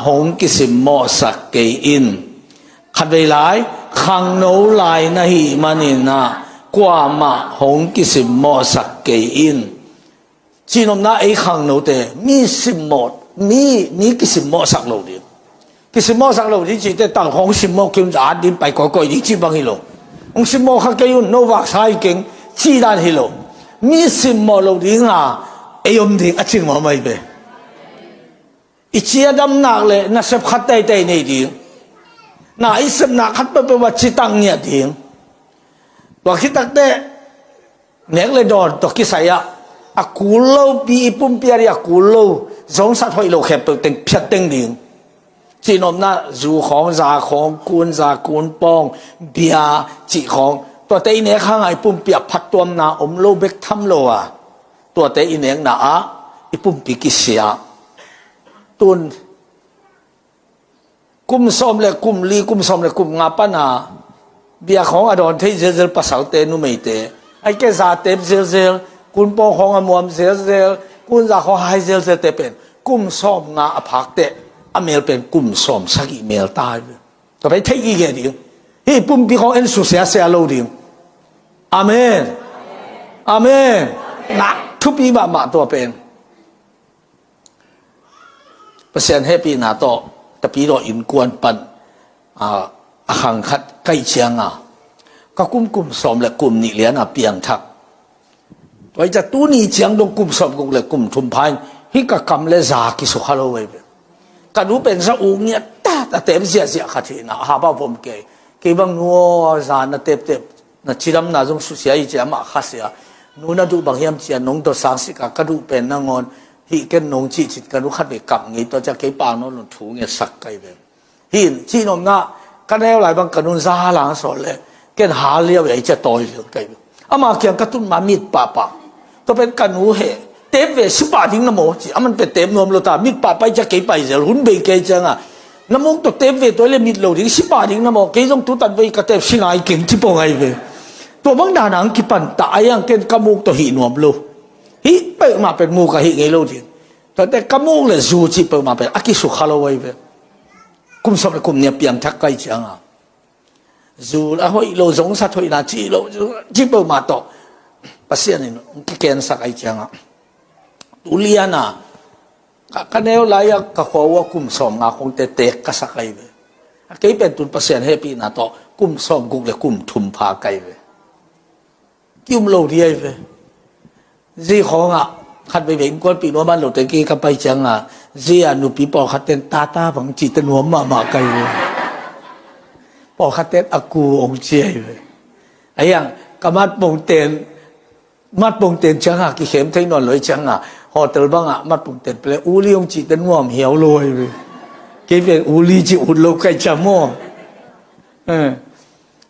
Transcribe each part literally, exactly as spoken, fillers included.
hong kisimmawhsak kei in. Khatvei lai, khangno lai na hih manin ah, kuamah hong kisimmawhsak kei in. Cihnopna ei khangnote, mi simmawh, mi, mi kisimmawhsak lo ding. Kisimmawhsak lo ding cihte, tal khawng simmawh kim za at ding pai kawikawi ding cih bang hi lo. Hong simmawh kha kei un, no vaksa hi keng, cih dan hi lo. Mi simmawh lo ding a, ei om ding a cing mawh mai ve. I ciadamnak le nasep khat teitei nei ding. Na i sepna khat peuhpeuh ah citak ngiat ding. Tua khit takteh, nek le dawn tawh kisai ah, a kul lopi i pumpi a dih a kul lo, zongsat hoih lo khempeuh teng phiat teng ding. Cihnopna, zu khawng, za khawng, kun za, kun pawng, bia cih khawng, tuate i nek hang a i pumpi ah phattuamna om lo bek tham lo a, tuate i nekna ah i pumpi kisia. Tun kum sawm le kum li, kum sawm le kum nga pan a bia khawng a dawn thei zelzel pasalte, numeite, ai ke za tep zelzel, kun pawng khawng a muam zelzel, kun za khawng hai zelzelte pen kum sawm nga a phak teh, a mel pen kum sawm sagih mel ta hi. Tua pen theih gige ding. Hih pumpi khawng en susia sia lo ding. Amen. Amen. Nak thupi mahmah tua pen. Pasian hehpihna tawh, Tapidaw innkuan pan, a, a khang khat ka hih ciang a, ka kum, kum sawm le kum nih lian a piangthak. Tua hi ciang tuni ciang dong kum sawm guk le kum thum pha in, hih ka kam le za kisukha lo veve. Ka nu pen za uk ngiat ta, a tep ziahziah khat hi na, a hapa vom kei. Kei bang nu aw, za na teptep, na cidamna zong susia hi ci a, amah khasia. Nu na duh bang hiam ci a, nong dawtsang sik a, ka duh pen nangawn hih ken nong cih cin, ka nu khatvei kap ngei, tua ciang kei pak nawn lo thu ngetsak ka hi ve. Hih in, cihnopna, ka neu lai bang ka nun za lang sawt leh, ken hal liau ei ci a tawi liau ka hi ve. Ama kiang ka tun ma mit pahpah. Tua pen ka nu heh, tep ve, si pah ding na maw ci, aman pen tep nuam lo ta, mit pahpah hi ci a kei pai zel, hun bei kei ciang a. Na muk tawh tep ve tua le mit lo ding, si pah ding na maw, kei zong tutat vei ka tep si nai keng ci pong ahi ve. Tua bang dan ang kipan ta, a iang ken ka muk tawh hih nuam lo. Hih peuhmah pen muk a hih ngei lo ding. Tuate ka muk le zu cih peuhmah pen a kisukha lo ahi ve. Kum sawm le kum nih a piangthak ka hih ciang a, zu a hoih lo, zongsat hoihna cih lo, zu cih peuhmah tawh Pasian in hong kikensak a hih ciang a, tu lian a, ka, ka neu lai a ka khua uh a kum sawm nga khawngte tek ka sak ahi ve. A kei pen tun Pasian hehpihna tawh kum sawm guk le kum thum pha ka hi ve. Ki-um lo dih ahi ve. Zi khawng ah khat veivei innkuanpih nuam a lote kei ka pai ciang a, zi a nupi pawlkhat ten tata bang cihte nuam mahmah ka hi ve. Pawlkhat ten a ku hong ci ahi ve. A iang ka matpong ten, matpong ten ciang a kikhem thei nawn lo hi ciang a, hotel bang ah matpong ten pele uli hong cihte nuam hiau lo ahi ve. Kei pen uli cih ut lo ka hi ciang maw. Eh.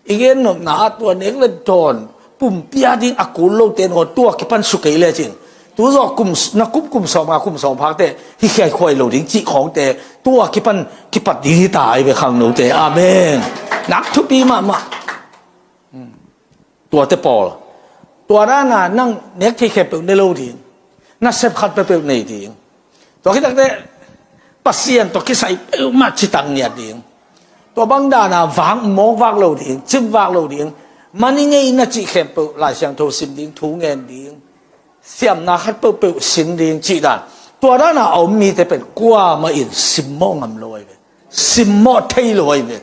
I gen nopna ah tua nek le dawn pumpi a ding a kul lote naw tua kipan suk kei lecin, tu zawh kum, na kum, kum sawm nga kum sawm phakte hi khiai khuai lo ding cih khawngte tua kipan kipat ding hi ta ahi ve khangnote. Amen. Nak thupi mahmah. Tuate pawl, tua dana nang nek thei khempeuh ne lo ding, na sep khat peuhpeuh nei ding. Tua khit takte Pasian tawh kisai peuhmah citak ngiat ding. Tua bang dana vak mawk vak lo ding, cim vak lo ding. Mani ngei na cih khempeuh Lai Siangtho sim ding, thu ngen ding, siamna khat peuhpeuh sin ding cih dan. Tua dana a om mite pen kuamah in simmawh ngam lo ahi ve. Simmawh thei lo ahi ve.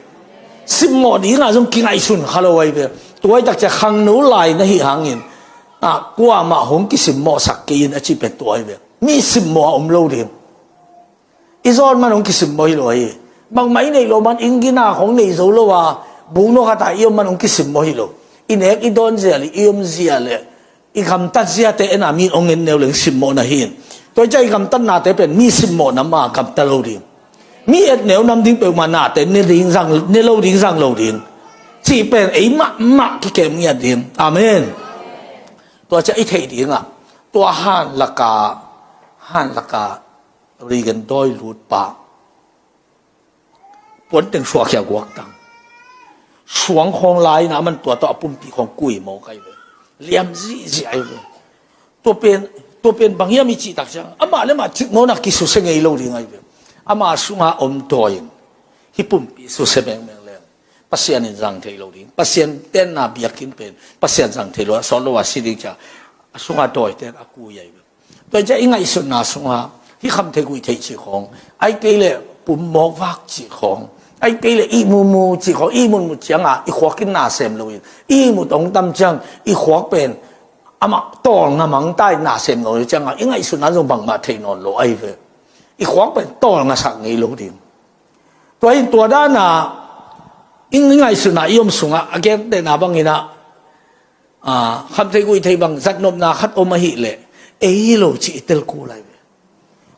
Simmawh dingah zong kingaihsun kha lo ahi ve. Tua hi takcia khangno lai na hih hangin, ah, kuamah hong kisimmawhsak kei in a cih pen tua ahi ve. Mi simmawh a om lo ding. I zawn man hong kisimmawh hi lo ahi. Bangmah i neih loh man, inn gina khong nei zo lo a, buknawh khatah i om man hong kisimmawh hi lo. I nek i dawn zia le i om zia le i gamtat ziate ena mi in hong en neu leng simmawh na hi in. Tua hi ciah i gamtatnate pen mi simmawh na ma gamta lo ding. Mi et neu nam ding peuhmah nate ne ding zang, ne lo ding zang lo ding. Cih pen ei mahmah kikem ngiat ding. Amen. Tua ciah i theih dingah tua hanlaka, hanlaka Reagan dawi lutpa puanteng suahkhia guaktang. Suang khawng lai-in a man tua tawh a pumpi khawng kui mawk ahi ve. Liam zihziah ahi ve. Tua pen, tua pen bang hiam i cih tak ciang, amah le mah cik mawkna kisusia ngei lo ding ahi ve. Ama sunga om dawi in hih pumpi susia mengmeng leng Pasian in zang thei lo ding. Pasian tenna biakinn pen Pasian zang thei lo a, sawt lo a si ding cia a sunga dawi ten a kui ahi ve. Tua cia i ngaihsutna sunga hih khamtheiguih theih cih khawng, ai kei le pum mawkvak cih khawng, ai kei le ihmumu cih khawng, ihmunmu cianga i khuak in na sem lo in, ihmut hong tam ciang i khuak pen amah tawlnga mangta in na sem lo cianga i ngaihsutna zong bangmah thei nawn lo ahi ve. I khuak pen tawlngasak ngei lo ding. Tua in tua dana i ngaihsutna i om sungah a gentehna bangin ah, a, khamtheiguih theih bang zatnopna khat om ahih leh ei hi lo cih i tel kul ahi ve.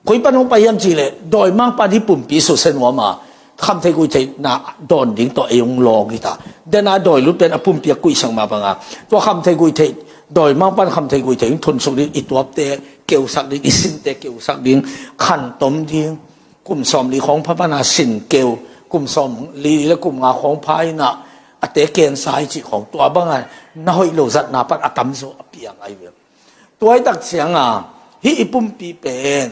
Koi pan hong pai hiam cih leh dawimangpa in hih pumpi susia nuam a, khamtheiguih theihna dawn ding tawh ei hong lawng hi ta. Dena dawi lut pen a pumpi a kuihsak mah banga tua khamtheiguih theih, dawimangpa in khamtheiguih theih hong thunsuk ding, i tuapte keusak ding, i sinte keusak ding, khantom ding, kum sawmli khawng pha pana sin keu, kum sawmli le kum nga khawng pha inah a te kensa hi cih khawng, tua banga na hoih lo zatna pan a tamzaw a piang ahi ve. Tua hi tak cianga hih i pumpi pen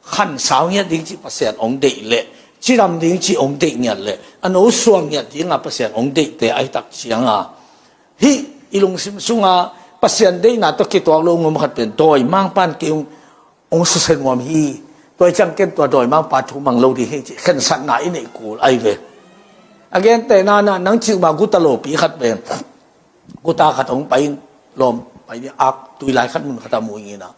khansau ngiat ding cih Pasian hong deih leh, cidam ding cih hong deih ngiat leh, a nosuang ngiat dinga Pasian hong deihte ahi tak cianga hih i lungsim sunga Pasian deihna tawh kituak lo hong om khat pen dawimangpa in kei hong hong susia nuam hi. Tua hi ciang ken tua dawimangpa thu mang lo ding hi cih khensatna i neih kul ahi ve. A gentehna nang cih mah guta lopi khat pen guta khat hong pai in, lawm pai ding ak tui lai khat mun khat a mu inginah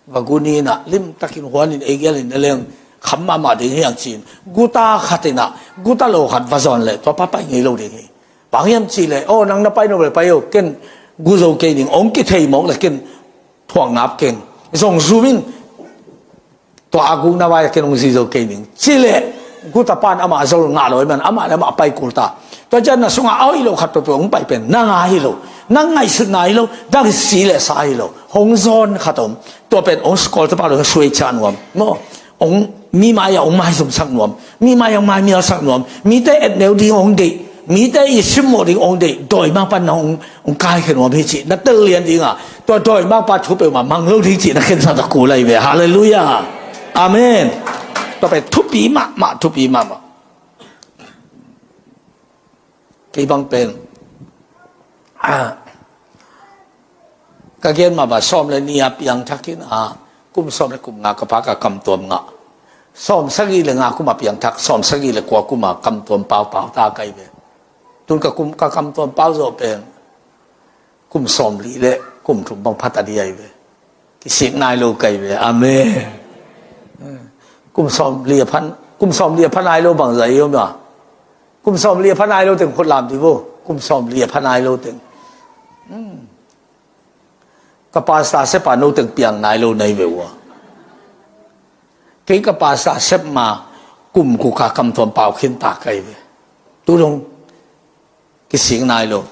va gun inah limtakin huanin ei gialin na leng kham mahmah ding hi ang ci-in guta khat inah guta lo khat va zawn leh tua pa pai ngei lo ding hi. Bang hiam cih leh, aw, nang na pai nop leh pai o, ken gu zo kei ning, hong kithei mawk leh ken thuak ngap keng. Zong zum in, tua a gukna vai-ah ken hong zi zo kei ning. Cih leh guta pan amah a zol ngah lo ahih man amah le amah a pai kul ta. Tua ciang na sungah a hoih lo khat peuhpeuh hong pai pen nang a hi lo, nang ngaihsutna hi lo, nang si le sa hi lo, hong zawn khat om. Tua pen hong sukawlte pa lo hong suai ciah nuam maw? Hong mi mai-ah hong maizumsak nuam, mi mai-ah hong maimialsak nuam, mite etneu ding hong deih, mite i simmawh ding hong deih, dawimangpa in nang hong, hong kaikhia nuam hi cih na tel lian dinga, tua dawimangpa thu peuhmah mang lo ding cih na khensat a kul ahi ve. Halleluiah. Amen. Tua pen thupi mahmah, thupi mahmah. Kei bang pen, ah, ka gen mah bang sawm le nih a piangthak in, ah, kum sawm le kum nga ka pa ka kamtuam ngah. Sawm sagih le nga kum a piangthak, sawm sagih le kua kum a kamtuam paupau ta ka hi ve. Tun ka kum, ka kamtuam pau zawh pen kum sawmli le kum thum bang pha ta ding ahi ve. Kisik nai lo ka hi ve. Amen. Kum sawmli a phan, kum sawmli a pha nai lo bang zah i om a? Kum sawmli a pha nai lo teng khut lam dih vo. Kum sawmli a pha nai lo teng. Hmm. Ka pastor sep a no teng piang nai lo na hi ve ua. Kei ka pastor sep ma kum guk a kamtuam pau khin ta ka hi ve. Tu dong kisik nai lo.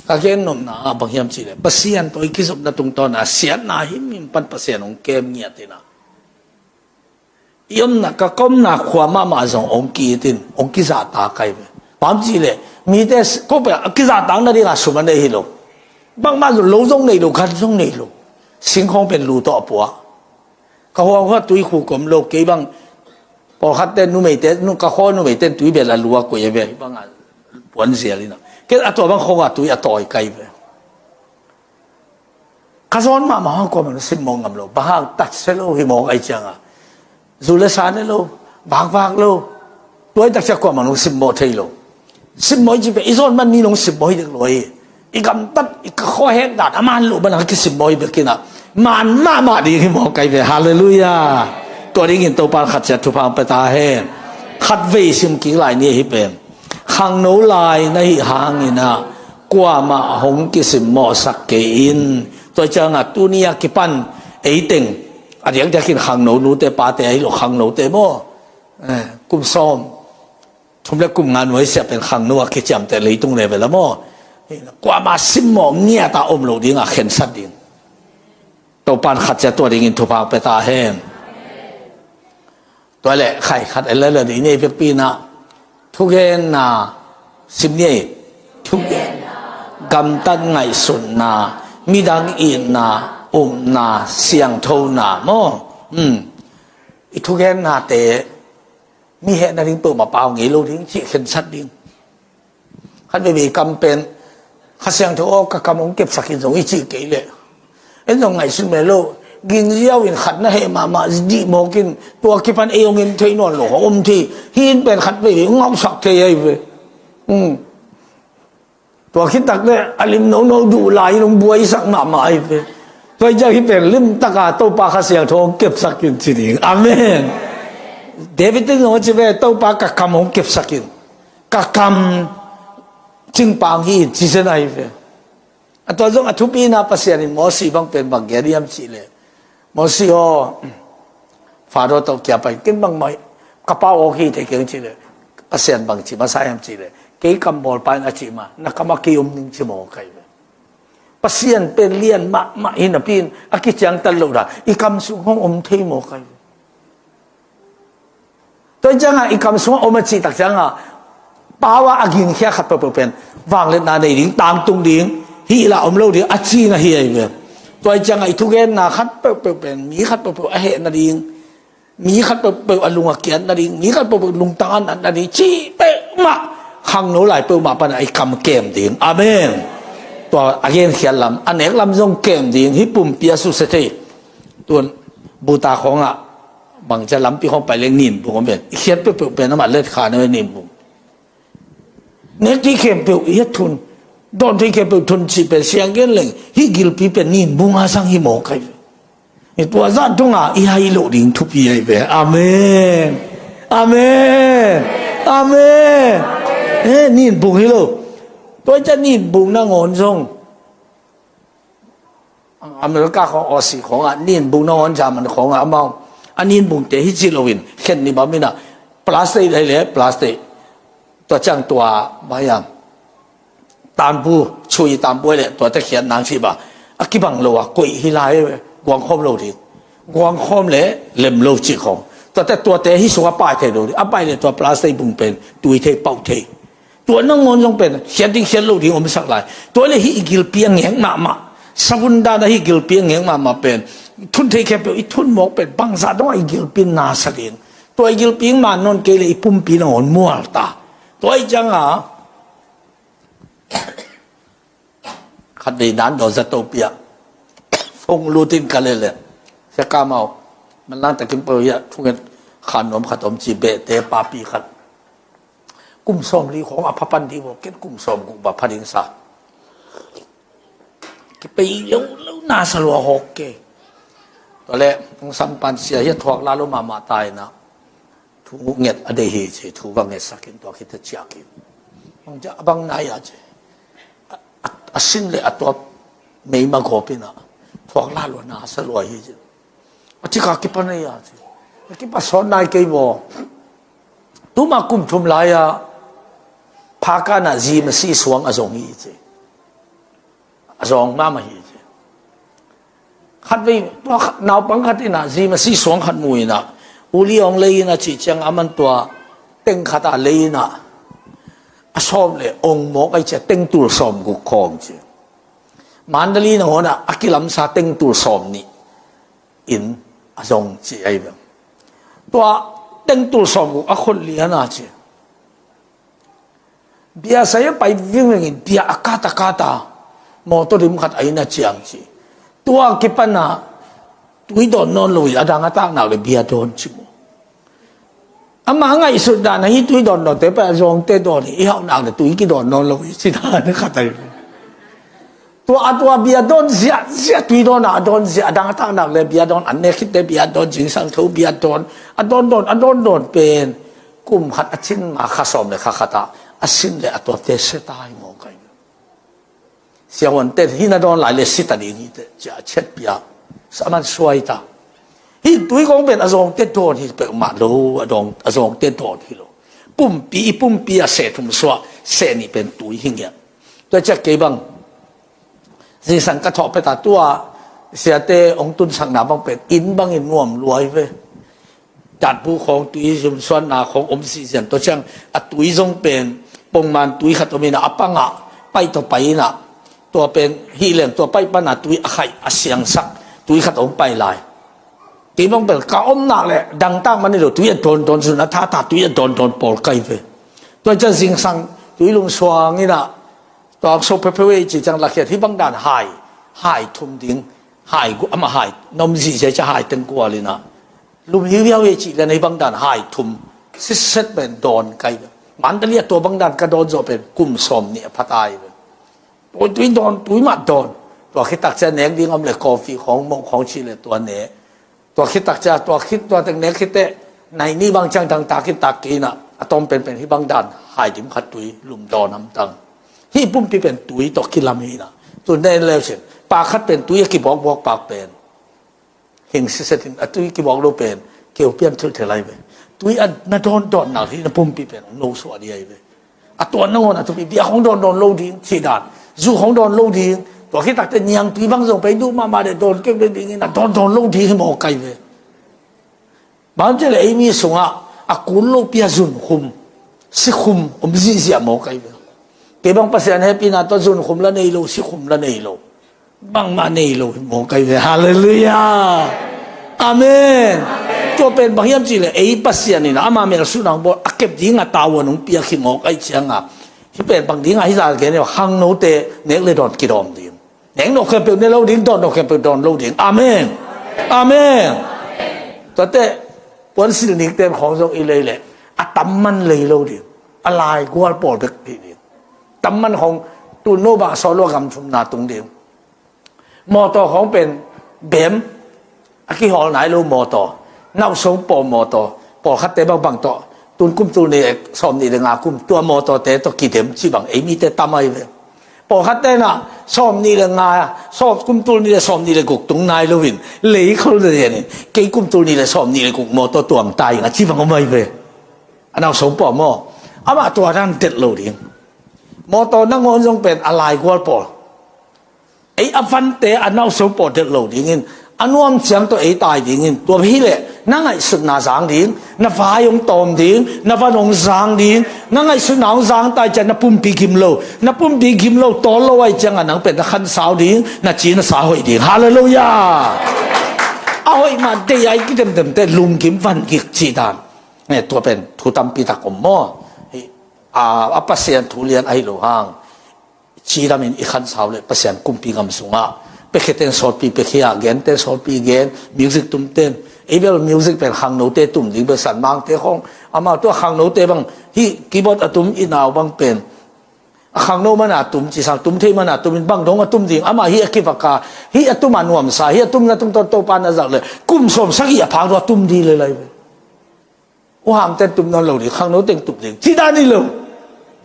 Ka gen nopna ah bang hiam cih leh Pasian tawh i kizopna tungtawn a siatna himhim pan Pasian hong kem ngiat in a, i omna, ka omna khua mahmah zong hong ki-it in hong kizahtak ka hi ve. Bang hiam cih leh mite ko pen a kizahtak nading a sum a nei hi lo. Bangmah zong lo zong nei lo, gan zong nei lo. Singkhawng pen lu tawh a puah. Ka huang huah tui khu kom lo, kei bang pawlkhatte numeite, nu, ka khaw numeite in tui bel a lu a koih a ve, bang a puan zial in a. Kei a tua bang khong a tui a tawi ka hi ve. Ka zawn mahmah hang kuamah nong simmawh ngam lo, bang hang tat sia lo hi mawk ahih cianga. Zu le sa ne lo, vakvak lo. Tua hi tak ciang kuamah nong simmawh thei lo. Simmawh i cih pen i zawn man mi nong simmawh hi dek lo hi. I gamtat, i ka khuahek dan a man loh man a kisimmawh hi bek in a, man mahmah ding hi mawk ka hi ve. Halleluiah. Tua dingin Topa'n khat ciat thupha hong pia ta hen. Khatvei sim kik lai ni ahi pen, khangno lai na hih hangin a, kuamah hong kisimmawhsak kei in. Tua ciangah tuni a kipan ei teng, a diakdiakin khangno nute pate ahi lo, khangnote maw, eh, kum sawm thum le kum nga nuaisiah pen khangno a kiciamteh leitung level a maw, kuamah simmawh ngiat a om lo dingah khensat ding Topa'n khat ciat tua dingin thupha hong pia ta hen. Tua leh khai khat en lel a ding ni, vekpi in a, thugenna sim ni. Thugen, gamtat ngaihsutna, midang itna, upna, siangthona maw? Hmm. I thugennate Mi hehna ding peuhmah pau ngei lo ding cih khensat ding. Khat veivei kam pen Kha Siangtho aw ka kam hong kepsak in zong i cih kei leh, en zong ngaihsun mel lo. Gingziau in khat na heh mahmah dih mawk in tua kipan ei hong en thei nawn lo hong om thei. Hi in pen khat veivei hong ngauhsak thei ahi ve. Hmm. Tua khit tak le a lim nono duh lai in hong buaisak mahmah ahi ve. Tua hi ciang hi pen limtaka Topa Kha Siangtho hong kepsak in ci ding. Amen. David in zong a ci ve, Topa ka kam hong kepsak in. Ka kam cingpang hi in ci zen ahi ve. A tua zong a thupi na Pasian in Mosi bang pen bang gen hiam cih leh, Mosi aw, Faro tawh kia pai, ken bangmah ka pau awk hi thei keng cih leh, Pasian bang ci masa hiam cih leh, kei kam bawlpa in a cih ma, na kam a kei om ning ci mawk ahi ve. Pasian pen lian mahmah hi napi in a kiciangtan lo dan i kam sung hong om thei mawk ahi ve. Tua hi ciangah i kam sungah om a cih tak ciangah pau a a ginkhia khat peuhpeuh pen vangliatna nei ding, tangtung ding, hih lah om lo ding a cihna hi ahi ve. Tua hi ciangah i thugenna khat peuhpeuh pen mi khat peuhpeuh a heh nading, mi khat peuhpeuh a lung a kiat nading, mi khat peuhpeuh lungtang a nat nading cih peuhmah khangno lai peuhmah panah i kam kem ding. Amen. Tua a genkhiat lam, a nek lam zong kem ding, hih pumpi a susia thei. Tuan buta khawngah bangcia lampi khawng pai leng ninbung om pen i khiat peuhpeuh pen amah let kha na ve ninbung. Nek thei khempeuh i a thun, dawn thei khempeuh thun cih pen siang gen leng hih gilpi pen ninbung a sang hi mawk ahi ve. I tua zah dongah i hai loh ding thupi ahi ve. Amen. Amen. Amen. Eh, ninbung hi lo. Tua i ca ninbung nangawn zong America khawng, Aussie khawngah ninbung nangawn, German khawngah amau a ninbungte hi ci loin khen ni bam inah plastic lei le plastic, tua ciang tua maiam tanbu, chui tanbu le tuate khiat nang ci ba a kibang lo a koih hi lai ve. Guang khawm lo ding, guang khawm le lem lo cih khawng, tuate tuate hi sungah pai thei lo ding. A pai le tua plastic bung pen tui thei, pauh thei. Tua nangawn zong pen khiat ding khiat lo ding omsak lai. Tua le hih i gilpi a ngek mahmah, savun dana hih gilpi a ngek mahmah pen thun thei khempeuh i thun mawk pen bangzah dongah i gilpi na sa ding. Tua i gilpi man nawn kei le i pumpi nangawn mual ta. Tua i cianga khat vei dan daw zato piah fong lutin ka le le, sia kamau, manlang takin pau hiah thunget khan nuam khat om ci behte papi khat. Kum sawm li khawng a pha pan dih maw, ken kum sawm guk ba pha ding sa. Kipei lo lo na sa lua hawk ke. Tua le hong sampan sia hiah thuak la lo mahmah ta inah thu nget a dei hi ci, thu va ngetsak in tua khit a ciak in. Bang cia a bang nai a ci. A, a, a sin le a tuap meima gawp inah thuak la lua na sa lua hi ci. A cika kipan ahi a ci. A kipa sawt nai kei baw. Tuma kum thum lai-a phakanah zi masi suang a zong hi ci. A zawng mahmah hi ci. Khat vei tua khat, naupang khat inah zi masi suang khat mu inah uli awng lei inah cih ciang a man tua teng khat a lei inah a sawm le ong mawk ai cia teng tul sawm guk khawng ci. Mandali nangawnah a kilamsa teng tul sawm nih in a zong ci ai ve. Tua teng tul sawm guk a khot liana ci. Bia sai a pai vingvingin bia a kata kata mawtaw dim khat a inn a ciang ci. Tua kipana tui dawn nawn lo i a dang a taknak le bia dawn ci mu. Ama ngaihsut dan ahi tui dawn dawnte pai a zawngte dawn hi i hauhnak le tui kidawn nawn lo i ci dan khat ahi. Tua a tua bia dawn ziahziah tui dawn a dawn ziah a dang a taknak le bia dawn an nek khitte bia dawn zingsang tho bia dawn a dawn dawn a dawn dawn pen kum khat a cin ma kha sawm le kha khat ah a sin le a tuate seta hi mawk ahi. Siahuan ten hi na dawn lai le sita ding hi te cia a chet pia sa man suai ta. Hi tui kong pen a zawngte dawn hi peuhmah lo a dawng a zawngte dawn hi lo. Pumpi i pumpi a seh thum suah seh nih pen tui hi ngiat. Tua ciak kei bang zingsang ka thawh peta tua siate hong tunsakna bang pen inn bangin nuam luai ve. Datbu khawng tui zumsuanna khawng om sihzian tua ciang a tui zong pen pongman tui khat om ina a pangah paih tawh pai ina tua pen hih leng tua paih pana tui a khaih a siangsak tui khat om pai lai. Kei bang bel ka om nak le dangtak man hi lo, tui a dawndawn zun a thata tui a dawndawn pawl kai ve. Tua ciang zingsang tui lum suang in ah, tua so phepheu ei ci ciang lakhiat hi bang dan hai, hai thum ding, hai gu-, amah hai, na om zihziah ciang hai teng kual in ah. Lum hiuhiau ei ci lian hi bang dan hai thum, sitset pen dawn kai ve. Mandali ah tua bang dan ka dawn zawh pen kum sawm nih a pha ta hi ve. Tua tui dawn, tui mah dawn. Tua khit tak ciang nek ding om le coffee khawng, moh khawng ci le tua ne. Tua khit tak ciang, tua khit, tua teng nek khit teh, nai ni bang ciang dangtak khit tak kei in ah, a tawm penpen hi bang dan, hai dim khat tui, lum dawn hamtang. Hih pumpi pen tui tawh kilam hi in ah. Tu nen leu sin, pa khat pen tui a kibawkbawk pak pen. Hing siset in, a tui kibawk lo pen, keu pian thilthel lai ve. Tui a na dawndawn nak hi na pumpi pen, no suah di ai ve. A tuan nangawn a thupi, bia hong dawndawn lo ding, cih dan. Zu hong dawn lo ding. Tua khit tak teh niangtui bang zong pei duh mahmah deh dawn kei ve ding in a dawndawn lo ding hi maw kai ve. Bang ci le ei mi sungah a kun lo pi a zunkhum, sikhum om zihziah maw kai ve. Kei bang Pasian hehpihna tawh zunkhum la nei lo, sikhum la nei lo. Bangmah nei lo hi maw kai ve. Halleluiah. Amen. Tua pen bang hiam cih le ei Pasian in ama melsuhna hong bawl a kep ding a tavuan hong piak hi maw kai ciang a. Hih pen bang ding a hih zah gen hi a, khangnote nek le dawn kidawm ding. Nek nop khempeuh ne lo ding, dawn nop khempeuh dawn lo ding. Amen. Amen. Tuate puansilh nikten khawng zong i lei leh a tamman lei lo ding. A laigual pawl bek hi ding. Tamman khawng tun no bang a sawt lo a gam thumna tung ding. Mawtaw khawng pen bem a kihawl nai lo mawtaw, nauhsong pawh mawtaw, pawlkhatte bangbang tawh tun kum tul nih le sawm nih le nga kum tua mawtawte tawh kidem cih bang ei mite tam ahi ve. Pawlkhatte na sawm nih le nga, sawm, kum tul nih le sawm nih le guk tung nai loin lei khol lianin kei kum tul nih le sawm nih le guk mawtaw tuang ta ing a cih bang om ahi ve. A nauhsong pawh maw, amah tua dan delh lo ding. Mawtaw nangawn zong pen a laigual pawl. Ei a vante a nauhsong pawh delh lo dingin, a nuam ciang tawh ei tai dingin, tua hi leh na ngaihsutna zang ding, na vai hong tawm ding, na van hong zang ding, na ngaihsutna hong zang tai ciang na pumpi gim lo, na pumpi gim lo tawl lo ai ciang a nang pen na khansau ding, na ci na sa hoih ding. Halleluiah. A hoih mah dei ai kidemdemte lunggim van gik cih dan. Eh, tua pen thu tampi tak om maw. Hih, a, a Pasian thu lian ahi lo hang. Cidamin i khansau le Pasian kumpi gam sungah, pekheten sawtpi pekhia, genten sawtpi gen, music tumten, ei bel music pen khangnote tum ding bel san mangte khawng, amau tua khangnote bang hih keyboard a tum i nau bang pen a khangno mana tum, cisang tum thei mana tum in bang dong a tum ding, amah hih a kivaka, hih a tum a nuamsa, hih a tumna tungtawn Topa na zak le kum sawm sagih a phang tua tum ding le lai ve. U Ham ten tum nawn lo ding, khangno teng tum ding, cih dan hi lo.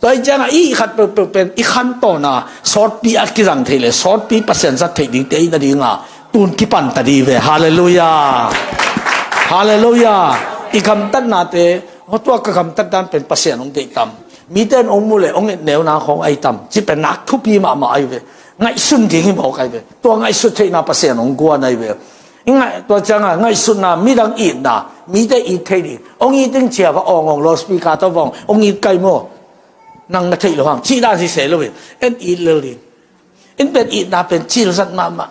Tua hi ciangah i khat peuhpeuh pen i khantawn a sawtpi a kizang thei le sawtpi Pasian zat theih dingte i na dinga tun kipan ta ding ve. Halleluiah. Halleluiah. I gamtatnate, tua ka gamtat dan pen Pasian hong deih tam. Mite in hong mu le hong et neuna khawng ahi tam. Cih pen nak thupi mahmah ahi ve. Ngaihsun ding hi mawk ahi ve. Tua ngaihsut theihna Pasian hong guan ahi ve. I ngaih, tua cianga ngaihsutna, midang itna, mite it thei ding. Hong it ding cia va awng awng, loudspeaker tawh va awng, hong it kai maw? Nang na theih lo hang, cih dan hi se lo in. En it lel ding. In pen itna pen cil zat mahmah.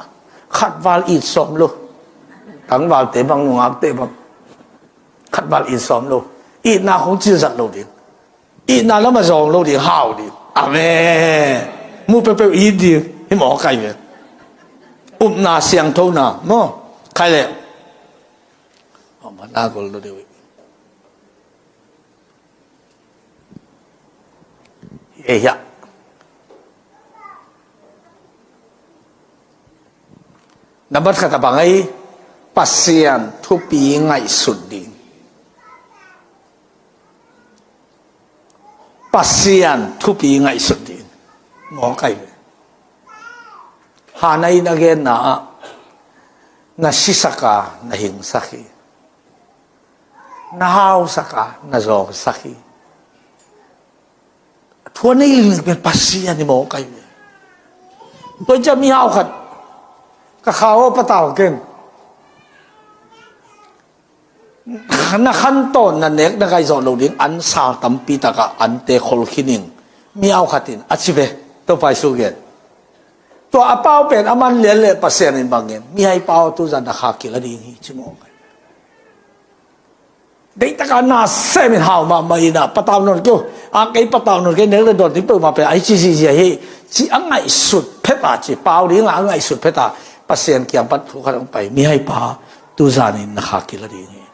Khat val it sawm lo. Tangvalte bang, nungakte bang. Khat val it sawm lo. Itna khong cil zat lo ding. Itna lamah zawng lo ding, hau ding. Amen. Mu peuhpeuh it ding. Hi mawk ahi ve. Upna siangthona maw? Khai leh. Aw, mana gol lo deuh. Ei hiah. Nambat khat a bang ahi, Pasian thupi ngaihsut ding. Pasian thupi ngaihsut ding. Mawk ahi ve. Hana in a genna ah, na sisak a, na hingsak hi. Na hausak a, na zawngsak hi. Thu a nei lingling pen Pasian hi mawk ahi ve. Tua ciang mi hau khat ka khau a patal ken. Na khantawn, na nek, na ngaihzawh lo ding ansal tampi takah ante khol khin ing. Mi hau khat in a ci ve, Topa Jesu gen. Tua a pau pen a man lian le Pasian in bang gen. Mihai pau a tuzan na kha kila ding hi ci mawk ahi ve. Deihtak a na sem in hau mahmah in ah, patau nawn kei uh, a kei patau nawn kei, nek le dawn ding peuhmah pen a hi ci zihziah hi, ci a ngaihsut phet a, ci pau ding a a ngaihsut phet a, Pasian kiang pan thu khat hong pai, mihaipa, tuzan in na kha kila ding hi.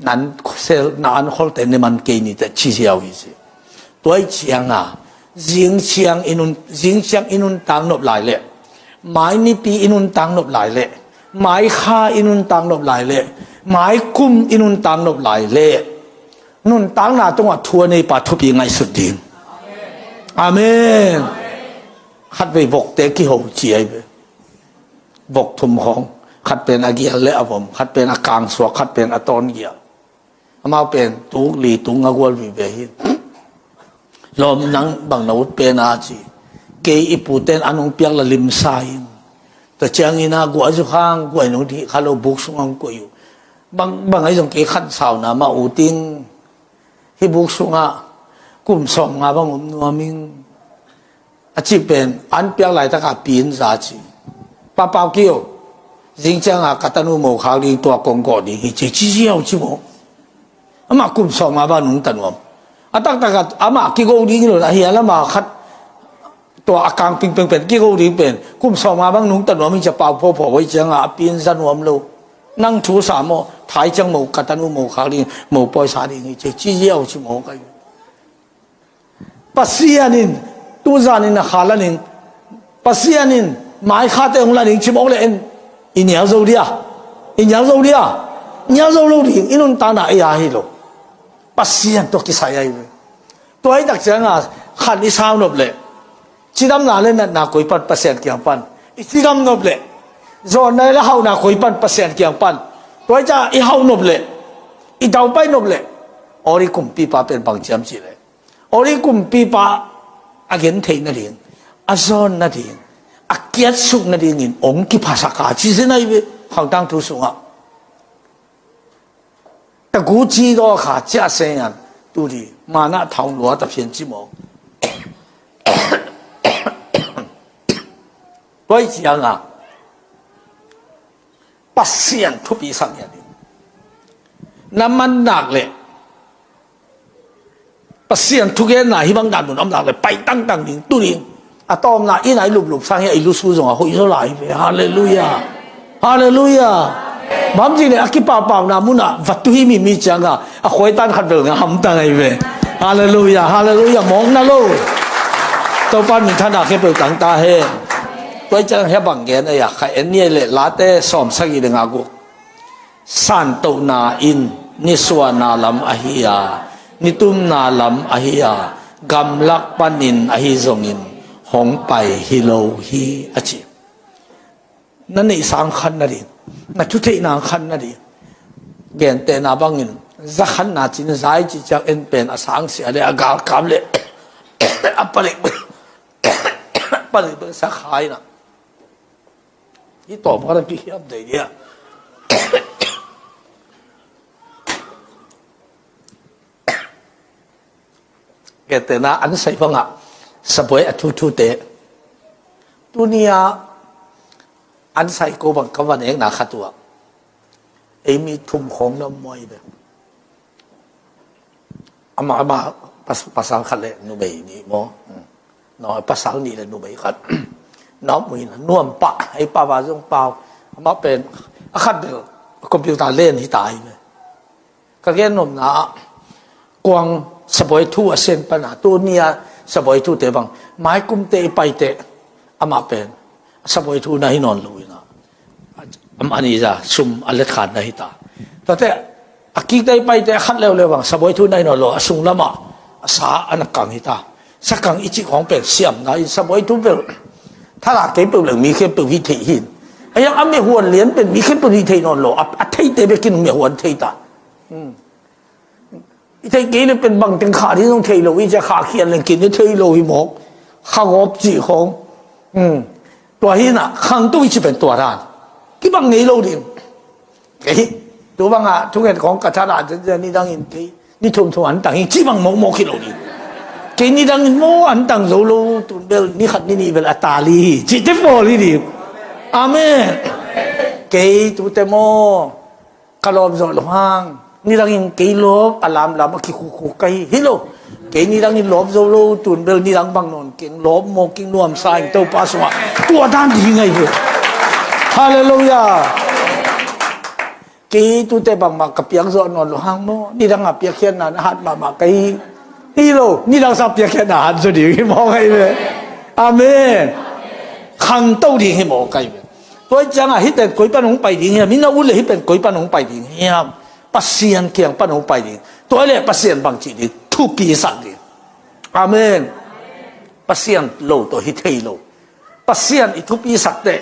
Nan sel, na an kholte ne man kei ni teh, ci ziau hi ci. Tua ahih ciang a, zing ciang i nun, zing ciang i nuntak nop lai leh, mai nipi i nuntak nop lai leh, mai kha i nuntak nop lai leh, mai kum i nuntak nop lai leh, nuntakna tungah thu a neipa thupi ngaihsut ding. Amen. Khatvei vokte kiho ci ahi ve. Vok thum khawng, khat pen a gial le a vom, khat pen a kangsuak, khat pen a tawn gial. Amau pen tuk li tuk nga gual vive hi. Lawm, nang bang na ut pen a ci. Kei i puten an hong piak la limsa in. Tua ciangin a guah zu khang guai nong dih kha lo, buk sungah hong koih uh. Bang, bang ahi zong kei khansauna mah ut ing. Hih buk sungah kum sawmnga bang om nuam ing. A cih pen an piak laitak a pi in za ci. Pa Pau Kio, zing ciang a ka tanu mo khak ding, tua kong gawh ding hi ci, ci ziau ci maw. Amah kum sawmnga bang nungta nuam. A taktak a amah kigo ding lo, a hia lama khat, tua a kang pingpeng pen kigo ding pen kum sawmnga bang nungta nuam hi ci a, pau phawphawh hoih ciang a a pi in za nuam lo. Nang thu sa maw, thai ciang mo ka tanu mo khak ding, mo pawisa ding hi ci, ci ziau ci maw kai. Pasian in tuzan in a kha la ning, Pasian in mai khate hong la ning ci mawk leh en, i nial zo dia, i nial zo dia, nial zo lo ding, i nuntakna ei a hi lo. Pasian tua kisai ahi ve. Tua ahih tak ciang a khan i sau nop leh, cidamna le natna koi pan? Pasian kiang pan. I cidam nop leh, zawnna le hauhna koi pan? Pasian kiang pan. Tua ahih ciang a i hauh nop leh, i daupai nop leh, aw, i kumpipa pen bang ciam cih leh, aw, i kumpipa a gentheih nading, a zawn nading, a kiatsuk nadingin hong kiphasak a ci zen ahi ve. Khangtang thu sungah tagu ci daw kha ciah sengan tu di, manah thau lua ta phian ci maw. Tua ahih ciang a Pasian thupi sak ngiat in. Na man nak leh, Pasian thugenna hih bang dan mun om nak leh, pai tangtang ding, tu ding. A tawpna in a i luplup sang hi a, i lusu zong a hoih zaw lai ve. Halleluiah. Halleluiah. Bang hang hiam cih leh a kipahpahna munah va tu hi mi, mi ciang a, a khuaitan khat bel nga hamtang ahi ve. Halleluiah. Halleluiah. Mawkna lo. Topa minthanna khempeuh tang ta hen. Tua ahih ciang hih bang gen ahi a, kha en ni leh, Late sawmsagih le nga guk. Santohna in nisuahna lam ahi a, nitumna lam ahi a, gamlak panin ahi zongin hong pai hi lo hi, a ci. Na neihsa ang khan nading, na thutheihna ang khan nading, gentehna bangin za khanna cin, za i cih ciang en pen a sangsia le a galkap le a palik, palik bek sa khai na. Hih tawm khat a kihiam thei dia. Gentehna an sai bangah sabuai a thuthute. Tuni-a an sai ko bang ka va nekna khat uh ah, ei mi thum khawng na om maw, ei bek. Amah, amah pas-, pasal khat le numei nih maw? Hmm. No, pasal nih le numei khat. Na om uh hi na, nuam pah, ei pau a zong pau. Amah pen a khat bel computer len hi ta hi ve. Ka gen nopna ah, kuang sabuai thu a sen pana, tuni-a sabuai thute bang, mai kumte i paite, amah pen sabuai thu na hi nawn lo hi na. Amah ni za sum a letkhan na hi ta. Tuate a kikte i paite a khat leuleu bang sabuai thu na hi nawn lo, a sung lamah a sa a na kang hi ta. Sa kang i cih khawng pen siamna in, sabuai thu bel thalak kei peuh leng mi khempeuh hih theih hi. A yang a mehuan lian pen mi khempeuh hih theih nawn lo, a, a theite bekin mehuan thei ta. Hmm. I theih kei le pen bang teng khah ding zong thei lo, i cia khah khian leng kin i thei lo hi mawk. Kha gawp cih khawng. Hmm. Tua hi na, khangtung i cih pen tua dan. Kibang ngei lo ding. Kei, tu bangah thunget khawng ka thadah ciancia nidangin kei ni thumthum an tang hi, cih bang mawkmawk hi lo ding. Kei nidangin maw an tang zo lo, tun bel ni khat ni nih bel a tali hi, cihte pawl hi ding. Amen. Kei tute maw, ka lawm zawh lo hang, Nidangin kei lawp a lamlam a kikhukhuk ka hi hi lo. Kei nidangin lawp zo lo, tun bel nidang bang nawn keng, lawp maw keng, nuamsa in Topa sungah tua dan ding ahi ve. Halleluiah. Kei tute bangmah ka piak zawh nawn lo hang maw, nidang a piakkhiatna na hat mahmah ka hi hi lo, nidang sa piakkhiatna hat zaw ding hi mawk ahi ve. Amen. Khangto ding hi mawk ahi ve. Tua hi ciangah hih pen koi pan hong pai ding hiam? Hih na ut le hih pen koi pan hong pai ding hiam? Pasian kiang pan hong pai ding. Tua hi leh Pasian bang cih ding? Thupisak ding. Amen. Pasian lo tawh hi thei lo. Pasian i thupisak teh,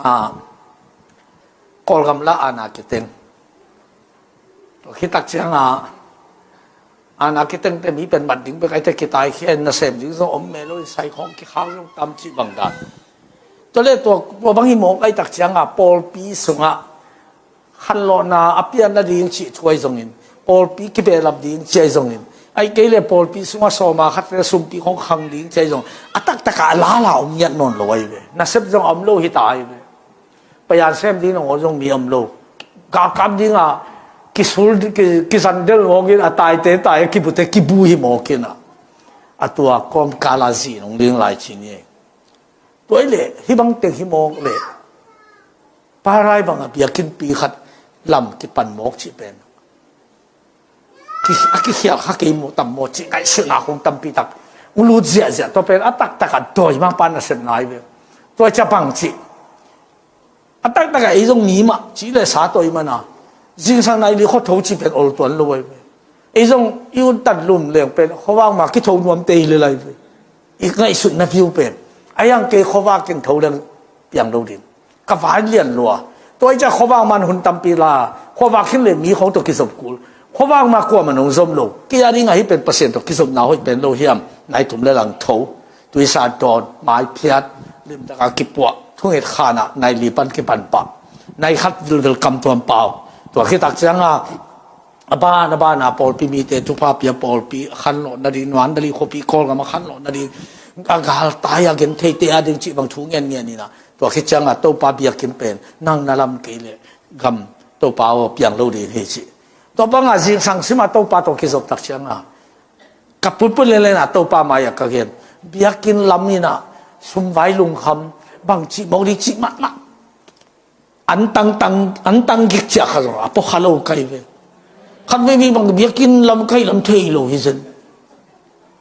ah, Kawlgam la ana kiteng. Tua khit tak ciangah ana kitengte mi pen mat ding bek ahi teh, kitaikhia in nasem ding zong om meh lo, i sai khawng kikhak zong tam cih bang dan. Tua leh tua, tua bang hi mawk ahi tak ciangah pawlpi sungah khanlawhna a pian nading cih thu ahi zongin, pawlpi kibehlap ding cih ahi zongin, ahih kei leh pawlpi sungah sawma khat le sumpi khawng khang ding cih ahi zong, a taktakah a lala om ngiat nawn lo ahi ve. Nasep zong a om lo hi ta ahi ve. Payan sem ding nangawn zong mi om lo. Galkap dingah kisul, ki, kizandel mawkin, a taite tai, a kibute kibu hi mawkin ah, a tua kawmkala zi nong ding lai ci ni. Tua hi leh hih bang teng hi mawk leh, Parai bangah biakinnpi khat lam kipan mawk cih pen, ki, a kikhial kha kei maw tam maw cih ngaihsutna khong tampi tak hong lut ziahziah. Tua pen a taktak a dawimangpa nasepna ahi ve. Tua hi ciah bang cih, a taktak a ei zong ni mah ci le sa tawh i man a, zingsang nai li khuatho cih pen ol tuan lo ahi ve. Ei zong i untat lum leng pen khuavak ma kitho nuamte hi le lai ve. I ngaihsutna view pen, a hiang kei khuavak kin tho leng piang lo ding. Ka vai lian lua. Tua hi ciah khuavak man hun tampi la, khuavak khin le mi khawng tawh kizop kul. Khuavak ma kuamah nong zom lo. Kei a dingah hih pen Pasian tawh kizopna hoih pen lo hiam? Nai thum le lang tho, tuisa dawn, maiphiat, limtak a kipuah, thunget khan ah nai li pan kipan pah, nai khat vilvel kam tuam pau. Tua khit tak ciangah a ban a ban a pawlpi mite thupha pia, pawlpi a khanlawh nading, nuan dali khuapi Kawlgam a khanlawh nading, a galtai a gentheite a ding cih bang thu ngen ngen in ah, tua khit ciangah Topa biakinn pen nang na lam kei leh gam, Topa aw, piang lo ding hi ci. Tua bangah zingsang simah Topa tawh kizop tak ciangah ka putput lenlen ah Topa mai-ah ka gen, biakinn lam in ah sumvai lungkham bang cih mawk ding cih mahmah. An tangtang, an tang gik ciah kha zong a pua kha lo kai ve. Khat veivei bang biakinn lam kai lam thei lo hi zen.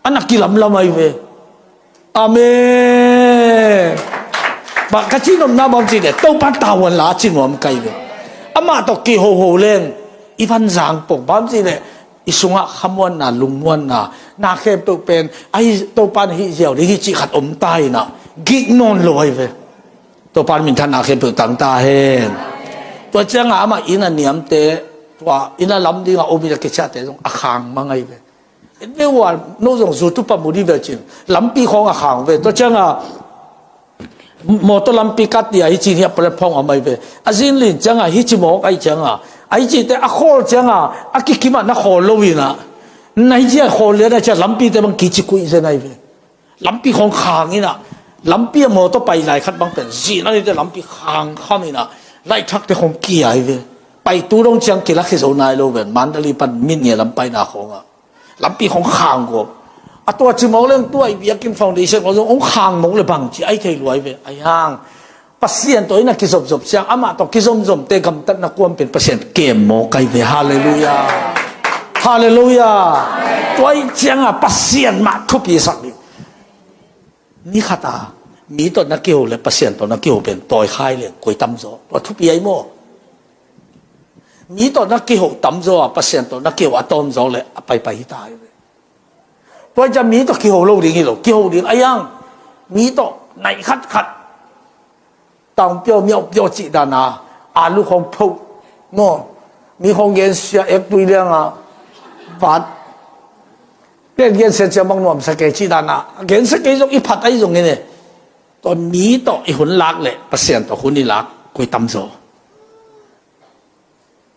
A na kilamlam ahi ve. Amen. Bang ka cihnopna bang cih leh Topa tavuan la a ci nuam kai ve. Amah tawh kihoho leng i van zang pong bang cih leh i sungah khamuanna, lungmuanna, na khempeuh pen ahi, Topa na hih ziau ding hi cih khat om ta in ah gik nawn lo ahi ve. Topa minthanna khempeuh tang ta hen. Tua ciangah amah inn a niamte, tua inn a lam dingah om in a kiciahte zong a khang mang ahi ve. Veu a, no zong YouTube ah mu dih ve cin, lampi khawng a khang ve. Tua ciangah mawtaw lampi kat dih a hi cin hiah platform a mai ve. A zinlin ciangah hi ci mawk ahi ciangah, ahi cite a khawl ciangah a kikim ah na khawl lo in ah, na hi ciah khawl lian a ciah lampite bang kici kuih zen ahi ve. Lampi khawng khang in ah, lampi a mawtaw pai lai khat bang pen zin a nite lampi khang kham in ah, laithakte khawng kia hi ve. Paitu dong ciang kilak hi zo nai lo ven, Mandalay pan Myitkyina lam paina khawngah lampi khawng khang gawp. A tua ci mawk leng tua i biakinn foundation khawng zong hong khang mawk le bang ci ahi thei luai ve. Ahi hang Pasian tawh in a kizopzop ciang, amah tawh kizomzomte gamtatna kuam pen Pasian kem mawk ahi ve. Halleluiah. Halleluiah. Tua ih ciangah Pasian mah thupi sak ding. Ni khat a mi tawh na kiho le Pasian tawh na kiho pen tawi khai leng koi tamzaw, tua thupi ahi maw? Mi tawh na kiho tamzaw a Pasian tawh na kiho a tawmzaw le a paipai hi ta hi ve. Tua ciang mi tawh kiho lo ding hi lo, kiho ding a iang, mi tawh naih khatkhat, taung piau miauh piau cih dana, alu khawng phoh maw, mi khawng gensia, ektui lianga vat, pen gensia ciang bang nuamsa kei cih dana, gensia kei zong i phat ahi zongin e. Tua mi tawh i hun lak le Pasian tawh hun i lak koi tamzaw?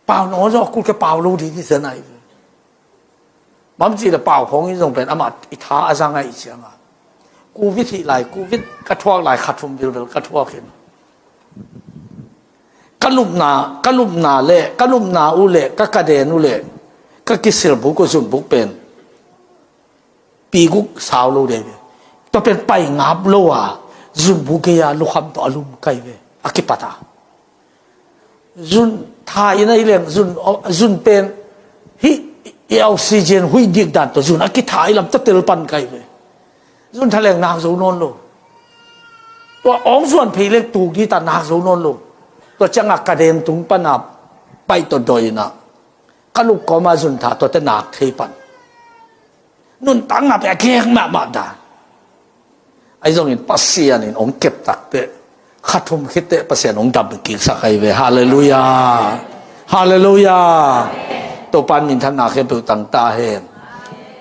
Pau naw zaw a kul ke pau lo ding hi zen ahi ve. Bang ci le pau khawng in zong pen amah i tha a zang ahi cianga, Covid hih lai, Covid ka thuak lai khat thum vilvel ka thuak hin. Ka lupna, ka lupna le, ka lupna uh le, ka kaden uh le, ka kisil buk uh zun buk pen pi guk sau lo dei ve. Tua pen pai ngap lo a, zun buk gei a lukham tawh a lum kai ve. A kipat a, zun tha in a hi leng, zun, zun pen hih i oxygen huih dik dan tawh zun a kitha i lam tawh tel pan kai ve. Zun tha leng nak zo nawn lo. Tua awng zuan phei leng tuk dita nak zo nawn lo. Tua ciangah ka den tung pana pai tawh dawi inah ka luk kawma zun tha tuate nak thei pan. Nuntakna peh a kek mahmah dan. Ahi zongin Pasian in hong kep takteh, kha thum khitteh Pasian hong dam kiksak ahi ve. Halleluiah. Halleluiah. Topan minthanna khempeuh tang ta hen.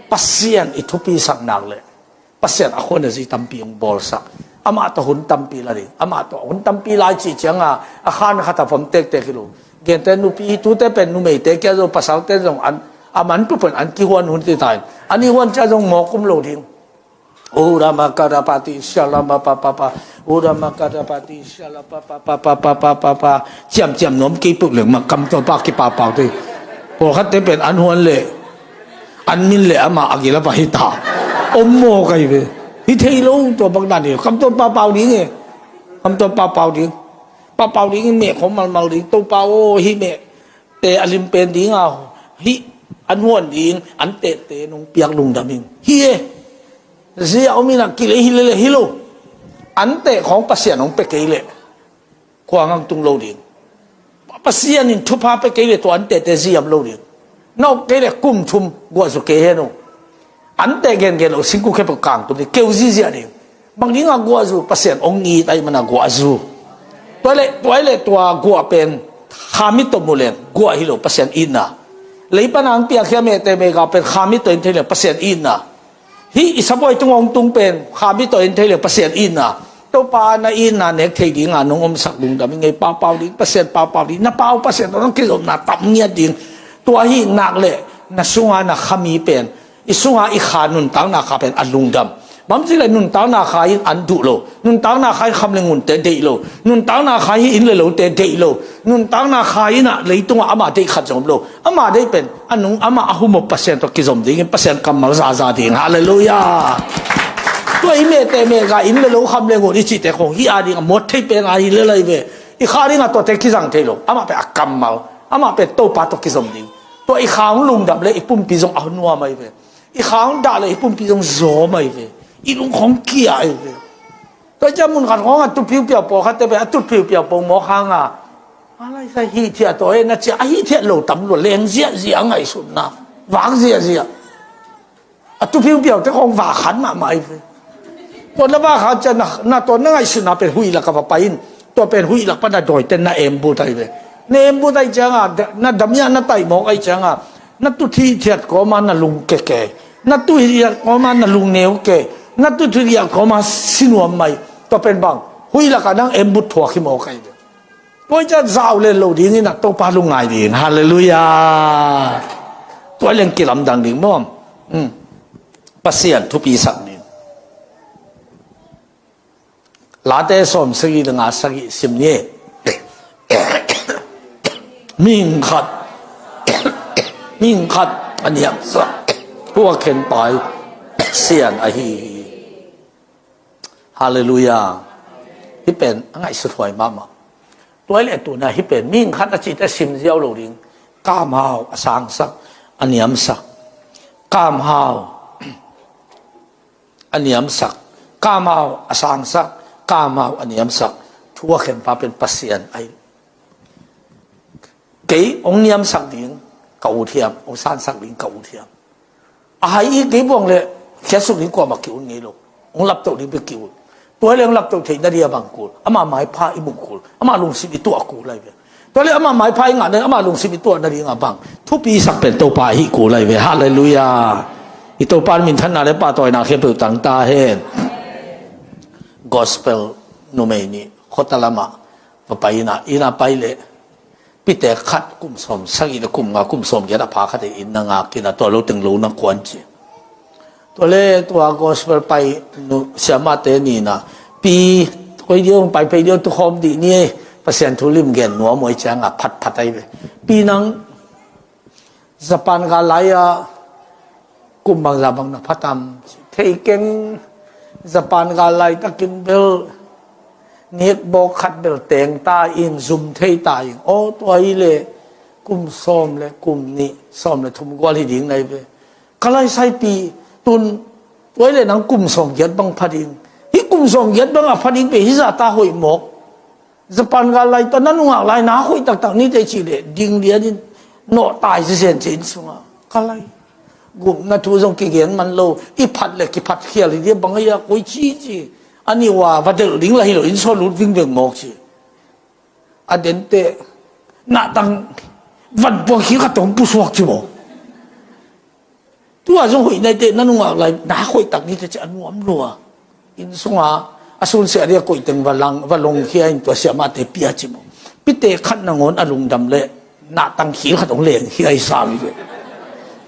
Pasian i thupi sak nak le Pasian a khuan a zi tampi hong bawlsak. Amah tawh hun tampi la ding. Amah tawh hun tampi lai ci cianga a khan khat a vom tektek hi lo. Gente nupi tute pen numeite kia zo, pasalte zong an a man tu pen an kihuan hun ti ta in. An i huan cia zong mawk um lo ding. Ura makarapati shalama pa pa pa. Ura makarapati shalama pa pa pa pa pa pa pa pa. Ciamciam nuam kei peuh leng ma kam tawh pa kipapau te. Pawlkhatte pen an huan le an min le amah a gila pa hita. Om maw kai ve. Hi thei lo tua bang dan hi. Kam tawh papau ding e. Kam tawh papau ding. Papau ding in meh khawng malmal ding. Topa aw, hi meh te a lim pen ding a, hi an huan ding, an tehte nong piak lungdam in. Hi e. Zia om in a kilei hi lele hi lo. An teh khawng Pasian hong pe kei leh khuang ang tung lo ding. Pasian in thupha pe kei leh tua an tehte ziam lo ding. Na op kei leh kum thum guah zu kei hen uh. An teh gengen lo singkung khempeuh kang tum ding, keu zizia ding. Bang dingah guah zu, Pasian hong it ahi mana guah zu. Tua leh, tua leh tua guah pen kha mi tawh mu leng guah hi lo, Pasian itna. Lei pana ang piangkhia mehte mega pen kha mi tawh in thei leng Pasian itna. Hih i sabuai tung hong tung pen kha mi tawh in thei leng Pasian itna. Topa na itna nek thei dinga nong omsak lungdam i ngei, paupau ding Pasian, paupau ding na pau Pasian tawh nong kizopna tam ngiat ding. Tua hi nak leh na sunga na kha mi pen, i sunga i kha nuntakna kha pen a lungdam. Bang ci leh nuntakna kha in an duh lo. Nuntakna kha in kham le ngunte deih lo. Nuntakna kha hi inn le lote deih lo. Nuntakna kha in ah leitungah ama deih khat zong om lo. Ama deih pen a nung ama a humop Pasian tawh kizom dingin Pasian kammal zaza ding. Halleluiah. Tua i mehte mega inn le lo kham le ngun i cihte khong hi a ding a mawt thei pen a hi le lai ve. I kha dingah tuate kizang thei lo. Amah pen a kammal. Amah pen Topa tawh kizom ding. Tua i kha hong lungdam le i pumpi zong a nuam ahi ve. I kha hong dah le i pumpi zong zawm ahi ve. I lung khong kia ahi ve. Tua i cia mun khat khawng a tut phiupiau pawlkhatte pen a tut phiupiau pawng mawk hanga a laisa hithiat aw e na cia a hithiat lo tam lua leng ziahziah a ngaihsutna vak ziahziah. A tut phiupiaute khawng vak khat mahmah ahi ve. Tua na vak khat cia na, na tua na ngaihsutna pen huih lak a va pai in. Tua pen huih lak pan a dawite na embut ahi ve. Na embut ahi cianga na damiah na taih mawk ahi cianga na tut hithiat kawma na lung keke. Na tut hithiat kawma na lung neu ke. Na tut hithiat kawma sinuam mai. Tua pen bang huih laka nang embut thuak hi mawk ahi ve. Tua i cia zau len lo dingin a Topa lungngai dingin. Halleluiah. Tua leng kilamdang ding maw? Pasian thupi sak ding. Late sawm sagih le nga sagih sim ni. Mihing khat, mihing khat a niamsak, thu a khen pai Pasian ahi hi. Halleluiah. Hih pen a ngaihsut huai mahmah. Tua i le tuna hih pen mihing khat a cihte sim ziau lo ding. Kamhau a sangsak, a niamsak. Kamhau a niamsak. Kamhau a sangsak, kamhau a niamsak. Thu a khenpa pen Pasian ahi. Kei hong niamsak ding ka ut hiam, hong sansak ding ka ut hiam? A hai i kei buang le khiasuk ding kuamah ki ut ngei lo. Hong laptoh ding bek ki ut. Tua le hong laptoh theih nading a bang kul? Ama maipha i muh kul. Ama lungsim i tuah kul lai ve. Tua le ama maipha i ngah nading, ama lungsim i tuah nading a bang thupi sak pen Topa ahi kul lai ve. Halleluiah. I Topa minthanna le pahtawina khempeuh tang ta hen. Gospel numei nih khuata lamah va pai ina, ina pai le pitek khat kum sawm sagih le kum nga, kum sawm giat a pha khat in na ngak ina, tua lo teng lo na kuan ci. Tua le tua gospel pai nu siamate nina pi koi dio pai pei dio tu khawm dih ni e. Pasian thu lim gen nuam uh ahih ciangin phatphat ahi ve. Pi nang Japan gal lai-a kum bangzah bang na pha tam? Thei keng. Japan gal laitakin bel nek bawk khat bel teng ta in zum thei ta in. Aw, tua hi leh kum sawm le kum nih, sawm le thum gual hi ding na hi ve. Ka lai saipi, tun, tua hi leh nang kum sawm giat bang pha ding. Hih kum sawm giat bang a pha ding pen hih zah ta hoih mawk. Japan gal lai tawh na nungak lai na hoih taktak ni teh cih leh ding lian in nawh tai zenzen ci inn sungah. Ka lai, gupna thu zong kigen man lo, i phat le kiphat khial hi dia, bang a ia koi ci ci. A nih ua va delh ding la hi lo, inn sawt lut vingveng mawk ci. A den teh nahtang van puang khil khat tawh hong pusuak ci maw. Tua zong hoih nai teh na nungak lai na hoih tak ni teh ci a nuam lua. Inn sunga a sunsiah dia koih teng va lang, va longkhia in tua siamahte pia ci maw. Pite khat nangawn a lungdam leh nahtang khil khat hong lengkhia hi sam hi ve.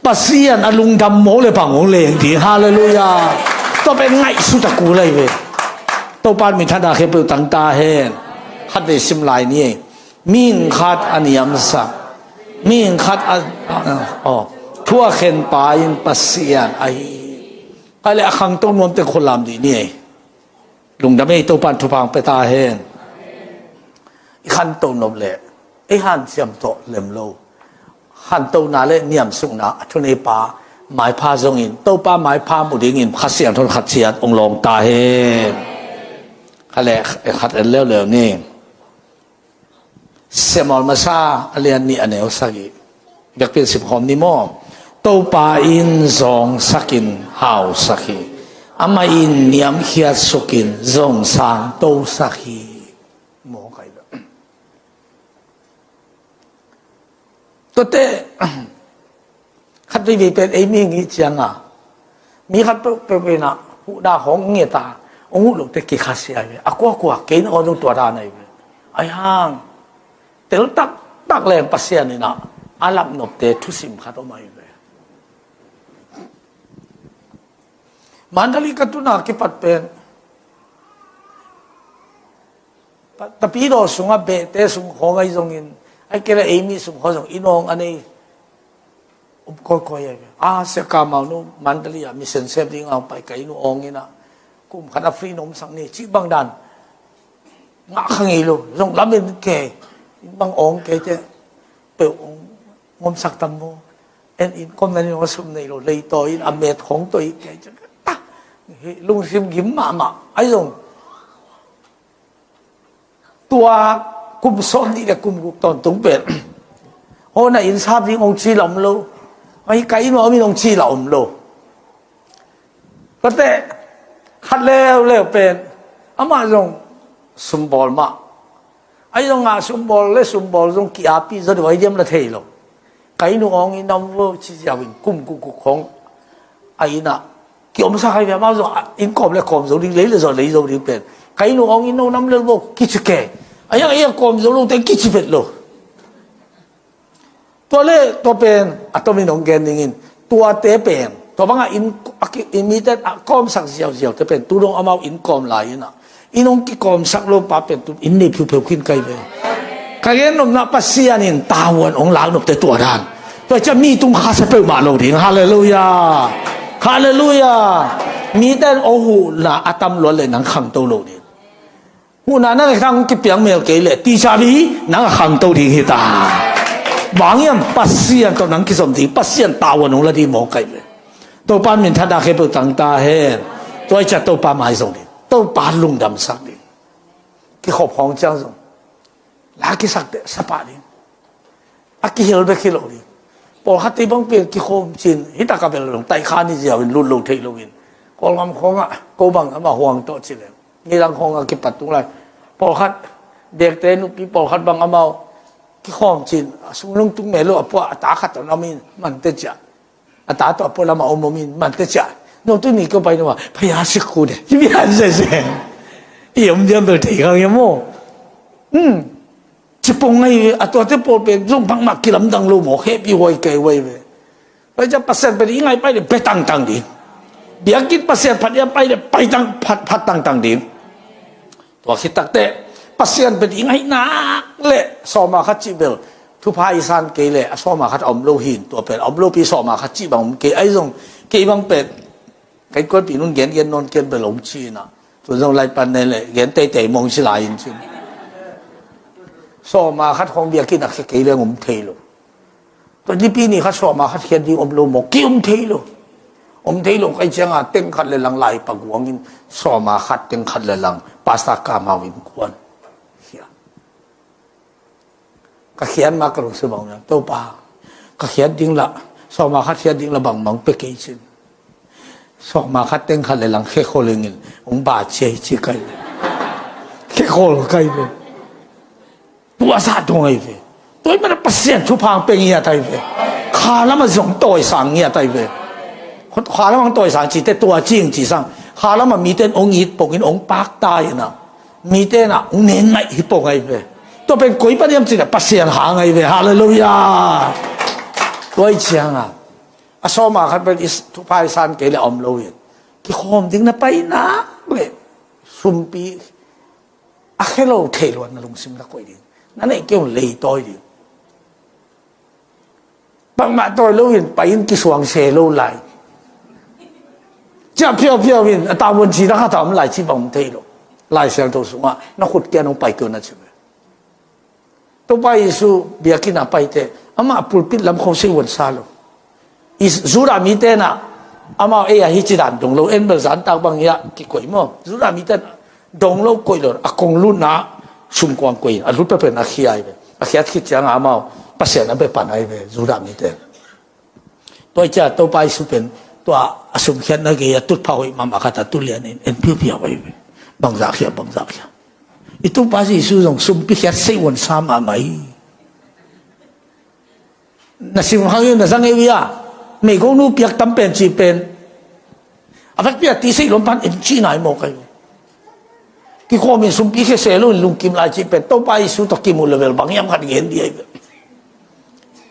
Pasian a lungdam mawk leh bang hong leng ding. Halleluiah. Tua pen ngaihsut a kul ahi ve. Topa in minthanna khempeuh tang ta hen. Khatvei sim lai ni. Mihing khat a niamsak, mihing khat a, a, a, aw, thu a khenpa in Pasian ahi hi. Kei leh a khangto nuam teng khut lam dih ni ei. Lungdam ei, Topa in thupha hong pia ta hen. I khanto nop leh ei hanciam tawh lem lo. Khantona le niamsukna a thuneipa maipha zongin Topa maipha mu dingin Kha Siangtho in khat ciat hong lawng ta hen. Kei leh khat en leuleu ni. Samuel masa a lian nih a neu sagih. Biakpiak simkhawm ni maw. Topa in zawngsakin hausak hi. Amah in niamkhiat sukin zong sangtosak hi. Maw kei lo. Tuate khat veivei pen ei mihing hi cianga mi khat peuhpeuh pen ah huhna khawng nget a hong huh lote kikhasia hi ve. A kuakua kei na aw zong tua dan ahi ve. Ahi hang tel taktak leng Pasian in ah a lapnopte thusim khat om ahi ve. Mandali ka tuna kipat pen Tapidaw sungah behte sung khawng ahi zongin, ahi kei leh ei mi sung khawng zong inn awng a nei um kawikawi ahi ve. A, Sia Kamau nu Mandali ah mission sem ding a hong pai ka inn uh awng in ah kum khat a free na omsak ni cih bang dan ngah kha ngei lo. Zong lamen kei, inn bang awng kei teh peuh hong omsak tam maw. En inn kawm na nih hong a sum nei lo, leitawi in a met khawng tawi kei ciang ah, lungsim gim mahmah ahi zong. Tua kum sawm nih le kum guk tawntung pen hona inn sap ding hong ci la om lo. Ahi ka inn ah om in hong ci la om lo. Tuate khat leuleu pen amah zong sumbawl mah. Ahi zongah sumbawl le sumbawl zong ki-api zaw deuh ahi diam la thei lo. Ka inn uh awng in om vo ci ziau in kum guk guk khawng a inn ah kiomsak ahi ve. Amau zong inn kawm le kawm zo ding, lei le zaw lei zo ding pen ka inn uh awng in om nam lel vo kici kei. Ahi zong ei a kawm zo lote kici vet lo. Tua le tua pen a tomin hong gen dingin tuate pen tua bangah inn a ki, inn mite a kawmsak ziauziaute pen tu dong amau inn kawm lai in ah inn hong kikawmsak lo pa pen tu inn nei phiupheu khin kai ve. Ka gen nopna Pasian in tavuan hong lak nopte tua dan. Tua ciah mi tung khasia peuhmah lo ding. Halleluiah. Halleluiah. Mite in aw huhna a tam luat le nang khangto lo ding. Huhna na neih khang kipiang mel kei leh ticabi nang a khangto ding hi ta. Bang hiam Pasian tawh nang kizom ding, Pasian tavuan hong la ding maw kei ve. Topa in minthanna khempeuh tang ta hen. Tua hi ciah Topa mai zong ding, Topa lungdamsak ding. Kikhop khawng ciang zong la kisakte sapah ding. A kihel bek hi lo ding. Pawlkhat tei bang pen kikhawm cin hi taka bel long taikha ni ziau in lut lo thei lo in Kawlgam khawngah ko bang amah huang tawh ci leng nidang khawngah kipat tung lai. Pawlkhat dekte nupi pawlkhat bang amau kikhawm cin a sung long tung mel lo a puah a ta khat tawh lam in mante ciah. A ta tawh a pualam a om om in mante ciah. No tu ni ko pai no a phaya sik khu de ci bian zezeng. I om diam bel thei khang hiam maw? Hmm. Cipong ngai ve, a tuate pawl pen zong bangmah kilamdang lo maw, hehpih huai kei huai ve. Pai ciah Pasian pen i ngai pai le be tangtang ding. Biakinn Pasian phat ia pai le pai tang phat, phat tangtang ding. Tua khit takteh Pasian pen i ngaihnak le sawma khat cih bel thupha i san kei le a sawma khat a om lo hin, tua pen a om lopi sawma khat cih bang om kei. Ahi zong kei bang pen kai kuanpi nun gen gen nawn ken bel om cina. Tun zong lai pan ne le gen teitei mong ci lai in cin. Sawma khat khong biakinn a khia kei le om thei lo. Tua nipi ni khat sawma khat khiat ding om lo maw, ki om thei lo. Om thei lo kai cianga teng khat le lang lai paguangin sawma khat teng khat le lang pasta kamau in kuan khia. Ka khiat ma ka lungsim bang niam Topa, ka khiat ding la, sawma khat khiat ding la bangmang pe kei cin. Sawma khat teng khat le lang khekhol ingin ung ba ciai ci kai ve. Khekhol kai ve. Tua sa tung ai ve. Tua i mana Pasian thupha ang pe ngiat ai ve. Kha lama zong tawisang ngiat ai ve. Kha lama ang tawisang cite tua cing ci sang. Kha lama miten ong it pongin ong pakta ina. Mite na ung nen ngaih hi pong ai ve. Tua pen koi pa niam cina Pasian hang ai ve. Halleluia. Tua i cianga a sawma khat pen i thupha i san kei le om lo in kikhawm ding na pai nak le sumpi a khe lo thei luat na lungsim na koih ding. Na neih keu lei tawi ding. Bangmah tawi lo in pai in kisuang se lo lai. Ciah phiaupiau in a tavuan ci na khat a om lai ci bang om thei lo. Lai Siangtho sungah na khut kian hong pai keu na ci ve. Topa Jesu biakinn a paite amah pulpit lam kho seiwon sa lo. Judah mite na amau ei a hi ci dan dong lo, en bel zantak bang hi a kikoih maw. Judah mite na dong lo koih lo, a kong lutna sumkuang koih in a lut pepen a khia ai ve. A khiat khit cianga amau Pasian a bepan ai ve Judah mite. Tua i cia Topa Jesu pen tua a sumkhiatna gei a tutpha hoih mahmah khat a tulian in en piupiau ai ve. Bangzah khia, bangzah khia. I Topa Jesu zong sumpi khiat seiwon sa mahmah i. Na sim hang in na zang eu ia. Meigonu piak tam pen ci pen a vekpi a ti sei lom pan en ci nai maw kai. Kikhawm in sumpi khia se lo in lungkim lai ci pen Topa Jesu tawh kimu level bang hiam khat gen di ai ve.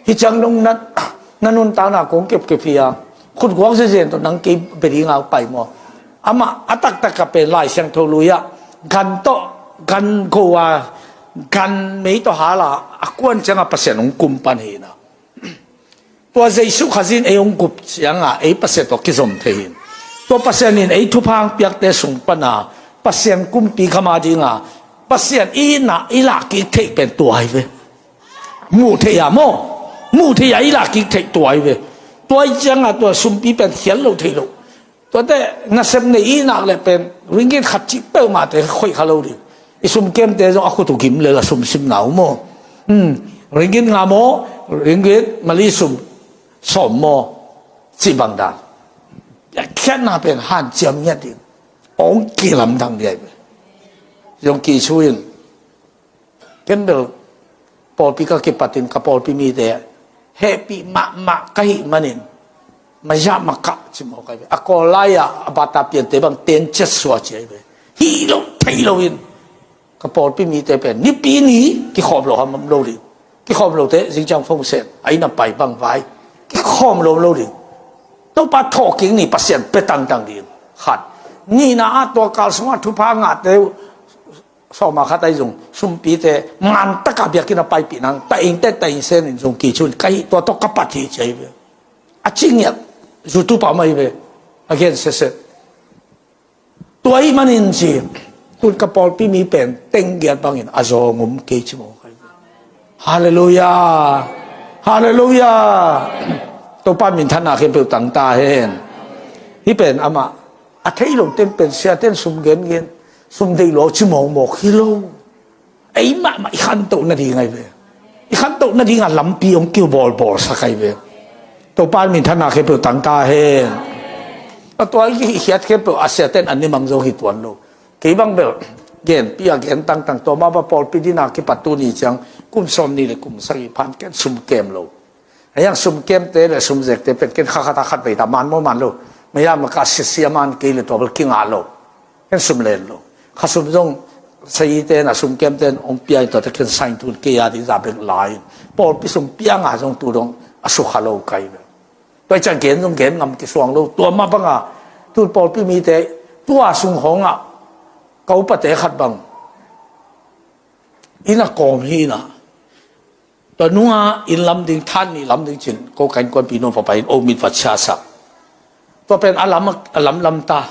Hi ciang nong na nuntakna kong kepkep hi a khutguak zezen tawh nang kei beri ngau pai maw. Amah a taktak a pen Lai Siangtho lui ah gan tawh gan go a gan mei tawh hala a kuan cianga Pasian hong kum pan hi na. Tua Jesu Khazih in ei hong gup cianga ei Pasian tawh kizom thei hin. Tua Pasian in ei thupha hong piakte sung pana Pasian kumpi khama dinga Pasian i na i lah kik theih pen tua hi ve. Muh theih a maw? Muh theih a i lah kik theih tua hi ve. Tua i cianga tua sumpi pen khial lo thei lo. Tuate nasep nei i nak le pen ringgit khat cih peuhmahte khoih kha lo ding. I sumkemte zong a khut uh gim le la sumsim na uh maw? Hmm. Ringgit nga maw? Ringgit mali sum sawm maw? Cih bang dan. Khiatna pen hanciam ngiat ding. Ong kilamdang diai pen zong kisu in. Ken bel pawlpi ka kipatin ka pawlpi mite hehpih mahmah ka hih manin maya makah cimawh kai ve. A kawl lai-a a bata piante bang ten ciat sua ciai ve. Hih lo thei lo in ka pawlpi mite pen nipi ni kikhawm lo hamam lo ding. Kikhawm lote zingciang phone set a inn a pai bang vai kikhawm lo lo ding. Topa thawhkik ni Pasian pe tangtang ding. Khat. Nihna ah tua kal sungah thupha ngahte uh sawma khat ahi zong sumpite man taka biakinn a paipih nang ta ingte ta ingsen in zong kicun ka hih tua tawh ka pat hi ci ahi ve. A ci ngiat zutupa mai ve. A gen sese. Tua ahi manin ci tun ka pawlpi mi pen tenggiat bangin a zawng um kei ci maw kai ve. Halleluia. Halleluia. Topa minthanna khempeuh tangta hen. Hih pen amah a thei lo ten pen siaten sum gengen sum deih lo ci mawkmawk hi lo. Ei mahmah i khantoh nading ai ve. I khantoh nadinga lampi hong kiu bawlbawl sak ai ve. Topa minthanna khempeuh tangta hen. A tua i khiat khempeuh a siaten an nimang zo hi tuan lo. Kei bang bel genpi a gen tangtang tua mah ba pawlpi dina kipat tuni ciang kum sawm ni le kum sagih phan ken sum kem lo. Hei ang sum kemte le sum zekte pen ken kha khat a khat vei ta man maw man lo. Maya maka sisia man kei le tua bel kinga lo. Ken sum len lo. Kha sum zong saite na sum kemte hong pia in tuate ken sain tun kei a ding za bek lai in pawlpi sum pia nga zong tu dong a sukha lo kai ve. Tua i ciang gen zong gen ngam kisuang lo tua mah banga tun pawlpi mite tua sung hawngah ka upate khat bang inn a kawm hi inah, tua nunga inn lam ding, than nih lam ding cin, ko ka innkuanpi nuam papa in omit va ciahsak. Tua pen a lam, a lamlam ta.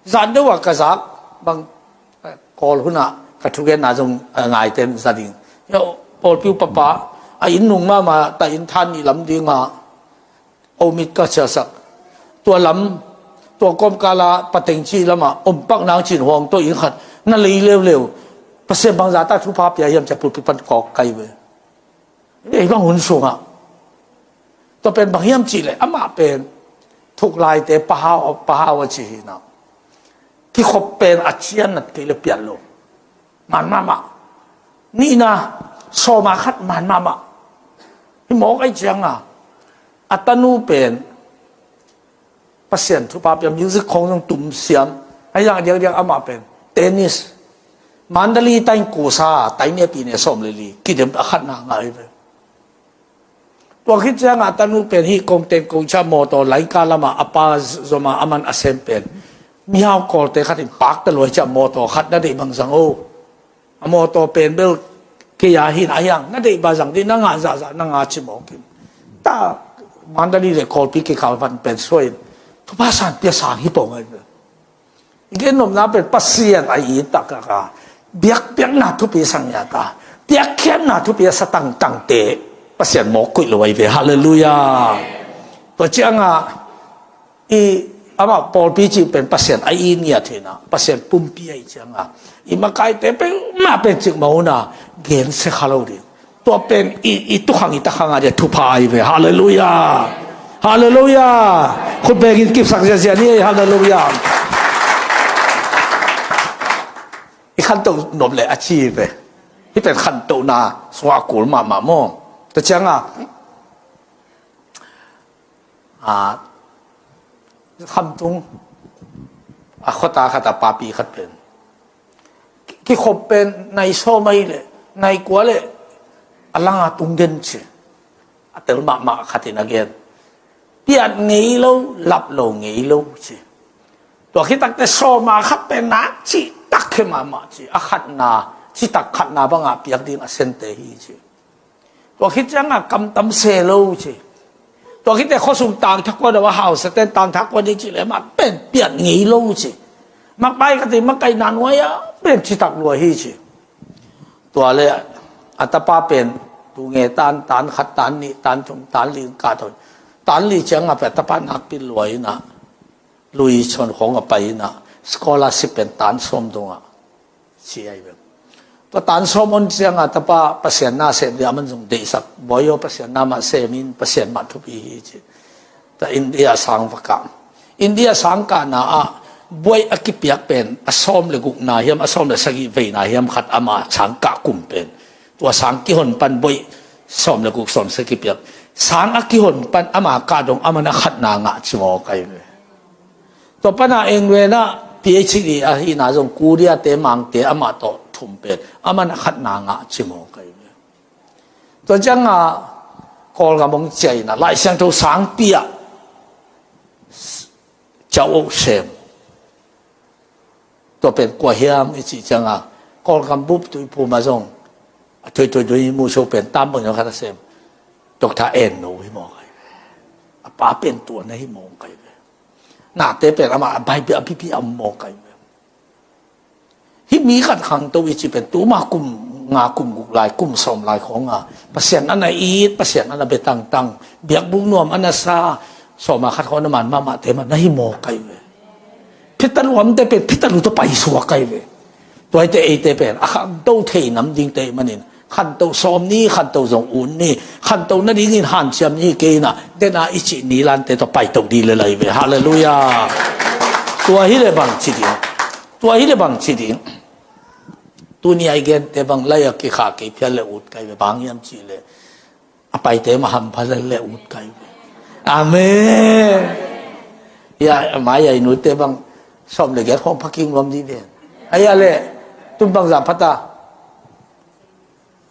Zan deuh ah ka zak bang, eh, Kawl hunah ka thugenna zong, eh, ngaite in za ding. Pawlpi uh papa a inn nung mahmah ta, inn than nih lam dingah omit ka ciahsak. Tua lam, tua kawmkala pateng cih lamah om pak nang cin huang tawh inn khat na lei leuleu. Pasian bangza ta thupha pia hiam cia pulpit pan kawk kai ve. Ei bang hun sungah tua pen bang hiam cihleh amah pen thuklaite pahau, pahau a ci hinah. Kikhop pen a cian nat kei le piat lo. Man mahmah. Nihna, sawma khat man mahmah. Hi mawk ai cianga a tanu pen Pasian thupha pia, music khong zong tum siam. Ai zang a diakdiak amah pen tennis. Mandali tain kusa, tain ne pi ne sawm le li kidem a khatna ngai ve. Tua khit ciangah a tanu pen hih kong ten kong ciah mawtaw laika lamah a pa zoma a man a sem pen mihau kawlte khat in pakta luai ciah mawtaw khat na deih bang zang o. A mawtaw pen bel kei a hin a hiang na deih bang zang dih, na ngah zahzah na ngah ci mawk in. Ta Mandali le Kawlpi kikal van pen suai in thupha san pia sang hi pong ai. I gen nopna pen Pasian a i taktak a biakpiakna thupi sang ya ta, piakkhiatna thupi a sa tangtangte Pasian mawk kuih lo ai ve. Halleluiah. Tua cianga i amah pawlpi cih pen Pasian a i niat hina, Pasian pumpi a i cianga i makaite pen mah pen cik mahuna gensia kha lo ding. Tua pen i, i tukhang i takhang a dia thupha ai ve. Halleluiah. Halleluiah. Khut bengin kipsak ziazia ni ei. Halleluiah. I khanto nop le a ci ve. Hi pen khanto na sua kul mahmah maw. Ta cianga a, khamtung a khuata khat a papi khat pen kikhop pen nai sawm ai le nai kua le a langa tung den ci. A tel mahmah khat in a gen. Piat ngei lo, lap lo ngei lo ci. Tua khitakte sawma khat pen nak ci tak khe mahmah ci. A khatna ci tak khatna bangah piak ding a sente hi ci. Tua khit ciangah kamtam se lo ci. Tua khitte khuasung tangthak kua deuh a hausa ten tangthak kua ding ci le mah pen piat ngei lo ci. Makpai ka ti makaihna nuai ah pen citak lua hi ci. Tua le a tapa pen tunge tan, tan khat, tan nih, tan thum, tan li kah thawi. Tan li ciangah pen a tapa nakpi lua inah lui chon khong a pai inah scholarship pen tan sawm dongah ci ai ve. Tua tan sawm on cianga tapa Pasian na sem dia man zong deihsak, bawi aw Pasian na mah semin Pasian mah thupi hi ci. Ta India sang va kah. India sang kahna ah bawi a kipiak pen a sawm le gukna hiam a sawm le sagih veina hiam khat ama sang kah kum pen tua sang kihon pan bawi sawm le guk sawm sagih piak. Sang a kihon pan ama kah dong aman a khatna ngah ci maw kai ve. Tua pana England ah P H D ahihna zong Korea te Mangte amah tawh thum pen aman a khatna ngah ci maw kai ve. Tua cianga Kawlgam hong ciah inah Lai Siangtho sangpi ah Cao Oh sem. Tua pen kua hiam i cih cianga Kawlgam bup tuiphum ah zong a thuithui dui muso pen tam bang zong khat a sem. Doctor En No hi maw kai ve. A pa pen tua na hi maw kai ve. Nate pen amah a Bible a pipi a maw kai ve. Hih mi khat khangto i ci pen tuma kum nga kum guk lai kum sawm lai khawnga Pasian a na it, Pasian a na bia tangtang, biakbuk nuam a na sa, sawma khat khaw na man mahmahte mah na hi maw kai ve. Phitaluamte pen phitalu tawh paisuak kai ve. Tuaite eite pen a khangto thei nam dingte ih manin khanto sawm ni, khanto zong un ni, khanto nadingin hanciam ni kei inah dena i cih ni lante tawh paito dih le lai ve. Halleluiah. Tua hi le bang ci ding. Tua hi le bang ci ding. Tuni a i gente bang lai a kikhah kei phial le ut kai ve bang hiam cih le a paite mah hampha le le ut kai ve. Amen. Ya mai a i nute bang sawm le giat khawng phaking nuam dih ve. Ai a le tun bang zam phata.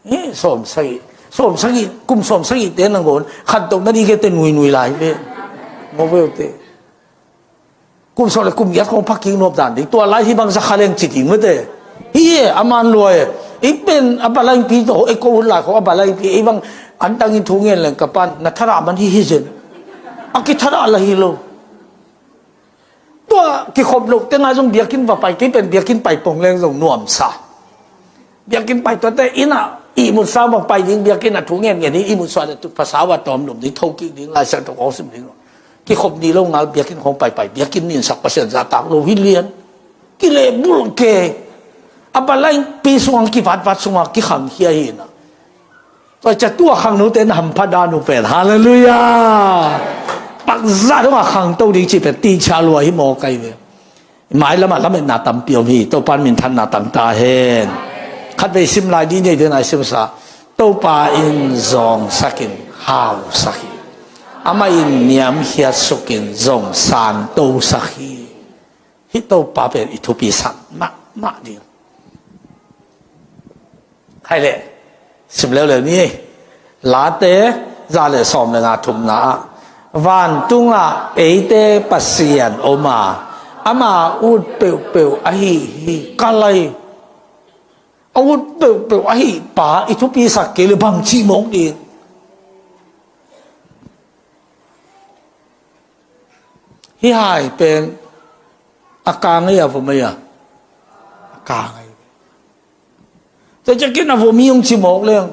Eh, sawm sagih, sawm sagih, kum sawm sagih te nangawn khantoh na dih kei te nuinui lai ve. Maw ve uh te. Kum sawm le kum giat khawng phaking nuam dan ding tua lai hi bang zakha leng ci ding mete. Hi e a man lua e. Ei pen a balaingpi tawh ei ko hun lai khawng a balaingpi ei bang antangin thu ngen leng ka pan na thadah man hi hi zen. A kithadah la hi lo. Tua kikhop loh tengah zong biakinn va pai, kei pen biakinn pai pong leng zong nuamsa. Biakinn pai tuate inn ah ihmut sa bang pai ding, biakinn ah thu ngen ngen hi ihmut sa le tu phasau a tawm lum ding, tho kik ding, Lai Siangtho khawng sim ding. Kikhop ni lo ngal biakinn khawng pai pai, biakinn nin sak Pasian zahtak lo hi lian. Kilehbulh ke. A balaingpi sungah kivatvat sungah kikhangkhia hi na. Tua ciang tua khangnote na hampha dan uh pen. Halleluiah. Pakzah dongah khangto ding cih pen tingcha lua hi maw kai ve. Mailamah lametna tampi om hi. Topa in minthanna tang ta hen. Khatvei sim lai dih nei dena i simsa. Topa in zawngsakin hausak hi. Amah in niamkhiat sukin zong santosak hi. Hih Topa pen i thupi sak mahmah ding. Hai leh, sim leuleu ni. Late za le sawm le nga thumna ah, vantungah eite Pasian om a, ama ut peuhpeuh ahi hi. Ka lai, a ut peuhpeuh ahi pa i thupi sak kei le bang cih mawk ding. Hih hai pen a kang ei a vom ei a, a kang ei. Tua ciangin a vom hi hong ci mawk leng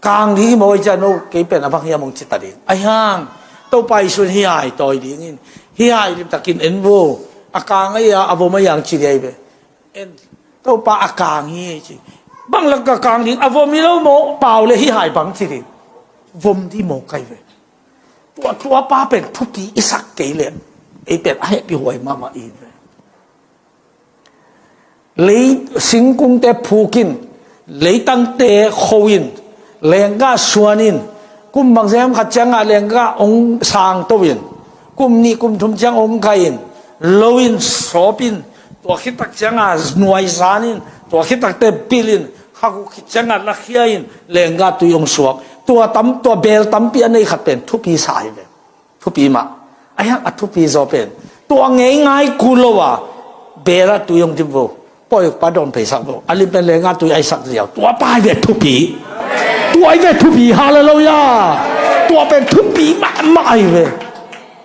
kang ding hi mawk ei ciang no kei pen a bang hiam hong ci ta ding. Ahi hang Topa Jesuh in hih hai tawi dingin hih hai limtakin en vo, a kang ei a, a vom ei a hong ci ding ahi ve. En, Topa a kang hi ci. Bang lak ka kang ding, a vom hi lo maw, pau le hih hai bang ci ding. Vom ding maw kai ve. Tua, tua pa pen thupi i sak kei le ei pen a hehpih huai mahmah i ve. Lei singkungte phukin, leitangte kho in, lenggah suanin, kum bangzem khat ciangah lenggah hong sangto in, kum nih kum thum ciang hong kai in, lo in sawp in, tua khitak ciangah nuai zan in, tua khitakte bil in, khakuk khit ciangah lakhia in, lenggah tui hong suak. Tua tam, tua bel tampi a nei khat pen thupi sa hi ve. Thupi mah. Ahi hang a thupi zaw pen tua ngei ngai kul lo a, bel ah tui hong dim vo. Pawi pa dawn pheisak vo. A lim pen lenggah tui aisak ziau. Tua pa ahi ve thupi. Tua ahi ve thupi. Halleluiah. Tua pen thupi mahmah ahi ve.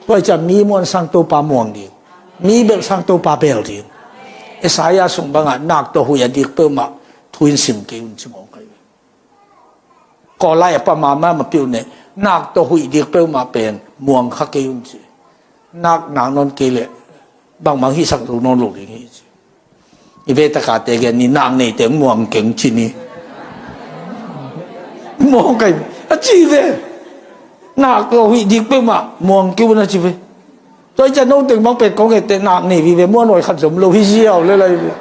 Tua hi ciang mi muan sang Topa muang ding. Mi bel sang Topa bel ding. Isaiah sung bangah nak tawh huih a dik peuhmah thu in sim kei un ci mawk ahi ve. Kawlai a pa mama ma piu ne, nak tawh huih dik peuhmah pen muang kha kei un ci. Nak, nak nawn kei leh bangmah hihsak zo nawn lo ding hi ci. I ve takate gen ni nak nei teng muang keng ci ni. Muang kai a ci ve. Nak tawh huih dik peuhmah muang kei un a ci ve. Tua hi ciang no teng bang pen kong et teh nak nei vive, muan huai khat zom lo hi ziau le lai ve.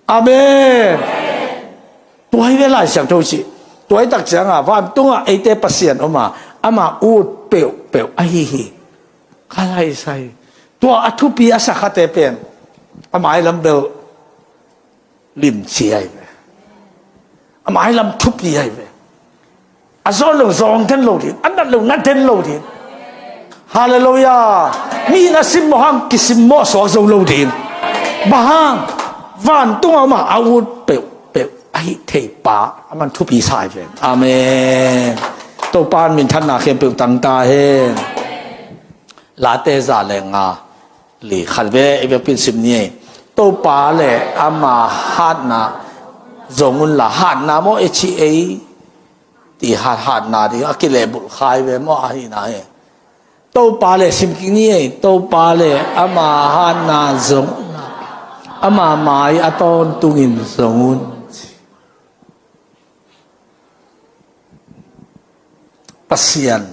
Amen. Tua hi ve Lai Siangtho cih. Tua hi tak ciangah vantungah eite Pasian om a, ama ut peuhpeuh ahi hi. Ka lai sa hi. Tua a thupi a sa khate pen a mailam bel limci ahi ve. A mailam thupi ahi ve. A zawn lo zawng den lo ding, a nat lo nat den lo ding. Halleluiah. Mi in a simmawh hang kisimmawh suak zo lo ding. Bang hang, vantungah om a, a ut peuhpeuh ahi thei pa a man thupi sa hi ven. Amen. Topa in minthanna khempeuh tang ta hen. Late za le nga li khat ve i biakpin sim ni ei. Topa le ama hatna zong unla, hatna maw e ci ei. Ti hat, hatna ding a kilehbulh kha hi ve maw, ahina hi. Topa le sim kik ni ei. Topa le ama hatna zong unla, ama mai a tawntungin zong un. Pasian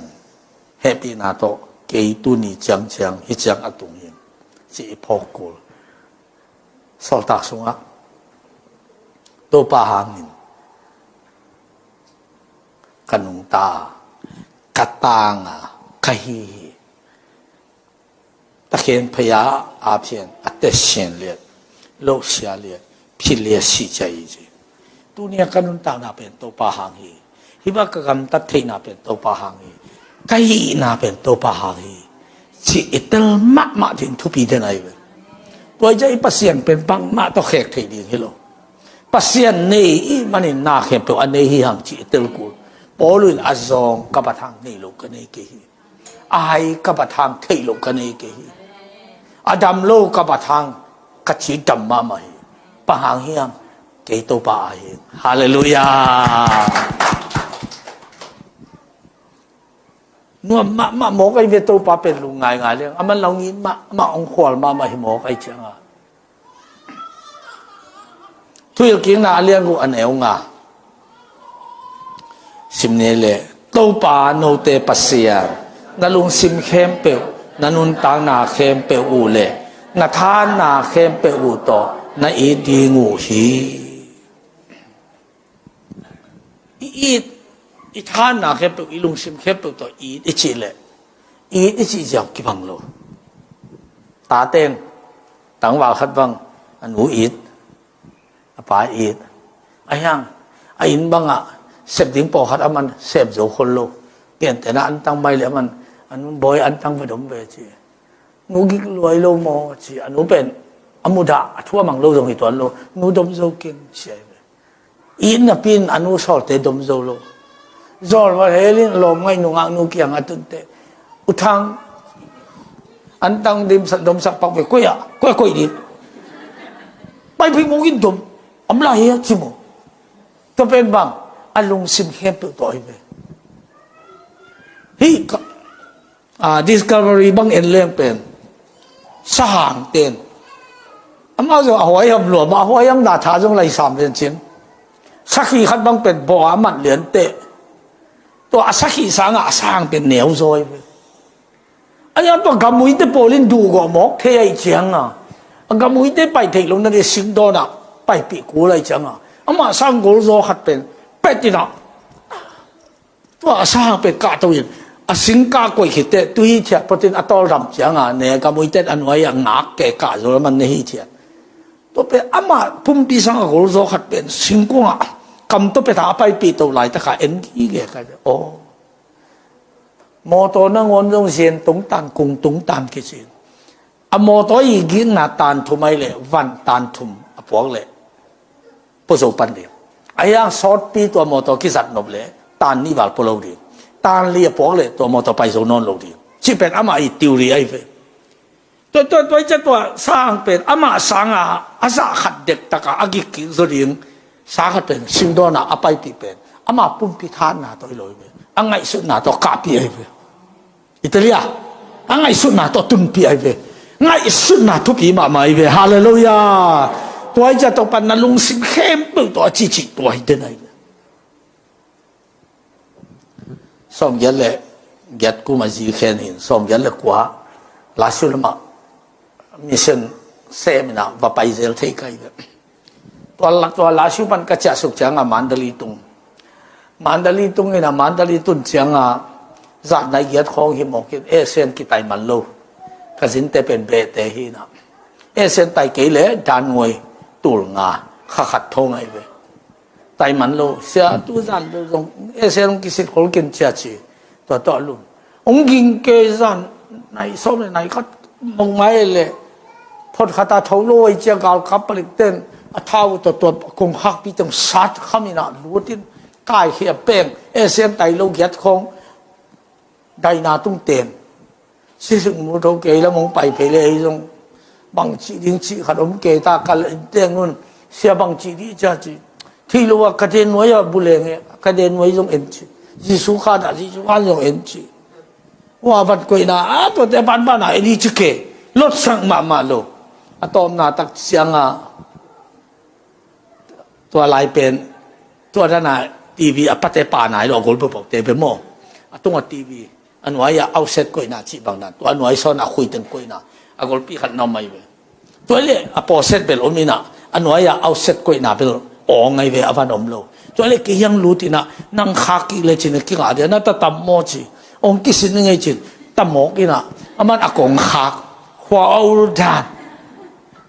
hehpihna tawh kei tuni ciangciang hih ciang a tung hi, ci i phawk kul. Sawltak sungah Topa hangin ka nungta, ka tanga, ka hi hi. Takhen phaya a phian a tesian liat, lohsia liat, philiat si cia hi ci. Tunia ka nuntakna pen Topa hang hi. Hih bang ka gamtat theihna pen Topa hang hi. Ka hihna pen Topa hang hi. Ci i tel mahmah ding thupi den ahi ve. Tua i cia i Pasian pen bangmah tawh khek thei ding hi lo. Pasian nei i hih manin na khempeuh a nei hi hang cih tel kul. Paul in a zawng ka bat hang nei lo ka nei kei hi. A hai ka bat hang theih lo ka nei kei hi. A dam lo ka bat hang ka ci dam mahmah hi. Bang hang hiam? Kei Topa a hi. Halleluiah. Nuam mahmah mawk ahi ve, Topa pen lung ngaingai leng a man lo ngi mahmah hong khual mahmah hi mawk ahi cianga. Thuhilhkikna a lian guk a neu nga. Sim ni leh, Topa note Pasian, na lungsim khempeuh, na nuntakna khempeuh uh le na thahatna khempeuh uh tawh na it ding uh hi. I it, i thahatna khempeuh, i lungsim khempeuh tawh it i cih leh, it i cih ziau kibang lo. Tate in tangval khat bang a nu it, a pa it. Ahi hang a inn bangah sep ding pawlkhat a man sep zo khol lo. Gentehna an tang mai le a man, a nu bawi an tang va dom ve ci. Nu gik luai lo maw ci. A nu pen a mudah, a thu a mang lo zong hi tuan lo. Nu dom zo keng ci ahi ve. It napi in a nu sawlte dom zo lo. Zawl va hel in lawm ngaih nungak nu kiang a tun teh, U Thang, an tang dim sa-, dom sak pak ve, koi ah, koi ah, koi dik. Paipih mawk in dom, om lai hi a ci maw. Tua pen bang, a lungsim khempeuh tawh ahi ve. Hih ka, a, Discovery bang en leng pen sahang ten, amah zong a huai ham lua mah, a huai ham na tha zong lai sam ven cin. Sakhi khat bang pen bawh a mat lian teh, tua a sakhi sangah a sahang pen neu zaw ahi ve. Ahi a tua gamuite pawl in duhgawh mawk thei ahi cianga, a gamuite pai theih lo na dih singdawnah paipih kul ahi cianga, amah sang golzaw khat pen pet inah, tua a sahang pen kahto in a singkah koih khit teh tuhi thiat photin a tawldam cianga ne gamuite a nuai a ngak ke kah zo laman ne hi thiat. Tua pen amah pumpi sang a golzaw khat pen singkungah kam tawh peta a paipih to laitakah en gige ka, aw. Mawtaw nangawn zong zian tungtan kung tungtan kicin. A mawtaw i gikna tan thum ahi leh van tan thum a puak leh puazo pan ding. Ahi hang sawtpi tua mawtaw kizat nop leh tan nih val pua lo ding. Tan li a puak leh tua mawtaw paizo nawn lo ding. Cih pen amah i theory ahi ve. Tua, tua, tua, tua, tua sang pen amah sanga a zah khat dektakah a gik kik zaw ding. Sang khat pen singdawnah a paipih pen ama pumpi thahatna tawh hi lo hi ve. A ngaihsutna tawh kahpih ahi ve. Italia, a ngaihsutna tawh tunpih ahi ve. Ngaihsutna thupi mahmah ahi ve. Halleluiah. Tua hi ciah Topa na lungsim khempeuh tawh a cihcih tua hi den ahi ve. Sawmgiat le giat kum a zi khen in sawmgiat le kua, Lasiu lamah mission sem inah va pai zel thei ka hi ve. Tua la, tua Lasiu pan ka ciahsuk cianga Mandalay tung. Mandalay tung inah Mandalay tun cianga zatnai giat khawng hi mawkin Asian kitai man lo. Ka zinte pen behte hi inah Asian tai kei le dan nguai tul nga kha khat thawng ahi ve. Tai man lo, sia tu zan lo zong, eh, sia long kisit khol kin cia ci. Tua tua lum. Ong ging ke zan, nai sawm le nai khat mong mai le. Phot khat a tho lo ai cia gal kap palik ten, a thau tua tua kong khak pi teng sat kham ina lutin, kai khia peng, eh, siam tai lo giat khong. Daina tung ten. Sisik mu tho kei lam hong pai phei le ei zong. Bang cih ding cih khat om kei ta kal in teng nun. Sia bang cih dih cia ci. Thih lo a ka den nuai a bu leng e. Ka den nuai zong en ci. Jesu khan a Jesu khan zong en ci. Ua van koihna a tuate banbana en i ci ke. Lot sang mahmah lo. A tawmna tak cianga. Tua lai pen, tua dana T V a pate pa nai lo a gol bobok te be maw. A tunga T V, a nuai a outset koihna cih bang dan. Tua a nuai sawn a khui teng koihna. A golpi khat na om mai be. Tua le a pawset bel om ina, a nuai a outset koihna bel aw ngai ve a van om lo. Tua le kei hiang lut ina, nang khak kik le cin a kingah dia, na ta tam maw ci. Ong kisin ni ngei cin, ta mawk ina, a man a kong khak. Khua a ul dan.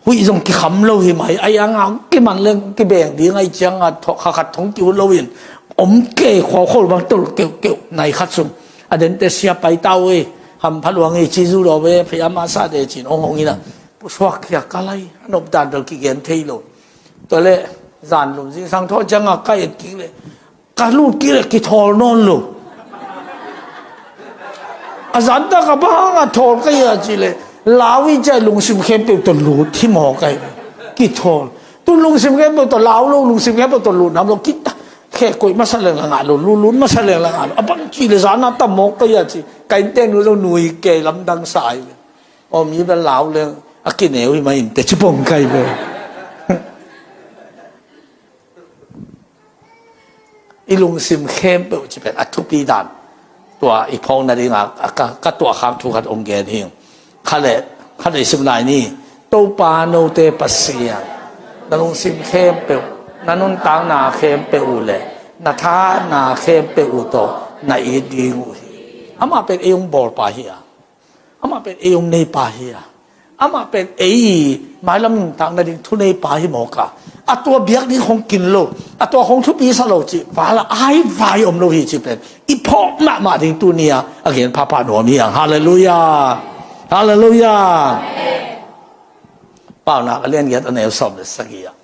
Huih zong kikham lo hi mai, ai anga kiman leng kibeng ding ai cianga thok kha khat thong kiu loin om kei khua khol bang tol keuh keuh nai khat sung. A dente sia pai tau e, ham pha luang e, ci zu lo ve, phei ama sa de cin ong hong ina. Pusuak kia ka lai, a nop dan bel kigen thei lo. Tua le, Zan lum zingsang thaw ciangah ka et kik leh, ka lut kik leh kithawl nawn lo. A zan tak a bang a thawl ka hi a cih leh, lau i ciah lungsim khempeuh tawh lut hi maw ka hi. Kithawl. Tu lungsim khempeuh tawh lau lo, lungsim khempeuh tawh lut nam lo, kita. Khe koih masa leng la ngah lo, lut lut masa leng la ngah lo. A bang cih leh zan a tam maw ka hi a ci. Ka innte nu zong nui kei lamdang sa hi ve. Aw, mi bel lau leng a kineu hi mah in teh ci pong ka hi ve. I lungsim khempeuh ci pen a thupi dan. Tua i phawk nading a, a ka, ka tuah khak thu khat ong gen hi. Khat le, khat le i sim lai ni. Topa note Pasian, na lungsim khempeuh, na nuntakna khempeuh uh le na thahatna khempeuh uh tawh na it ding uh hi. Amah pen ei ong bawlpa hi a. Amah pen ei ong neipa hi a. Amah pen ei mailam nuntak nading thuneipa hi mawk a. A tua biak ding hong kin lo, a tua hong thupi sa lo cih vala ai vai om lo hi cih pen i phawk mahmah ding tuni a a gen phapha nuam hi ang. Halleluiah. Halleluiah. Paunak a lian giat a neu sawm le sagih ah.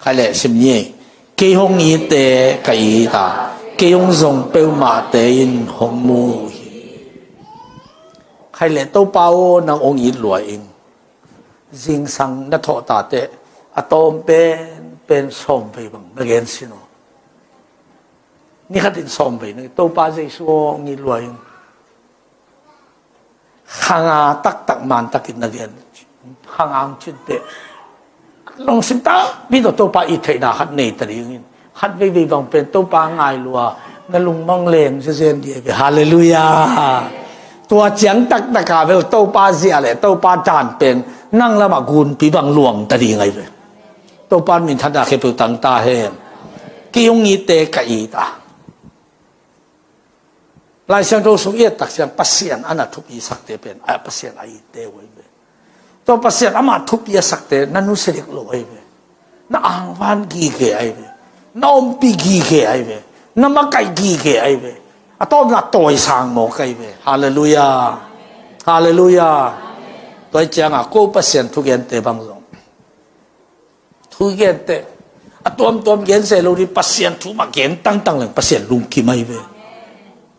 Khai le sim ni. Kei hong itte ka it a, kei hong zong peuhmahte in hong mu uh hi. Khai le Topa aw, nang hong it lua ing. Zingsang na thawh ta teh a tawm pen pen sawm vei bang na gen sin aw. Ni khat in sawm vei na, Topa Jesu aw, hong it lua ing. Khanga taktak man takin na gen. Khanga hong cin teh lungsim takpi tawh Topa it theihna khat nei ta dingin, khat veivei bang pen Topa ngai lua, na lungmang leng zezen dih ahi ve. Halleluiah. Tua ciang taktak a bel Topa zia le Topa dan pen nang lamah gunpi bang luang ta ding ahi ve. Topa minthanna khempeuh tang ta hen. Kei hong itte ka it a. Lai Siangtho sung i et tak ciang Pasian a na thupi sakte pen a Pasian a itte uh ahi ve. Tua Pasian amah thupi a sakte na nusia dek lo ahi ve. Na angvan gige ahi ve. Na ompih gige ahi ve. Na makaih gige ahi ve. A tawpna tawisang mawk ahi ve. Halleluiah. Halleluiah. Tua hi ciangah ko Pasian thugente bang zong thu i gen teh a tuamtuam gen se lo ding, Pasian thu mah gen tangtang leng Pasian lungkim ahi ve.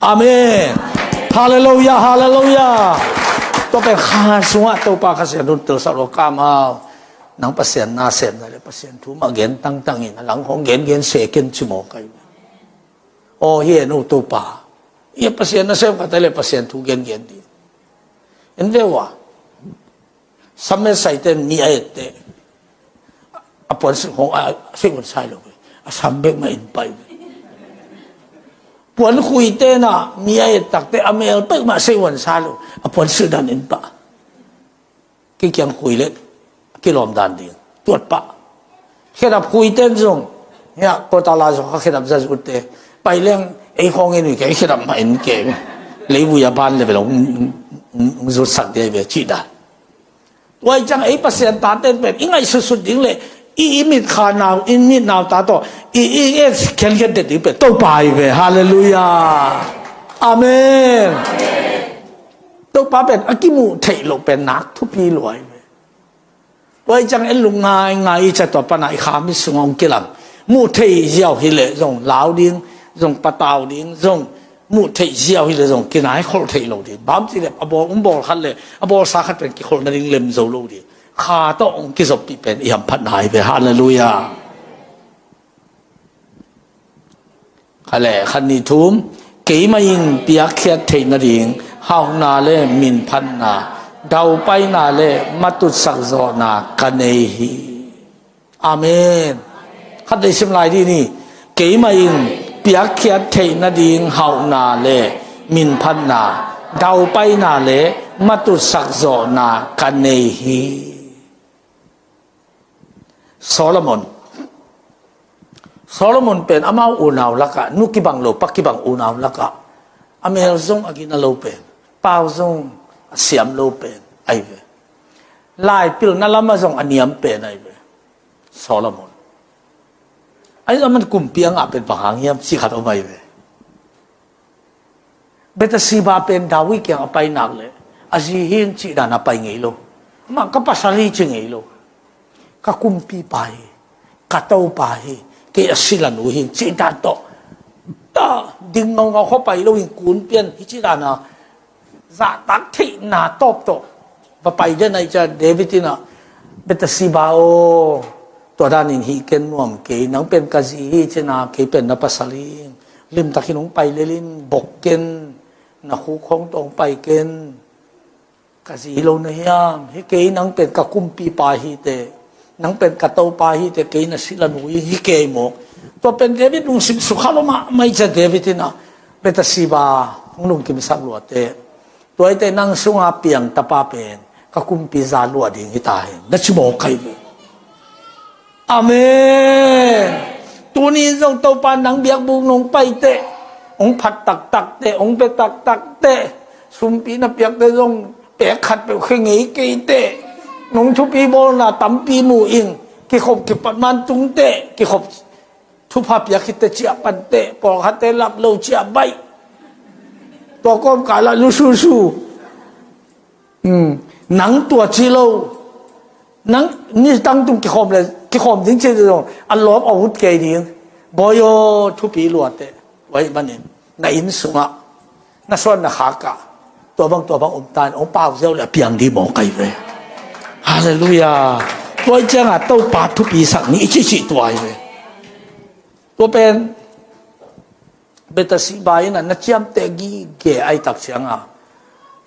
Amen. Halleluiah, halleluiah. Tua pen kha sungah Topa Kha Siangtho in telsak lo, ka amau, nang Pasian na sem na le Pasian thu mah gen tangtang in, a lang khawng gengen se ken ci mawk ahi ve. Aw hi e no Topa. Ia Pasian na sem khat le Pasian thu gengen ding. En ve ua. Sam le saite in mi a etteh a puan silh khawng a seihhuan sa lo ve. A sam bek mah in pai ve. Puan khuite na mi a et takteh a mel bek mah seihhuan sa lo, a puan silh dan in pah. Kikiang khui le kilawm dan ding tuat pah. Khedap khuite in zong, hia kawta lai zong kha khedap zazutte pai leng ei khawng in ui kei, khedap mah in kei ve. Leivui a ban le ve lo, zutsak dei ve cih dan. Tua i ciang ei Pasian tate in pen i ngaihsutsut ding le i, i mit kha nau, i mit nau ta tawh i, i, i khenkhen det ding pen Topa hi ve. Halleluiah. Amen. Topa pen a kimuh theih loh pen nak thupi lua hi ve. Tua i ciang en lung ngaingai i ciah tua pana i kha mit sungah hong kilang. Muh theih ziau hileh zong lau ding, zong patau ding, zong muh theih ziau hileh zong kinai kholh theih lo ding. Bang ci leh a bawl, hong bawl khat leh a bawlsa khat pen kikholh nading lem zo lo ding. Kha tawh hong kizoppih pen i hamphatna hi ve. Halleluiah. Kha le khat nih thum, keimah in piakkhiat theih nading hauhna le minphatna, daupaina le matutsak zawhna ka nei hi. Amen. Khat vei sim lai dih ni. Keimah in piakkhiat theih nading hauhna le minphatna, daupaina le matutsak zawhna ka nei hi. Solomon. Solomon pen amau unau lakah, nu kibang lo, pa kibang unau lakah a mel zong a gina lo pen, pau zong a siam lo pen ahi ve. Laipilna lamah zong a niam pen ahi ve. Solomon. Ahi zong aman kumpi a ngah pen bang hang hiam cih khat om ahi ve. Bathsheba pen David kiang a pai nak leh a zi hi ing cih dan a pai ngei lo. Amah ka pasal hi ci ngei lo. ka kumpipa hi, ka topa hi, kei a silanu hi, cih dan tawh. Ta, ding ngaungau khuapai lo in kun pian, hi ci dan a, zahtak theihna tawp tawh va pai den ahi ciah David in ah, Bathsheba aw, tua danin hih ken nuam kei, nang pen ka zi hi cin ah, kei pen na pasal hi, limtakin hong pai lel in, bok ken, na khuk hong tawh hong pai ken. Ka zi lo na hiam? Hi kei, nang pen ka kumpipa hi teh, nang pen ka topa hi teh, kei na silanu hi, hi kei maw? Tua pen David lungsim sukha lo mahmah ahi ciah David in ah, Bathsheba hong lungkimsak lua teh, tua hi teh nang sunga piang tapa pen ka kumpi za lua ding hi ta hen, na ci mawk ahi ve. Amen. Tuni zong Topa nang biakbuk nong pai teh, hong phat taktak teh, hong bia taktak teh, sumpi na piak teh zong pek khat peuh khia ngei kei teh, nong thupi bawlna tampi mu ing, kikhop kipat man tung teh, kikhop thupha piak khit teh ciah pan teh, pawlkhat teh lap lo ciah baih. Tua kawmkal ah lususu. Hmm. Nang tua ci lo. Nang ni tangtung kikhawm le, kikhawm ding ci lo. A lawp a ut kei ding. Bawi aw, thupi lua teh. Tua ahih manin, na inn sungah, na suan na khak ah, tua bang, tua bang om ta in, hong pau ziau le a piang ding mawk ahi ve. Halleluiah. Tua ahih ciangah Topa thupi sak ni i cihcih tua ahi ve. Tua pen Bathsheba in ah na ciamteh gige ahi tak ciangah,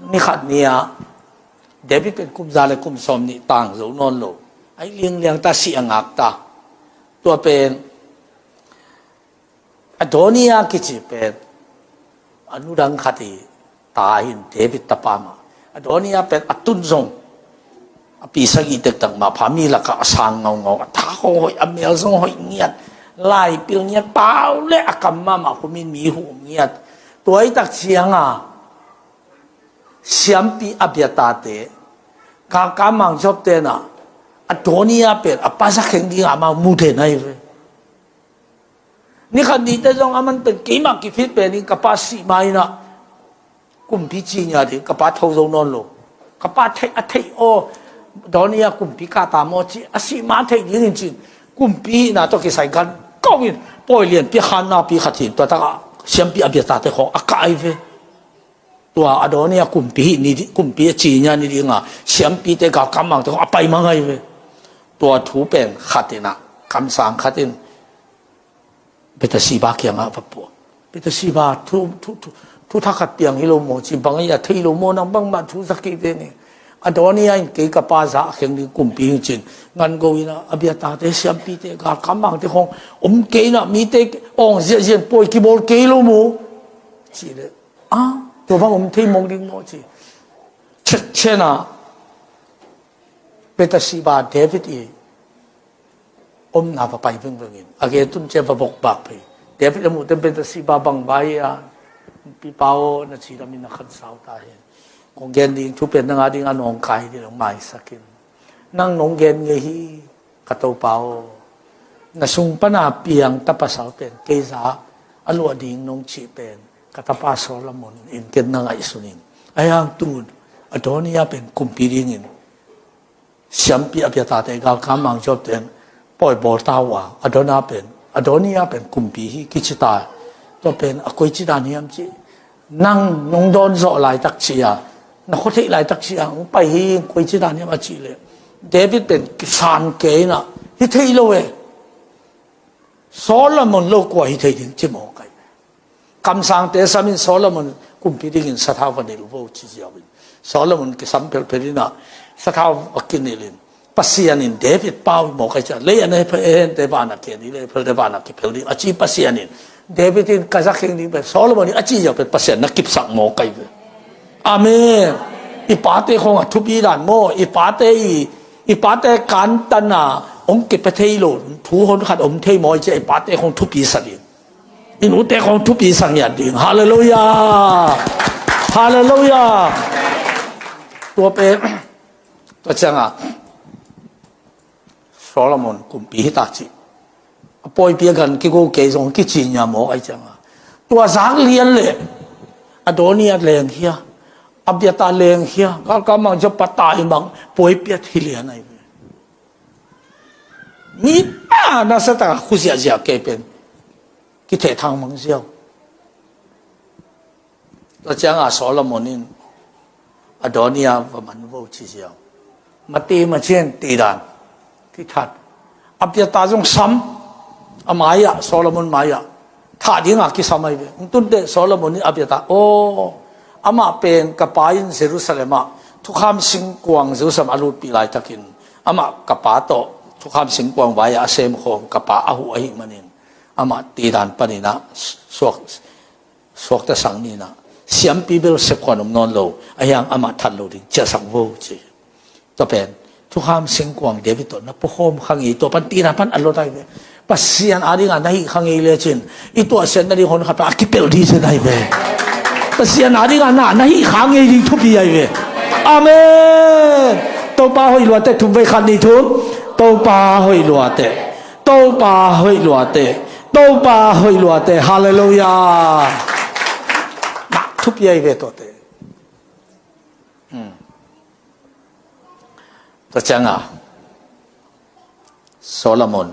ni khat ni-ah, David pen kum za le kum sawm nih tang zo nawn lo, ahi liangliang ta, si a ngak ta. Tua pen Adoniya kici pen a nu dang khat i ta hi in, David tapa mah. Adoniya pen a tun zong a pi sagih dektak mah, pha mi lakah a sang ngaungau, a tha khong hoih, a mel zong hoih ngiat, lai pil ngiat, pau le a kam mahmah, khumin mi huh ngiat. Tua ahih tak ciangah siampi Abiathar te, galkap mang Joab te in ah, Adoniya pen a pa za kheng dingah amau mu den ahi ve. Ni khat ni teh zong aman pen, keimah kifit pen in, ka pa sih ma in ah, kumpi ci nia ding, ka pa tho zo nawn lo. Ka pa theih, a theih aw, Adoniya kumpi kah ta maw ci, a sih ma theih ding in cin, kumpi hihna tawh kisai gan kau in, pawi lianpi a khanna pi khat hi in, tua takah siampi Abiathar te khawng a kah ahi ve. Tua Adoniya kumpi hi ni di, kumpi a ci nia ni dingah siampi te, galkap mang te khawng a pai mang ahi ve. Tua thu pen khat in ah, kamsang khat in Bathsheba kiangah va puak. Bathsheba, thu, thu, thu, thu thakhat piang hi lo maw ci, bang a thei lo maw, nang bangmah thu za kei ve ni. Adoniya in kei ka pa za a kheng ding kumpi hi cin, ngan go in ah, Abiathar te, siampi te, galkap mang te khawng om kei in ah, mite awng ziahziah in pawi kibawl kei lo maw? Ci le, ah, tua bang om thei mawk ding maw ci. Chet chet in ah Bathsheba David i omna va pai vengveng in, a gei tun ciang va bokbak phei. David a muh teh Bathsheba bang vai a, pi pa aw, na cidam in na khansau ta hi. Kong gen ding thu pen nang a ding a nawngkai ding, nang maisak in. Nang nong gen ngei hi, ka topa aw. Na sung pana piang ta pasal pen kei za a luah ding nong cih pen ka tapa Solomon in ken na ngaihsun in. Ahi hang tun Adoniya pen kumpi dingin siampi Abiathar te, galkap mang Joab te in pawi bawl ta uh a, Adoniya pen, Adoniya pen kumpi hi kici ta. Tua pen a koici dan hiam cih, nang nong dawn zawh laitak ci a, na khuatheih laitak ci a hong pai hi, koici dan hiam a cih leh, David pen kisan kei in ah, hi thei lo e. Solomon lo kua hi thei ding ci mawk ahi. Kamsangte sam in Solomon kumpi dingin sathau va nilh vo ci ziau in, Solomon kisam phelphel in ah sathau va kinilh in, Pasian in David pau hi mawk ahi ciah, lei a na hente banah ken hi, lei a phelte banah kiphel ding a ci Pasian in David in ka za kheng ding pen Solomon in a ci ziau pen Pasian na kipsak mawk ahi ve. Amen. I pate khong a thupi dan maw, i pate i, i pate kantan a hong kipia thei lo thu hon khat om thei maw, i cia i pate khong thupi sa ding. I nute khong thupi sa ngiat ding. Halleluiah. Halleluiah. Tua pen, tua ciangah Solomon kumpi hi ta ci. A pawipi a gan kigo kei zong kici nia mawk ahi ciangah, tua zak lian le Adoniya leng hia, Abiathar leng hia, galkap mang Joab pa tai mang pawipi a thi lian ahi ve. Mi pa nasa taka khuziahziah kei pen kithehthang mang ziau. Tua cianga Solomon in Adonia va man vo ci ziau. Mati macin tidan kithat. Abiathar zong sam. A mai-ah, Solomon mai-ah thah dinga kisam ahi ve. Hong tunte Solomon in Abiathar, aw, amah pen ka pa in Jerusalem ah thukham singkuang Jerusalem a lutpih laitakin amah ka pa tawh thukham singkuang vai-ah a semkhawm ka pa a huh ahih manin amah tidan paninah suak suakta sang ninah siampi bel sepkhuan om nawn lo, ahiang amah that lo ding ciahsak vo ci. Tua pen thukham singkuang David tawh na pukhawm kha ngei, tua pan tina pan a lawt ahi ve. Pasian adinga na hih kha ngei lecin i tuahsiat nading hon khat pen a kipelh ding zen ahi ve. Pasian adinga na na hih kha ngei ding thupi ahi ve. Amen. Topa hoih luate, thum vei khat ni thum. Topa hoih luate. Topa hoih luate. Topa hoih luate. Halleluiah. Mah thupi ahi ve tuate. Hmm. Tua cianga Solomon,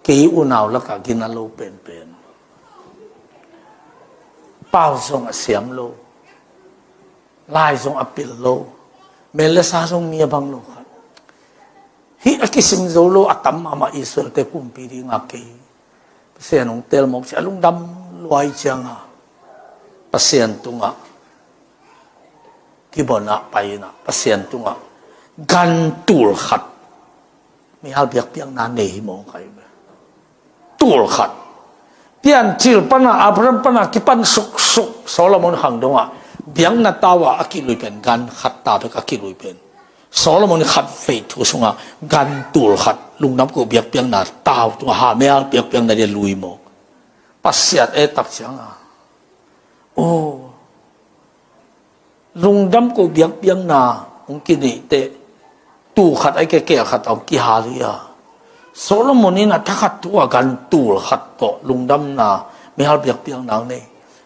kei unau lakah gina lo penpen. Pau zong a siam lo. Lai zong a pil lo. Mel le sa zong mi a bang lo khat. Hih a kisim zo lo a tam mahmah Israel-te kumpi dinga kei Pasian hong tel mawk ci a lungdam luai cianga Pasian tungah kibonah painah Pasian tungah gan tul khat mihal biakpiakna nei hi mawk ahi ve. Tul khat. Piancil pana, Abraham pana kipan suksuk Solomon khang dongah biakna tau-ah a kilui pen gan khat ta bek a kilui pen. Solomon khat vei thu sungah gan tul khat lungdam ko biakpiakna tau tungah ha mihal biakpiakna dia lui mawk. Pasian e tak cianga. Oh. Lungdam ko biakpiakna hong kineih teh tul khat ai kekeh khat a hong kihal hi a. Solomon in a thakhat thu a gan tul khat tawh lungdamna mihal biakpiakna hong nei.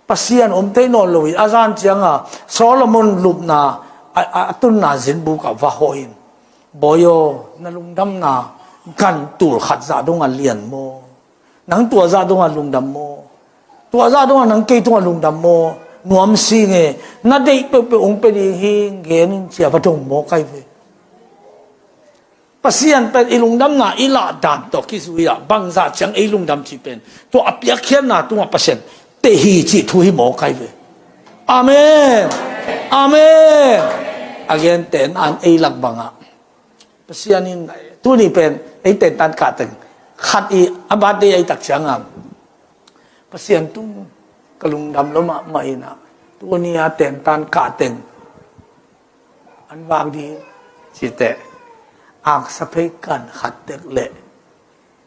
Pasian om thei nawn lo in a zan cianga Solomon lupna a, a, a tunna zinbuk ah va hawh in, Bawi aw, na lungdamna gan tul khat zah dong a lian maw? Nang tua zah dongah lungdam maw? Tua zah dongah nang kei tungah lungdam maw? Nuam sing e, na deih peuhpeuh hong pia ding hi, gen in cia va dong maw kai ve. Pasian pen i lungdamna i lah dan tawh kizui ah bangzah ciang ei lungdam cih pen tua a piakkhiatna tungah Pasian teh hi cih thu hi maw kai ve. Amen. Amen. A gentehna in ei lak bangah Pasian in tuni pen ei tentan kah teng khat i a birthday ei tak ciangin Pasian tung ka lungdam lo mahmah inah tuni a tentan kah teng an vak ding cite aksa phei kan khat tek le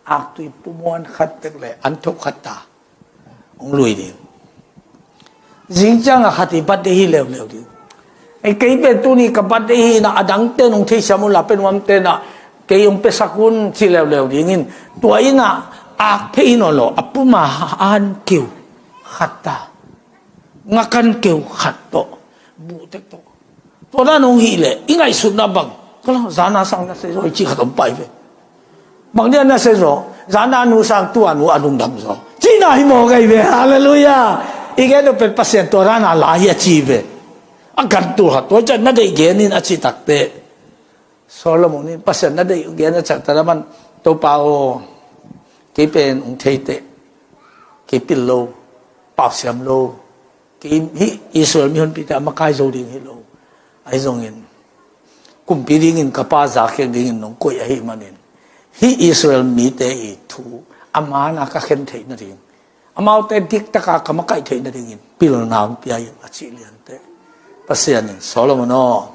aktui pumuan khat tek le an thok khat ta hong lui ding. Zing ciang a khat i birthday hi leuleu ding. Ei kei pen tuni ka birthday hi na a dang ten hong theisiam un la pen nuam ten ah kei hong piasak un ci leuleu dingin tua in ah ak phei in aw lo a puma an keu khat ta ngakan keu khat tawh buhtek tawh tua dan hong hih leh i ngaihsutna bang ka lo zana sang na sei zaw i cih khat om pai ve. Bang dia na sei zaw zana nu sang tua nu a lungdam zaw cihna hi maw gai ve. Halleluiah. I gen uh pen Pasian tua dana la hi a ci ve. A gan tul khat tua cian na deih gen in a ci takte Solomon in Pasian na deih gen a cian tada man Topa aw kei pen hong theite kei pil lo pausiam lo. Kei hih Israel mihonpite a makai zo ding hi lo. Ahi zongin kumpi dingin ka pa zakhiak dingin nong koih ahih manin hih Israel mite i thu a mana ka khen theih nading amaute diktaka ka makaih theih nadingin pilna hong pia in a cih liante. Pasian in Solomon aw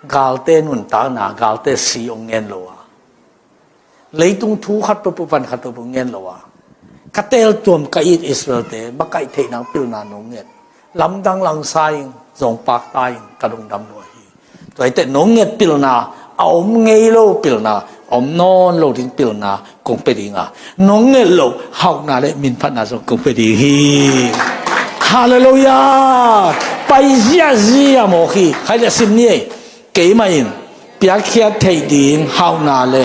galte nuntakna galte si hong ngen lo a leitung thu khat peuhpeuh van khat peuhpeuh ngen lo a ka teltuam ka it Israelte makaih theihna pilna nong nget lamdang langsa in zong pakta in ka lungdam lo ahi. Tuaite nong nget pilna a om ngei lo pilna a om nawn lo ding pilna kong pe dinga nong nget lo hauhna le minphatna zong kong pe ding hi. Halleluiah. Pai ziahziah mawk hi khai le sim ni ei. Keimah in piakkhiat theih ding hauhna le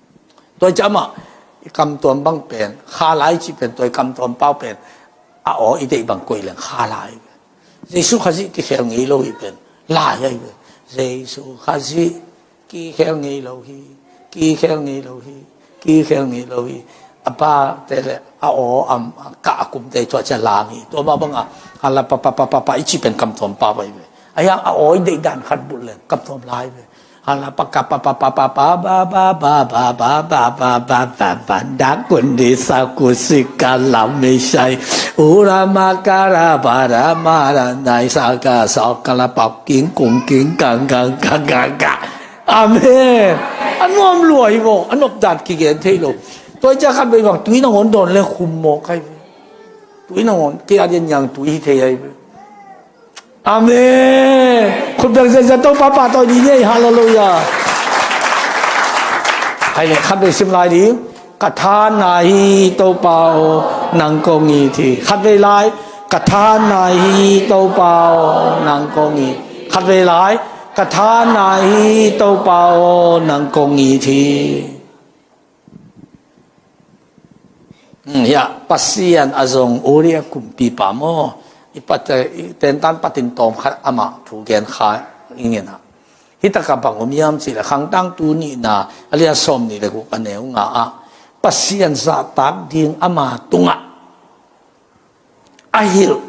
Tua ciang amah i kamtuam bang pen kha lai cih pen, tua i kamtuam pau pen a aw i deih bang koih leng kha lai. Jesu Khazih kikhel ngei lo hi pen. Lai ahi ve. Jesu Khazih kikhel ngei lo hi. Kikhel ngei lo hi. Kikhel ngei lo hi. A pate le a aw a kah a kumte tua cia lang hi. Tua mah banga hala pa pa pa pa pa i ci pen kamtuam pa pai ve. A hiang a aw i deih dan khat bulh leng kamtuam lai ve. Hala pa ka pa pa pa pa pa ba ba ba ba ba ba ba ba ba da kun di sa ku si ka la mi shai. U ra ma ka ra ba ra ma ra nai sa ka sa ka la pa king kung king kang kang kang kang kang. Amen. A nuam lua hi maw, a nop dan kigen thei lo. Tua i cia khat vei bang tui nangawn dawn le khum maw kai ve. Tui nangawn kei a dian yang tui hi thei ai ve. Amen. Khut beng zia zia Topa pa tawi ni ni. Hallelujah. Hai le khat vei sim lai ding. Ka than na hi Topa aw nang kong it hi. Khat vei lai. Ka than na hi Topa aw nang kong it. Khat vei lai. Ka than na hi Topa aw nang kong it hi. Hmm, hiah Pasian a zong Uria kumpipa maw? I pat, i tentan patin tawm khat amah thu gen kha i ngen ah. Hi takah bang om hiam cih leh Khangtangtu nihna a lian sawm nih le guk a neu nga ah Pasian zahtak ding ama tungah a hilh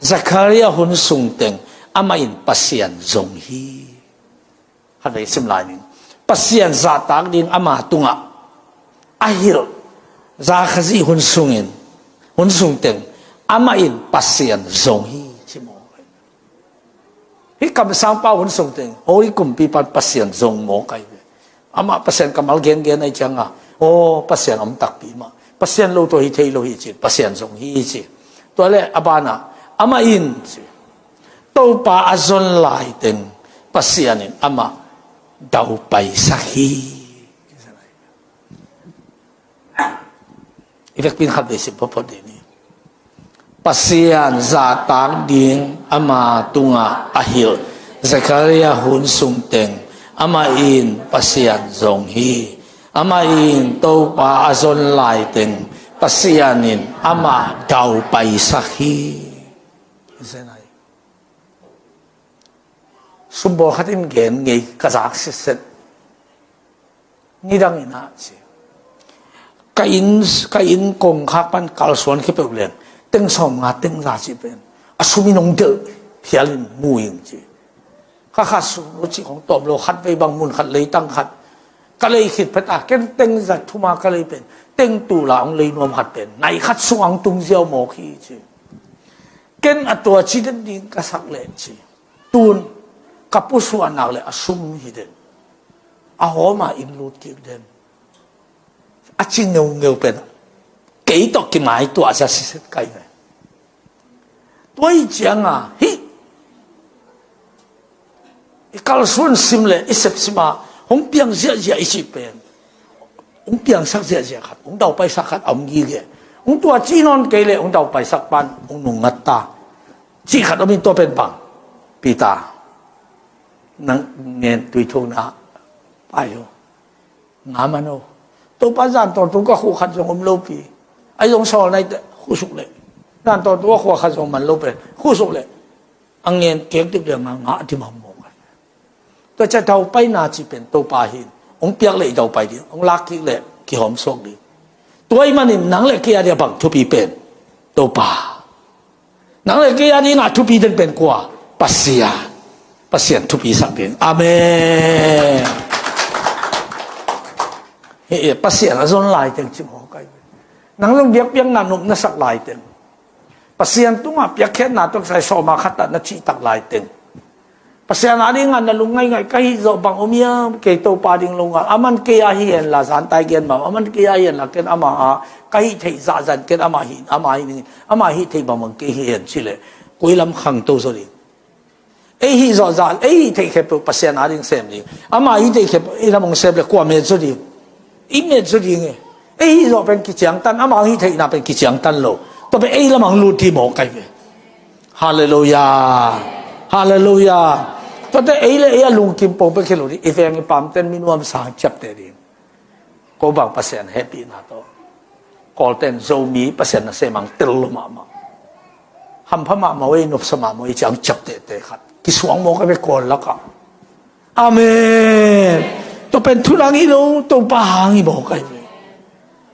Zechariah hun sung teng amah in Pasian zong hi. Khat vei sim lai ning. Pasian zahtak ding ama tungah a hilh Zechariah hun sungin, hun sung teng amah in Pasian zong hi ci maw? Hih kamsangpa hun sung teng, aw, i kumpipa Pasian zong maw kai ve. Amah Pasian kammal gengen ai cianga, aw, Pasian om takpi mah. Pasian lo tawh hi thei lo hi ci, Pasian zong hi ci. Tua le a banah amah in ci. Topa a zon laiteng Pasian in amah daupaisak hi. I vekpi in khat vei sim photphot dih ni. Pasian zahtak ding ama tungah a hilh Zechariah hun sungteng amah in Pasian zong hi. Amah in Topa a zon laiteng Pasian in amah daupaisak hi. Sumbawl khat in gen ngei ka zak sitset. Nidang in ah ci. Ka inn, ka inn kongkhak pan kalsuan khia peuh leng teng sawm nga teng za cih pen a sum in hong delh phial in mu ing ci. Kha khat sum lo cih khong tawm lo khat vei bang mun khat leitang khat ka lei khit phet a ken teng za thuma ka lei pen teng tula hong lei nuam khat pen nai khat sung ang tung ziau mawk hi ci. Ken a tua ci den ding ka sak leh ci. Tun ka pusuahnak le a sum hi den. A hawma in lut kik den. A ci ngeungeu pen kei tawh kimai tuah sia siset kai ve. Tua i cianga hih i kalsuan sim le i sepsima hong piang ziahziah i cih pen hong piangsak ziahziah khat hong daupaisak khat a hong gige. Hong tua ci nawn kei le hong daupaisak pan hong nungngat ta. Cih khat om in tua pen bang Peter nang ngen tui thukna pai uh. Nga man uh. Topa zan tawntung ka khuh khat zong om lopi. Ai zong sawl nai te khuh suk le. Zan tawntung ka khuh khat zong man lopi. Khuh suk le. A ngen kek dik le nga nga a dimang mawk. Tua cia daupaina ci pen Topa hin hong piak le i daupai ding hong lak kik le kihawm suak ding. Tua i manin nang le kei a dia bang thupi pen Topa. Nang le kei a dingah thupi den pen kua? Pasian. Pasian thupi sak ding. Amen. Hei, Pasian a zon laiteng cimawh kai. Nang zong biakpiakna nopna sak laiteng. Pasian tungah piakkhiatna tawh kisai sawma khat ah na cihtak laiteng. Pasian a dingah na lungngaih ngaih ka hih zawh bang om hiam kei Topa ding lungngaih. Aman kei a hi henla zantai gen bang. Aman kei a hi henla ken ama a ka hih theih zahzan ken ama hi, ama hi ning. Ama hih theih bangbang kei hi hen cileh. Koi lam khangto zaw ding. Ei hih zawh zah, ei hih theih khempeuh Pasian a ding sem ding. Ama hih theih khempeuh ei lam hong sem le kua met zaw ding. I met zaw ding e. Ei hih zawh pen kiciangtan, ama hih theihna pen kiciangtan lo. Tua pen ei lam hong lut ding mawk kai ve. Halleluiah. Halleluiah. Tuate ei le ei a lungkim pong pek hi lo ding. I veng i pamten minuam sang ciapteh ding. Ko bang Pasian hehpihna tawh. Kawlten Zomi Pasian nasem ang tel lo mahmah. Hampha mahmah ei nopsa mahmah ei ciang ciaptehteh khat. Kisuang mawk a ve kawl lakah. Amen. Tua pen thu nang hi lo, Topa hang hi mawk a hi ve.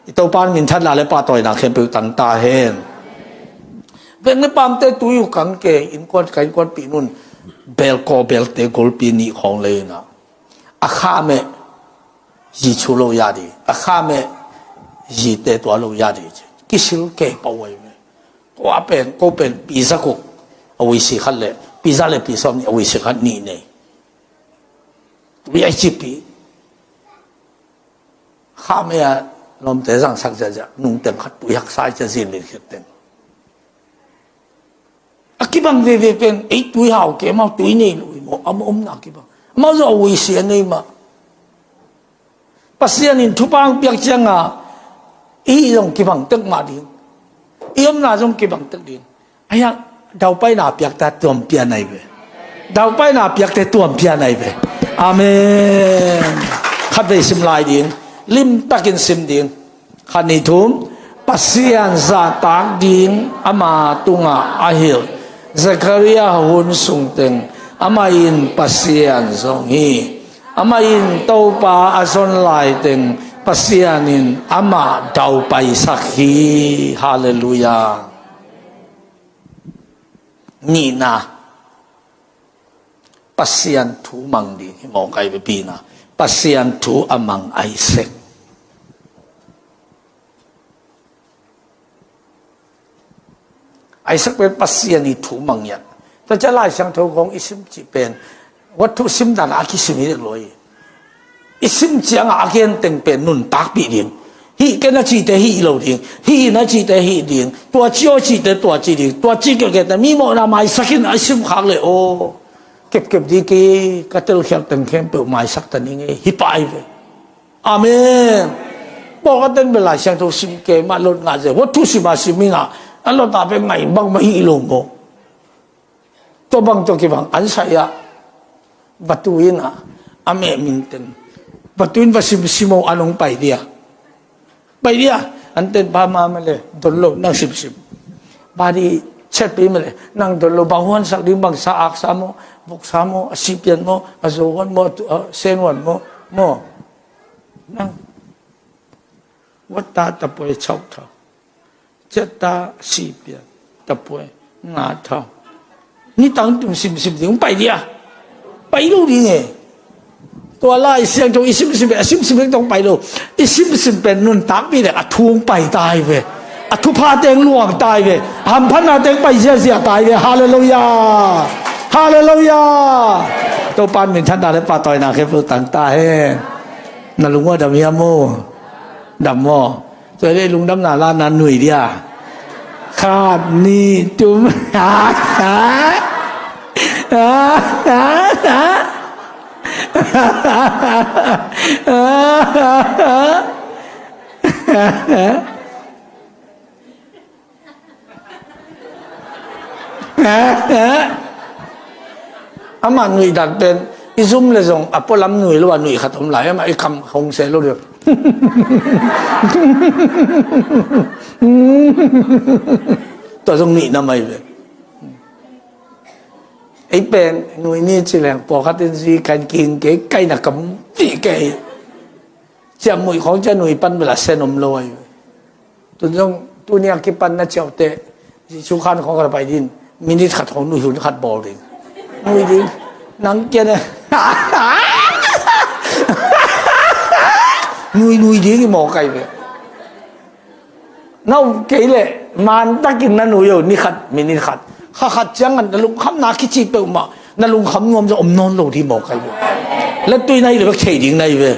I Topa in minthanna le pahtawina khempeuh tang ta hen. Veng le pamte tui uh kang ke, innkuan ka innkuanpih nun belkaw belte golpi nih khawng lei inah. A khameh zi chu lo ya di, a khameh zite tua lo ya di. Kisil ke pawai ve. Ko a pen, ko pen pizza kuk a uisi khat le, pizza le pizza nih a uisi khat nih nei. Tui a cipi. Khameh a lawmte zangsak ziahziah, nungteng khat tui haksa i cia zin lin khiat teng. A kibang veve pen, ei tui hau ke, amau tui nei lo i maw, amau omna a kibang. Amau zong a uisi a nei mah. Pasian in thupha ang piak cianga, i zong kibang tek mah ding. I omna zong kibang tek ding. Ahiah, daupaina piakta tuam pian ai ve. Daupaina piakte tuam pian ai ve. Amen. Khatvei sim lai ding. Limtakin sim ding. Khat ni thum. Pasian zahtak ding ama tungah a hilh. Zechariah hun sungteng. Amah in Pasian zong hi. Amah in Topa a zon laiteng Pasian in amah daupaisak hi. Halleluiah. Nihna. Pasian thu mang ding hi mawk ai ve pina. Pasian thu a mang Isaac. Isaac pen Pasian i thu mang iat. Tua cia Lai Siangtho kong i sim cih pen. Wat thu sim dan a kisim hi dek lo hi. I sim ciangah a gen teng pen nuntakpih ding. Hih ken a cihte hih lo ding. Hih in a cihte hih ding. Tua ci aw cihte tua ci ding. Tua ci kekete mi mawhna maisak in a sim khak le aw. Kepkep ding ki ka telkhial teng khempeuh maisak ta ning e. Hi pai ve. Amen. Pawlkhat ten bel Lai Siangtho sim ke mah lot ngah ze. Wat thu sim a sim inah. A lot a pen ngai bang mah hih lo maw. Tua bang tua kibang an sai ah. Vatu in ah, a meh minten. Vatu in va simsim oh an hong pai dia. Pai dia. An ten pa ma mah le don lo nang simsim. Ba di chet pi mah le nang don lo bang huansak ding bang sa aksa maw, voksa maw, a sipian maw, a zo huan maw, a sen huan maw, maw. Nang. Wat ta tapuai chauh thau. Ciat ta sipia tapuai nga thau. Ni tang tum simsim ding pai dia. Pai lo ding e. Tua Lai Siangtho i simsim a simsim ding tong pai lo. I simsim pen nuntakpih dek a thu hong pai tai ve. A thupha teng luang tai ve. Hamphatna teng pai ziazia tai ve. Halleluiah. Halleluiah. Topan minthanna le pahtawina khempeuh tang ta hen. Na lungua dam hiam maw? Dam maw? Tua leh lungdamna la na nui dia. Khat ni tum. Amah nuih dan pen i zum le zong a pualam nui lo a nuih khat om lai amah i kam hong se lo deuh. Tua zong nuih na mai ve. Ei pen nuih ni ci leng pawlkhat in zi kan king kei kaina kam ti kei. Ciam muih khong cia nuih pan bela sen om lo ai. Tun zong tuni a kipan na ciau te Jesu khan khong khat pai din minit khat khong nuih hun khat bawl ding. Nuih ding. Nang kia ne. Nuih nuih ding i mawk ai ve. Na um kei leh mantakin na nuih oh ni khat minit khat. Kha khat ciangan na lungkhamna kici peuhmah. Na lungkham nuam zong om nawn lo ding mawk ai ve. Lettui na hi le bek thei ding na hi ve.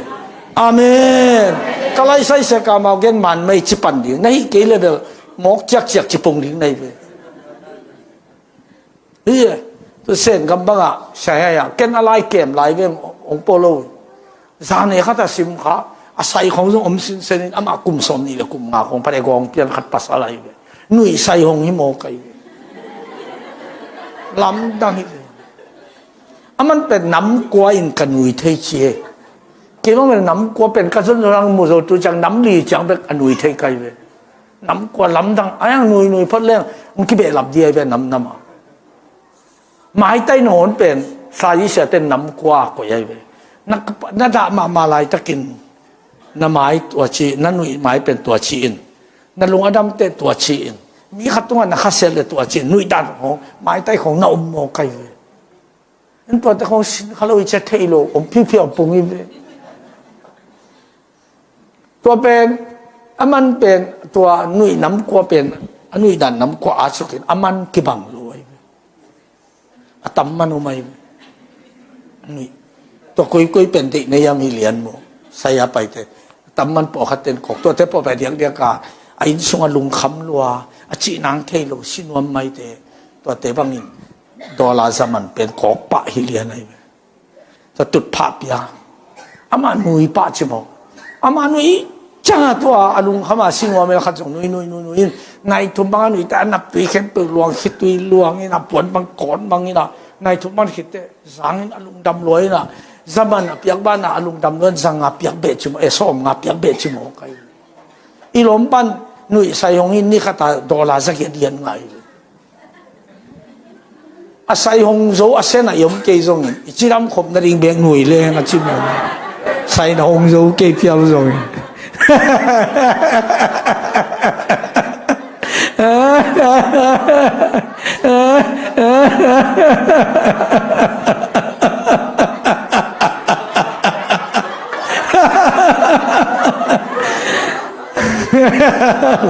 Amen. Ka laisai sek a mau gen man mei ci pan ding na hi kei le bel mawk ciakciak ci pung ding na hi ve. Hi e. Tu sen gam bangah siahiai ah ken a lai kem lai ve ong polo. Zane khat a sim kha a sai khong zong om sinsenin amah kum sawm nih le kum nga khong phat e gawng pian khat pasal ahi ve. Nuih sai hong hi mawk ahi ve. Lamdang hi ve. Aman pen nam kua in ka nui thei ci e. Kei bang pen nam kua pen ka zon zong mu zo tu ciang nam li ciang bek a nui thei kai ve. Nam kua lamdang a yang nui nui phot leng hong kibehlap di ahi ve nam nam a. Maitai nawn pen, Saizia ten nam kua koih ahi ve. Na, na dah mahmah laitakin, na mai tua ci, na nuih mai pen tua ci in. Na lung a dam teh tua ci in. Mi khat tungah na khasia le tua ci in. Nuih dan khong, maitai khong na om mawk ahi ve. En tuate khong sin kha lo i cia thei lo, om phiuphia pung i ve. Tua pen, a man pen, tua nuih nam kua pen, a nuih dan nam kua a sukin, a man kibang lo ahi ve. A tam man om ahi ve. Nuih. Tua koikoi pen deih na yam hi lian maw. Sai a paite. A tam man pawh khat ten kok. Tuate pawh pen diakdiak a, a inn sungah lungkham lua, a cih nang thei lo, si nuam maite. Tuate bangin, dollar za man pen kok pah hi lian ahi ve. Tua tutphah pia. Amah nui pah ci maw. Amah nui ciangah tua a lungkham a si nuam el khat zong nui, nui, nui, nui in. Nai thum bang a nui ta a napi khempeuh luang, khitui luang in a puan bang kawn bang in a. Nai thum bang khit teh zang in a lungdam lua in a. Za man a piak ban a a lungdam lua in za nga piak beh ci maw. Eh, sawm nga piak beh ci maw kai. I lawm pan nuih sai hong in ni khat a dollar za giat lian ngai. A sai hong zo a sen a i om kei zongin, i cidam khop nading bek nui leng a ci maw. Sai na hong zo kei pial zongin.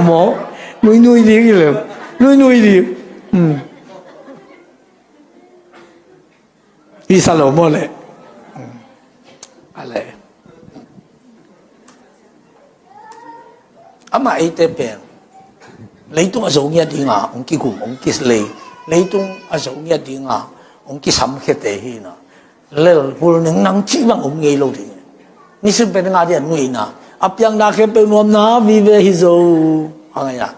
Maw, nui nui ding i lem. Nui nui ding. Hmm. Hi sa lo maw le. A le. Amah eite pen leitung a zo ngiat dinga hong kigum, hong kilei. Leitung a zo ngiat dinga hong kisamkhiate hi na. Lel hul ning nang cih bang om ngei lo ding. Nisim pen nga dia nuihna a piakna khempeuh nuamna vive hi zo. A ngai a.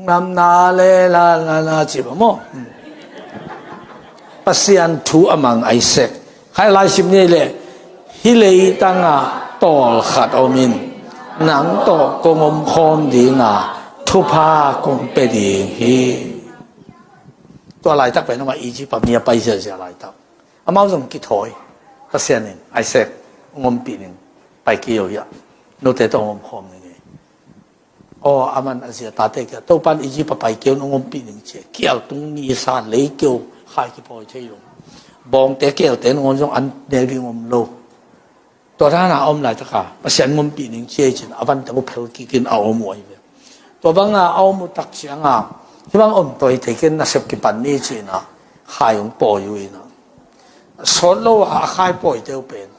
Namna le la na na ci ba maw. Hmm. Pasian thu a mang Isaac. Khai lai sim ni le. Hi leitanga tawl khat om in. Nang tawh kong om khawm dinga thupha kong pe ding hi. Tua laitak pen amah Egypt a mi a pai ziazia laitak. Amau zong kithawi. Pasian in Isaac hong ompih ning. Pai kei o hiah. Note tawh hong om khawm ning hi. Aw, a man a zia tate kia, Topan Egypt a pai keu nong ompih ning cia. Kial tung ni sa lei keu khai kipawi thei lo. Bawngte kialte nangawn zong an nel ding om lo. Tua dana a om laitaka Pasian ngompih ning cia i cin a vante mu phel kikin a om uh ahi ve. Tua banga a om uh tak cianga hibang om tawi thei ken nasep kipan ni cina khai hong pawi uh ina. Sawt lo a a khai pawite uh pen.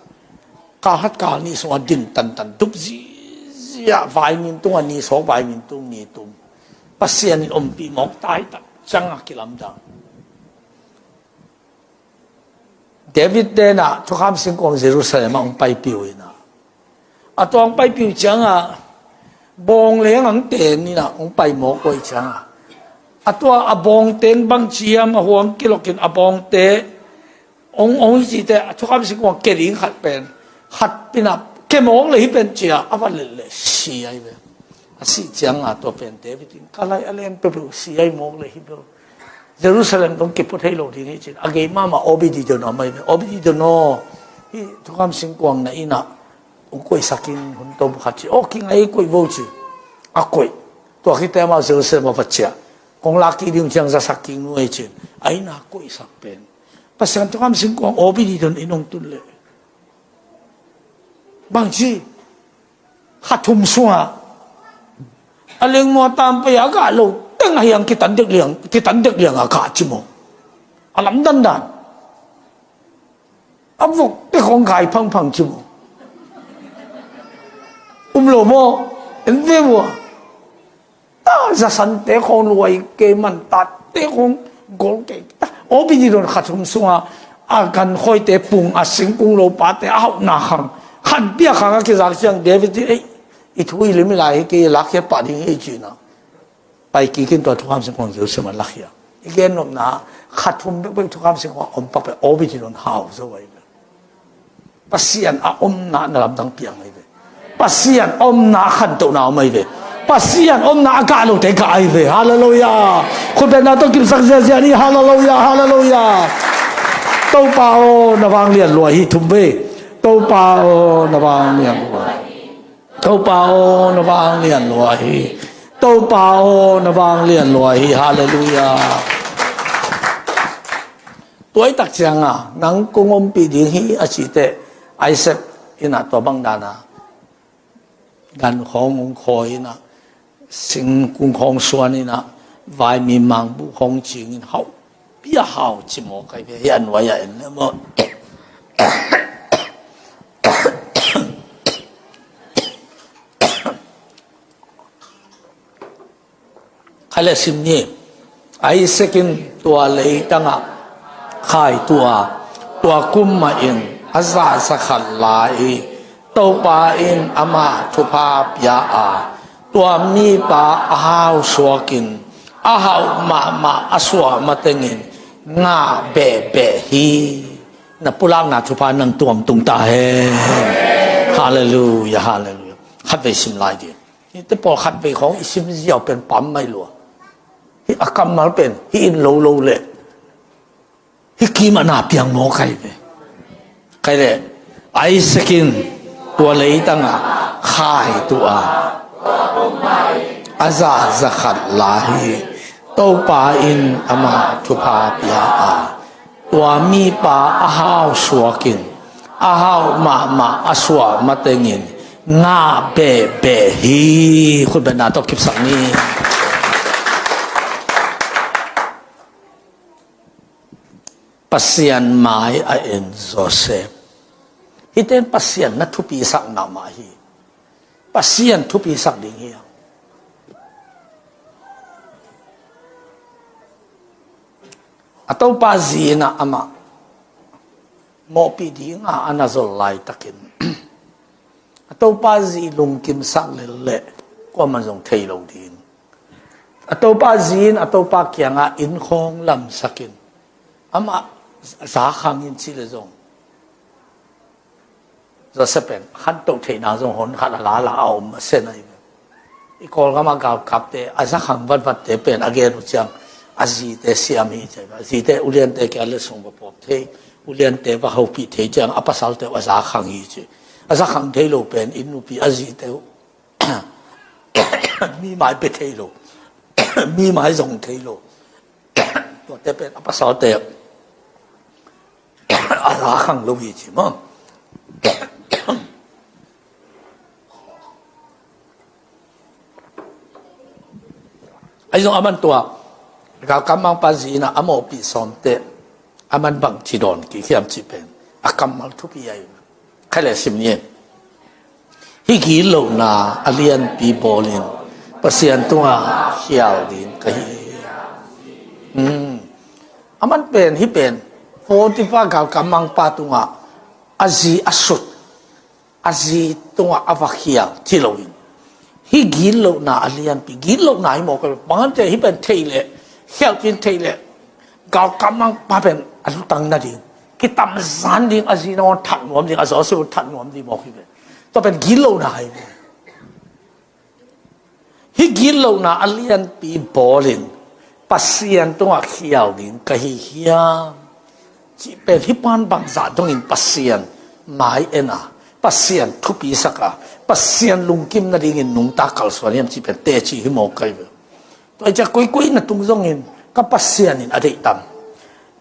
Kal khat kal nih sungah din tantan dup zizia, vaimin tungah ni sawk, vaimin tung ni tum. Pasian in ompih mawk taitak ciangah kilamdang. David tenah thukham singkawng Jerusalem ah hong paipiu inah. A tua hong paipiu ciangah bawng leng ang ten inah hong pai mawk uh ahi ciangah. A tua a bawng teng bang ciam a huam kilokin a bawngte Ong, ong hi cite, a thukham singkuang ke ding khat pen, khat pinah ke mawk le hi pen cia a va lelh le si ahi ve. A sih cianga tua pen David in ka lai a len peuhpeuh si ahi mawk le hi bel. Jerusalem dong kipua thei lo ding hi cin a gei mahmah Obed-Edom ahi ve. Obed-Edom aw, hi thukham singkuang na innah ong koihsak in hun tom khat ci. Aw kingai koih vo ci. A koih. Tua khite amau Jerusalem a va cia. Kong lak kik ding ciang zasak kik nuai cin a innah koihsak pen Pasian thukham singkuang Obed-Edom in hong tun leh bangci kha thum sungah a lengmaw a tampei a gah lo teng ahi ang kitan dek liang, kitan dek liang a gah ci maw? A lamdandan a vok te khong gai phangphang ci maw? Um lo maw? En ve maw? Ta zasante khong luai kei man, tate khong gol kei. Obed-Edom kha thum sunga a gan khoite pung a singkung lo pate a hauhna khang khan pia khang a kizak ciang David in ei i thu i lim i lai hi kei lakhia pah ding hi cina. Pai kikin tua thukham singkung Jerusalem a lakhia. I gen nopna kha thum bekbek thukham singkung a om pak pe Obed-Edom hau zo ahi. Pasian a omna na lamdang piang ahi ve. Pasian a omna a khantohna om ahi ve. Pasian omna a kah lote kah ahi ve. Halleluiah. Khutbetna tawh kipsak ziazia ni. Halleluiah, halleluiah. Topa aw, na vanglian lua hi. Thum vei. Topa aw, na vanglian lua hi. Topa aw, na vanglian lua hi. Topa aw, na vanglian lua hi. Halleluiah. Tua i tak cianga nang kung ompih ding hi a cite, Isaac ina tua bang dana gan khawng hong khawi ina, singkung khawng suan ina, vai mi mangbuh khawng cingin hau pia hau ci maw kai ve hi a nuai a en le maw. Kha le sim ni. Isaac in tua leitangah khai tua, tua kum mahin a zahzah khat lai hi. Topa in amah thupha pia a, tua mipa a hau suakin, a hauh mahmah a suah matengin ngah behbeh hi. Na pulakna thupha nang tuam tung ta hen. Halleluiah, halleluiah. Khat vei sim lai ding. Hihte pawlkhat vei khawng i sim ziau pen pam mai lua. Hih a kammal pen hih in lo lo leh hih kim a na piang maw kai ve. Kai leh Isaac in tua leitangah khai tua, a zahzah khat lai hi. Topa in amah thupha pia a, tua mipa a hau suakin, a hau mahmah a suah matengin ngah behbeh hi. Khutbetna tawh kipsak ni. Pasian mai a en Joseph. Hihte in Pasian na thupisakna mah hi. Pasian thupisak ding hi. A topa zi in ah amah mawhpih dinga a na zol laitakin, a topa zi lungkimsak lel leh kuamah zong thei lo ding. A topa zi in a topa kiangah inn khawng lamsakin, amah zakhang in ci le zong, Joseph pen khantoh theihna zong hon khat a lala a om a sen ahi ve. I Kawlgam a galkapte a zakhang vatvatte pen a gen uh ciang a zite siam hi ci a, a zite uliante kia letsong va pawp thei, uliante va hopih thei ciang a pasalte uh a zakhang hi ci. A zakhang thei lo pen inn nupi a zite uh mi mai pia thei lo, mi mai zong thei lo. Tuate pen a pasalte a zakhang lo hi ci maw. Ahi zong aman tua galkap mangpa zi in ah a mawhpih sawmte aman bang ci dawn kik hiam cih pen a kammal thupi ahi. Khai le sim ni. Hih gitlohna a lianpi bawlin Pasian tungah khial ding ka hi. Hmm. Aman pen, hih pen Potiphar galkap mangpa tungah a zi a sut, a zi tungah a va khial ci loin, hih gitlohna a lianpi, gitlohna hi mawk a, bang hang hiam cih leh hih pen theih leh, khialhpih in theih leh galkap mangpa pen a lutang nading, kitamzan ding, a zi nangawn that nuam ding, a Joseph uh that nuam ding mawk hi ve. Tua pen gitlohna hi ve. Hih gitlohna a lianpi bawlin Pasian tungah khial ding ka hi hiam cih pen, hih pan bangzah dongin Pasian mai en a, Pasian thupisak a, Pasian lungkim nadingin nungta kalsuan hiam cih pen teci hi mawk ahi ve. Tua hi ciang koikoi na tung zongin ka Pasian in a deih tam.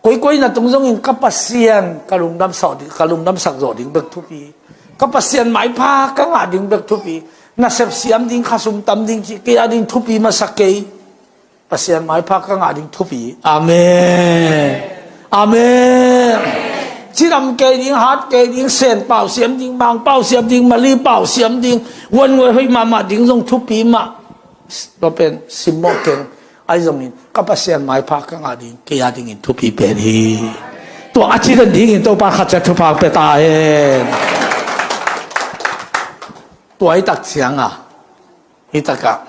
Koikoi na tung zongin ka Pasian ka lungdamsak ding, ka lungdamsak zawh ding bek thupi. Ka Pasian maipha ka ngah ding bek thupi. Nasep siam ding, khasum tam ding cih kei a ding thupi masa kei. Pasian maipha ka ngah ding thupi. Amen. Amen. Cidam kei ding, hat kei ding, Sen pau siam ding, Mang pau siam ding, Mali pau siam ding, Won Wai hoih mahmah ding zong thupi mah. Tua pen simmawh keng. Ahi zongin ka Pasian maipha ka ngah ding, kei a dingin thupi pen hi. Tua a ci den dingin Topa khat ciat thupha pia ta hen. Tua hi tak cianga, hi takah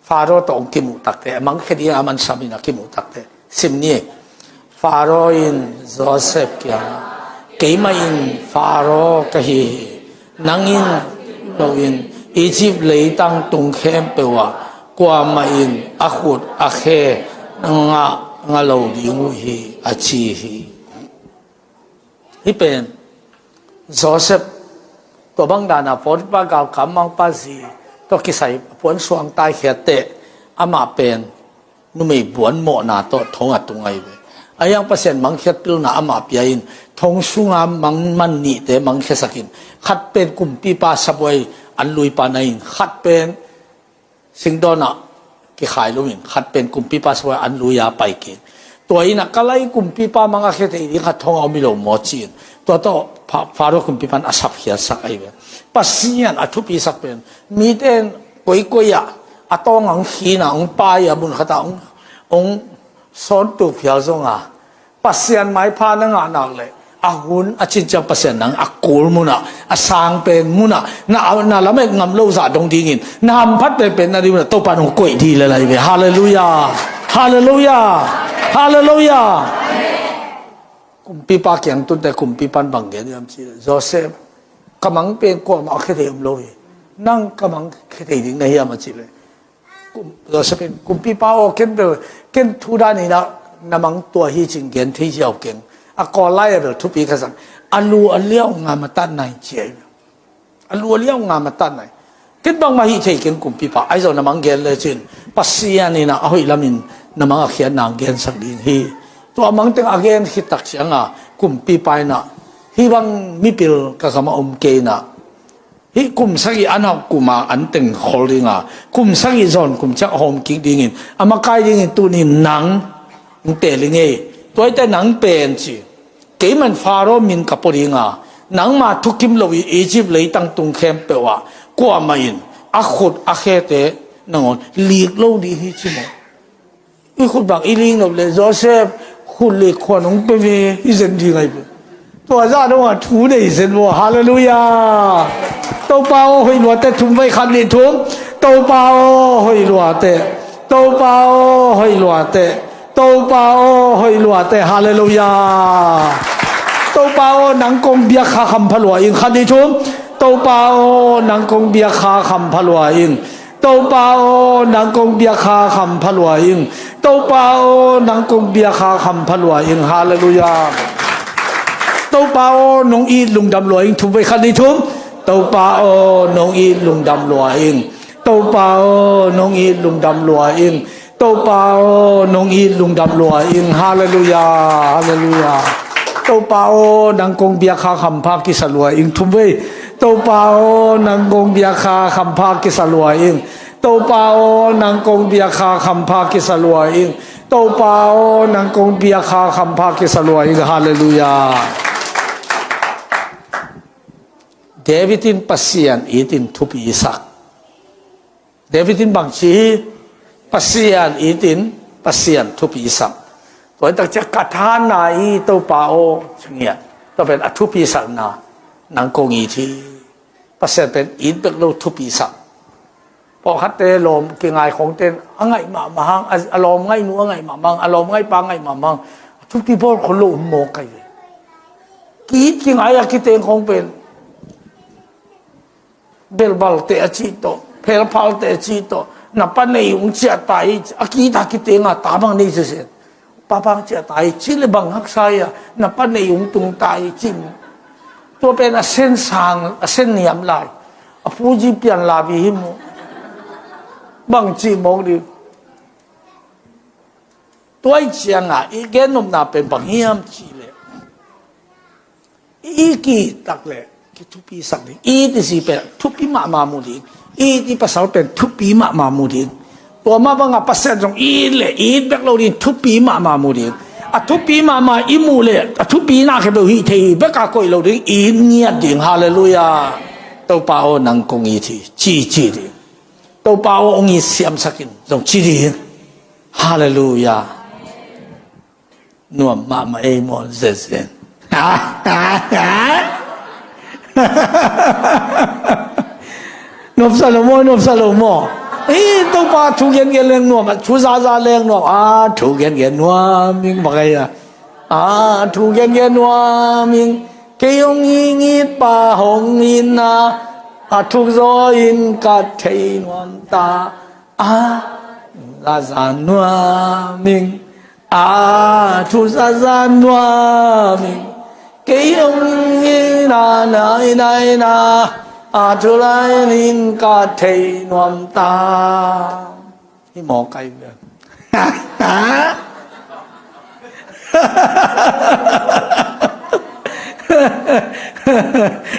Faro tawh hong kimuh takte, a mangkhe ding a man samin a kimuh takte sim ni. Faro in Joseph kiangah, keimah in Faro ka hi hi. Nang in loin Egypt leitang tung khempeuh ah kuamah in a khut a khe na ngah ngah lo ding uh hi, a ci hi. Hih pen Joseph, tua bang dana Potiphar galkap mangpa zi tawh kisai puan suang taikhiat teh, amah pen numei buan mawhna tawh thong a tung ahi ve. A hiang Pasian mangkhiat pilna amah pia in, thong sunga mangman nihte mangkhiasak in, khat pen kumpipa sabuai an luipa na in, khat pen singdawnah kikhai lo in, khat pen kumpipa sabuai an luia pai kik. Tua innah ka lai kumpipa mangkhia thei ding khat thong a om hi lo maw ci in, tua tawh Pha-, Pharaoh kumpipa in a sapkhiatsak ahi ve. Pasian a thupisak pen mite in koikoi ah a tawng ang khina, ang pai a mun khatah ang, ang sawn tuk phial zonga Pasian maipha na ngah nak leh, a hun a cin ciang Pasian nang a kul munah, a sang pen munah, na, na lamet ngam lo zah dong dingin, na hamphat penpen na ding munah Topa nong koih dih le lai ve. Halleluiah. Halleluiah. Halleluiah. Kumpipa kiang tunte kumpipan bang gen hiam cih leh, Joseph, ka mang pen kuamah a khia thei om lo hi. Nang ka mang khia thei ding na hiam a cih leh, Kum-, Joseph in, kumpipa aw, ken bel, ken thu dan inah na mang tua hi cin gen thei ziau keng. A kawl lai a bel thupi ka zang. A lu a liau ngam a tat nai ci ahi. A lu a liau ngam a tat nai. Ken bangmah hih thei keng kumpipa. Ahi zong na mang gen le cin, Pasian inah a hoih lamin na mang a khiat nang gensak ding hi. Tua mang teng a gen khit tak cianga kumpipa inah, hih bang mipil ka gamah om kei inah, hih kum sagih an hauh kuma an teng khol dinga, kum sagih zawn kum ciang a hawm kik dingin, a makai dingin tunin nang hong teel i ngei. Tuaite nang pen ci, keiman Pharaoh min ka pua dinga, nangma thukim lo i Egypt leitang tung khempeuh ah kuamah in a khut a khete nangawn lik lo ding hi ci maw? I khut bang i ling nop le Joseph khut le khuan hong pe ve i zen ding ahi ve. Tua zah dong a thu nei zen maw. Halleluiah. Topa aw hoih luate thum vai khat nih thum. Topa aw hoih luate. Topa aw hoih luate. Topa aw hoih luate. Halleluiah. Topa aw nang kong biak kha khampha lua ing khat nih thum. Topa aw nang kong biak kha khampha lua ing. Topa aw, nang kong biak kha khampha lua ing. Topa aw, nang kong biak kha khampha lua ing. Halleluiah. Topa aw, nong it lungdam lua ing. Thum vai khat nih thum. Topa aw, nong it lungdam lua ing. Topa aw, nong it lungdam lua ing. Topa aw, nong it lungdam lua ing. Halleluiah. Halleluiah. Topa aw, nang kong biak kha khampha kisa lua ing. Thum vai. Topa aw, nang kong biak kha khampha kisa lua ing. Topa aw, nang kong biak kha khampha kisa lua ing. Topa aw, nang kong biak kha khampha kisa lua ing. Halleluiah. David in Pasian itin thupi i sak. David in bangci hi, Pasian itin Pasian thupi i sak. Tua i takciang ka thanna i Topa aw, ci ngiat. Tua pen a thupi sakna, nang kong it hi. Pasian pen it bek lo thupi sak. Pawlkhatte lawm kingai khongten a ngaih mahmah hang, a, a lawm ngaihnu a ngaih mahmah hang, a lawm ngaihpa a ngaih mahmah hang, a thupi bawl khol lo um mawk kai ve. Ki-it kingai a kiteng khong pen belbalte a cih tawh, phelphalte a cih tawh, na pa nei ung ciah ta hi, a ki-it a kiteng a ta bang nei sesen. Papang ciah ta hi, cih le bang haksa hi a, na pa nei ung tung ta hi, cih. Tua pen a sen sang, a sen niam lai. A puji pian la bi hi mu. Bang cih mawk ding. Tua i cianga, i gen nopna pen bang hiam cih le. I ki tak le, ki thupi sak ding. I ti si pen thupi mahmah mu ding. I ti pasal pen thupi mahmah mu ding. Tua mah banga Pasian zong i le, i bek lo ding, thupi mahmah mu ding. A thupi mahmah i mu le, a thupi na khe beu hi thei, bek a koih lo ding, i ngiat ding. Halleluiah. Topa aw, nang kong it hi, ci, ci ding. Topa aw, ong it siamsak in, zong ci ding. Halleluiah. Nuam mahmah ei maw zenzen. Nuamsa lo maw, nuamsa lo maw. Ei, Topa thu gengen leng nuam, thu zaza leng nuam. A, thu gengen nuam ing bang ei a. A, thu gengen nuam ing. Kei hong it, pa hong itna. A thuk zaw in ka thei nuam ta, a za za nuam ing, a thu za za nuam ing. Kei hong ina nai nai na, a thu lai in ka thei nuam ta. Hi mawk ai ve.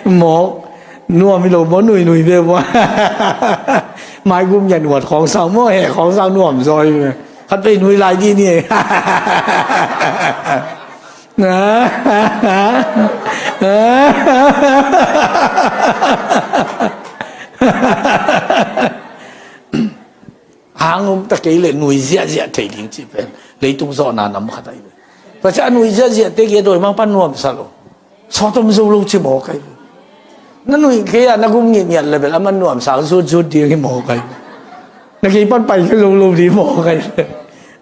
Mawk nuam hi lo maw, nui nui ve maw. Mai gum ngiat nuat khawng sau maw, he khawng sau nuam zaw hi ve. Khat vei nui lai dih ni. Hang um ta kei leh nui ziahziah thei ding cih pen leitung zawhna nam khat ahi ve. Tua ciang a nui ziahziahte kei a dawimangpa nuamsa lo. Sawt om zo lo ci mawk ahi ve. Na nui kei a na gum ngiatngiat le bel a man nuamsa zutzut ding hi mawk ahi ve. Na kei pan pai kei lo lo ding mawk ahi ve.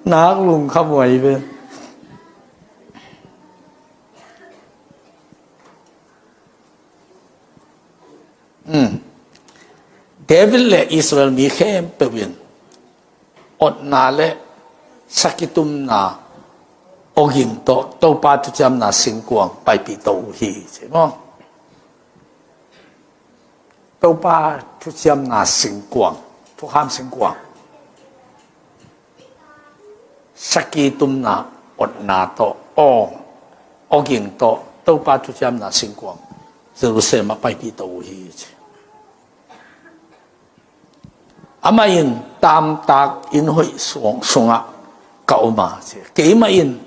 Nak lungkham uh ahi ve. David le Israel mi khempeuh in otna le sakitumna awging tawh Topa thuciamna singkuang paipih to uh hi, ci maw? Topa thuciamna singkuang, thukham singkuang, sakitumna otna tawh aw, awging tawh Topa thuciamna singkuang Jerusalem ah paipih to uh hi, ci. Amah in tamtak inn hoih sungah ka om a, ci. Keimah in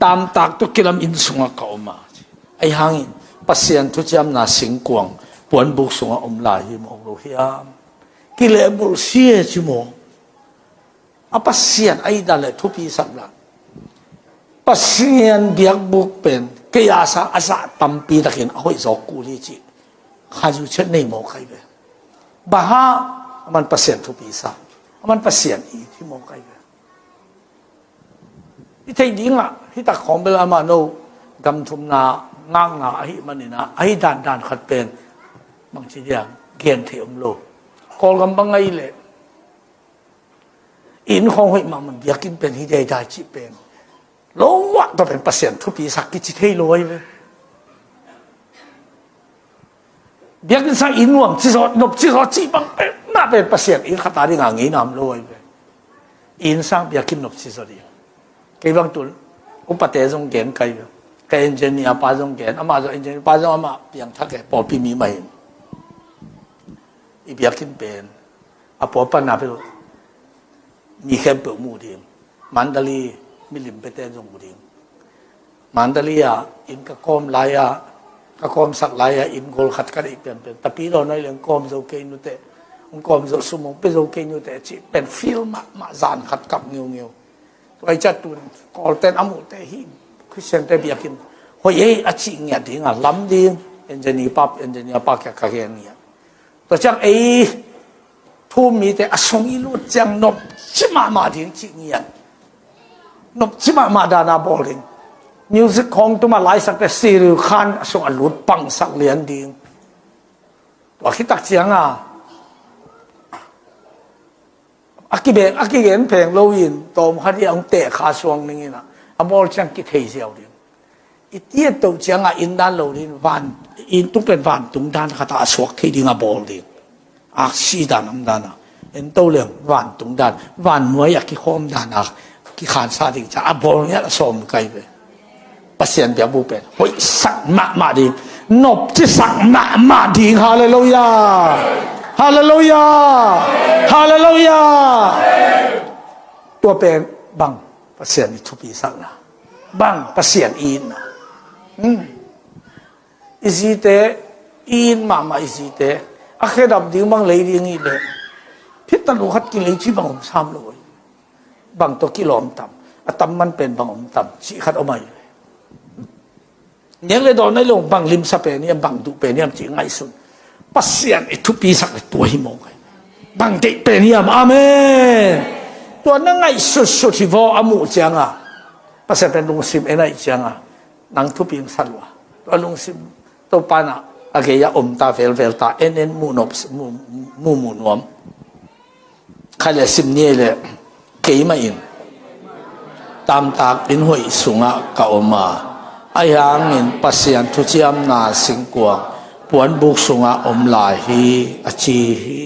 tamtak tawh kilam inn sungah ka om a, ci. Ahi hangin Pasian thuciamna singkuang puanbuk sungah om lai hi mawk lo hiam? Kilehbulh si e ci maw. A Pasian a itna le thupi sakna, Pasian biakbuk pen kei a sang a zah tampi takin a hoih zawk kul hi cih khazu chet nei mawk ahi ve. Bang hang? Aman Pasian thupi sak, aman Pasian it hi mawk ahi ve. I theih dingah hitak khawng bel amah no gamthumna ngakna ahi maninah ahi dandan khat pen bangci dia gen thei om lo. Kawlgam bang ahi leh inn khawng hoih mahmah, biakinn pen hi daidai cih pen lo ah tua pen Pasian thupi sak kici thei lo ahi ve. Biakinn sang inn nuam ci zaw, nop ci zaw cih bang pen mah pen Pasian inn khat a dingah ngei nam lo ahi ve. Inn sang biakinn nop ci zaw ding. Kei bang tun upate zong gen kai ve. Ka engineer pa zong gen, amah zong engineer pa zong amah piangthak e, pawlpi mi mah in. I biakinn pen a pua panna peuh mi khempeuh mu ding. Mandalay milim pete zong mu ding. Mandalay ah inn ka kawm lai-ah, ka kawmsak lai-ah inn gol khat ka deih pianpian. Tapidaw noi leng kawm zo kei nuteh, hong kawm zo sum hong pe zo kei nuteh cih pen feel mahmah zan khat kap ngeungeu. Tua i cia tun Kawlten a muhte hi Khristiante biakinn hoih ei a cih ngiat dingah lam ding engineer pa, engineer pa kia ka gen ngiat. Tua ciang ei thu-um mite a sung i lut ciang nopci mahmah ding cih ngiat. Nopci mahmah dana bawl ding. Music khawng tuma laisakte Siril Khan a sung a lut pangsak lian ding. Tua khitak cianga a kibeng, a kigen pheng loin tawm khat hi a hong teh kha suang dingin a bawl ciang kithei ziau ding. I tiat toh ciangah inn dan lo ding, van, inn tung pen vantung dan khatah a suak thei ding a bawl ding. Aksi dan om dan a en to leng vantung dan, vannuai a kikhawm dan a kikhansa ding ca a bawl ngiat a sawm kai ve. Pasian biakbuk pen hoihsak mahmah ding, nopcisak mahmah ding. Halleluiah. Halleluiah. Halleluiah. Tua pen bang Pasian i thupisakna, bang Pasian i itna. Hmm. I zite i it mahmah, i zite a khedap ding bang lei ding i leh phit ta lu khat kilei ci bang om sam lo. Bang tawh kilawm tam, a tam man pen bang om tam cih khat om ai. Nek le dawn ai lo, bang limsa pen hiam, bang duh pen hiam cih ngaihsun. Pasian i thupisak le tua hi mawk ai. Bang deih pen hiam, amen. Tua na ngaihsutsut hi vaw a muh cianga Pasian pen lungsim en aih cianga nang thupi hong sa lua. Tua lungsim Topa na a a gei-ah om ta velvel ta, en en muh nop, muh, muh, muh nuam. Khai le sim ni ei le, keimah in taamtak inn hoih sungah ka om a, ahi hangin Pasian thuciamna singkuang puanbuk sungah om lai hi, a ci hi.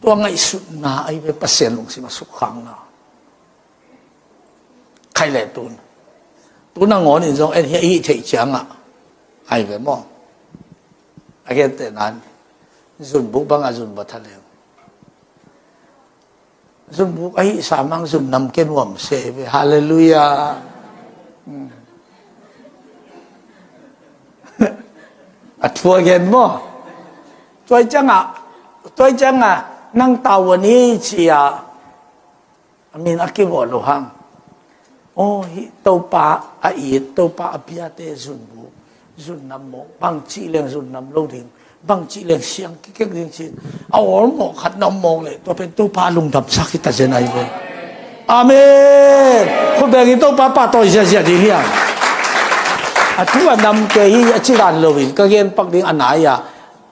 Tua ngaihsutna ahi ve, Pasian lungsim a sukkhakna. Khai le tun, tun a ngawn in zong en hi, a hih theih ciangah ahi ve maw? A gentehna in zunbuk bangah zun va tha leng, zunbuk ahi sam hang zun nam ke nuam se ve. Halleluiah. A thu a gen maw? Tua ciangah, tua ciangah nang tavuan hi ci-a a min a kivawh loh hang. Aw, hih Topa a it, Topa a piate zunbuk, zun nam mawk, bangci leng zun nam lo ding, bangci leng siang kikek ding ci-in a awlmawh khat na om mawk leh, tua pen Topa a lungdamsak hi ta zen ahi ve. Amen. Khut bengin Topa pahtawi ziahziah ding hi hang. A thu a nam kei hi a ci dan loin ka gen pak ding a nai-a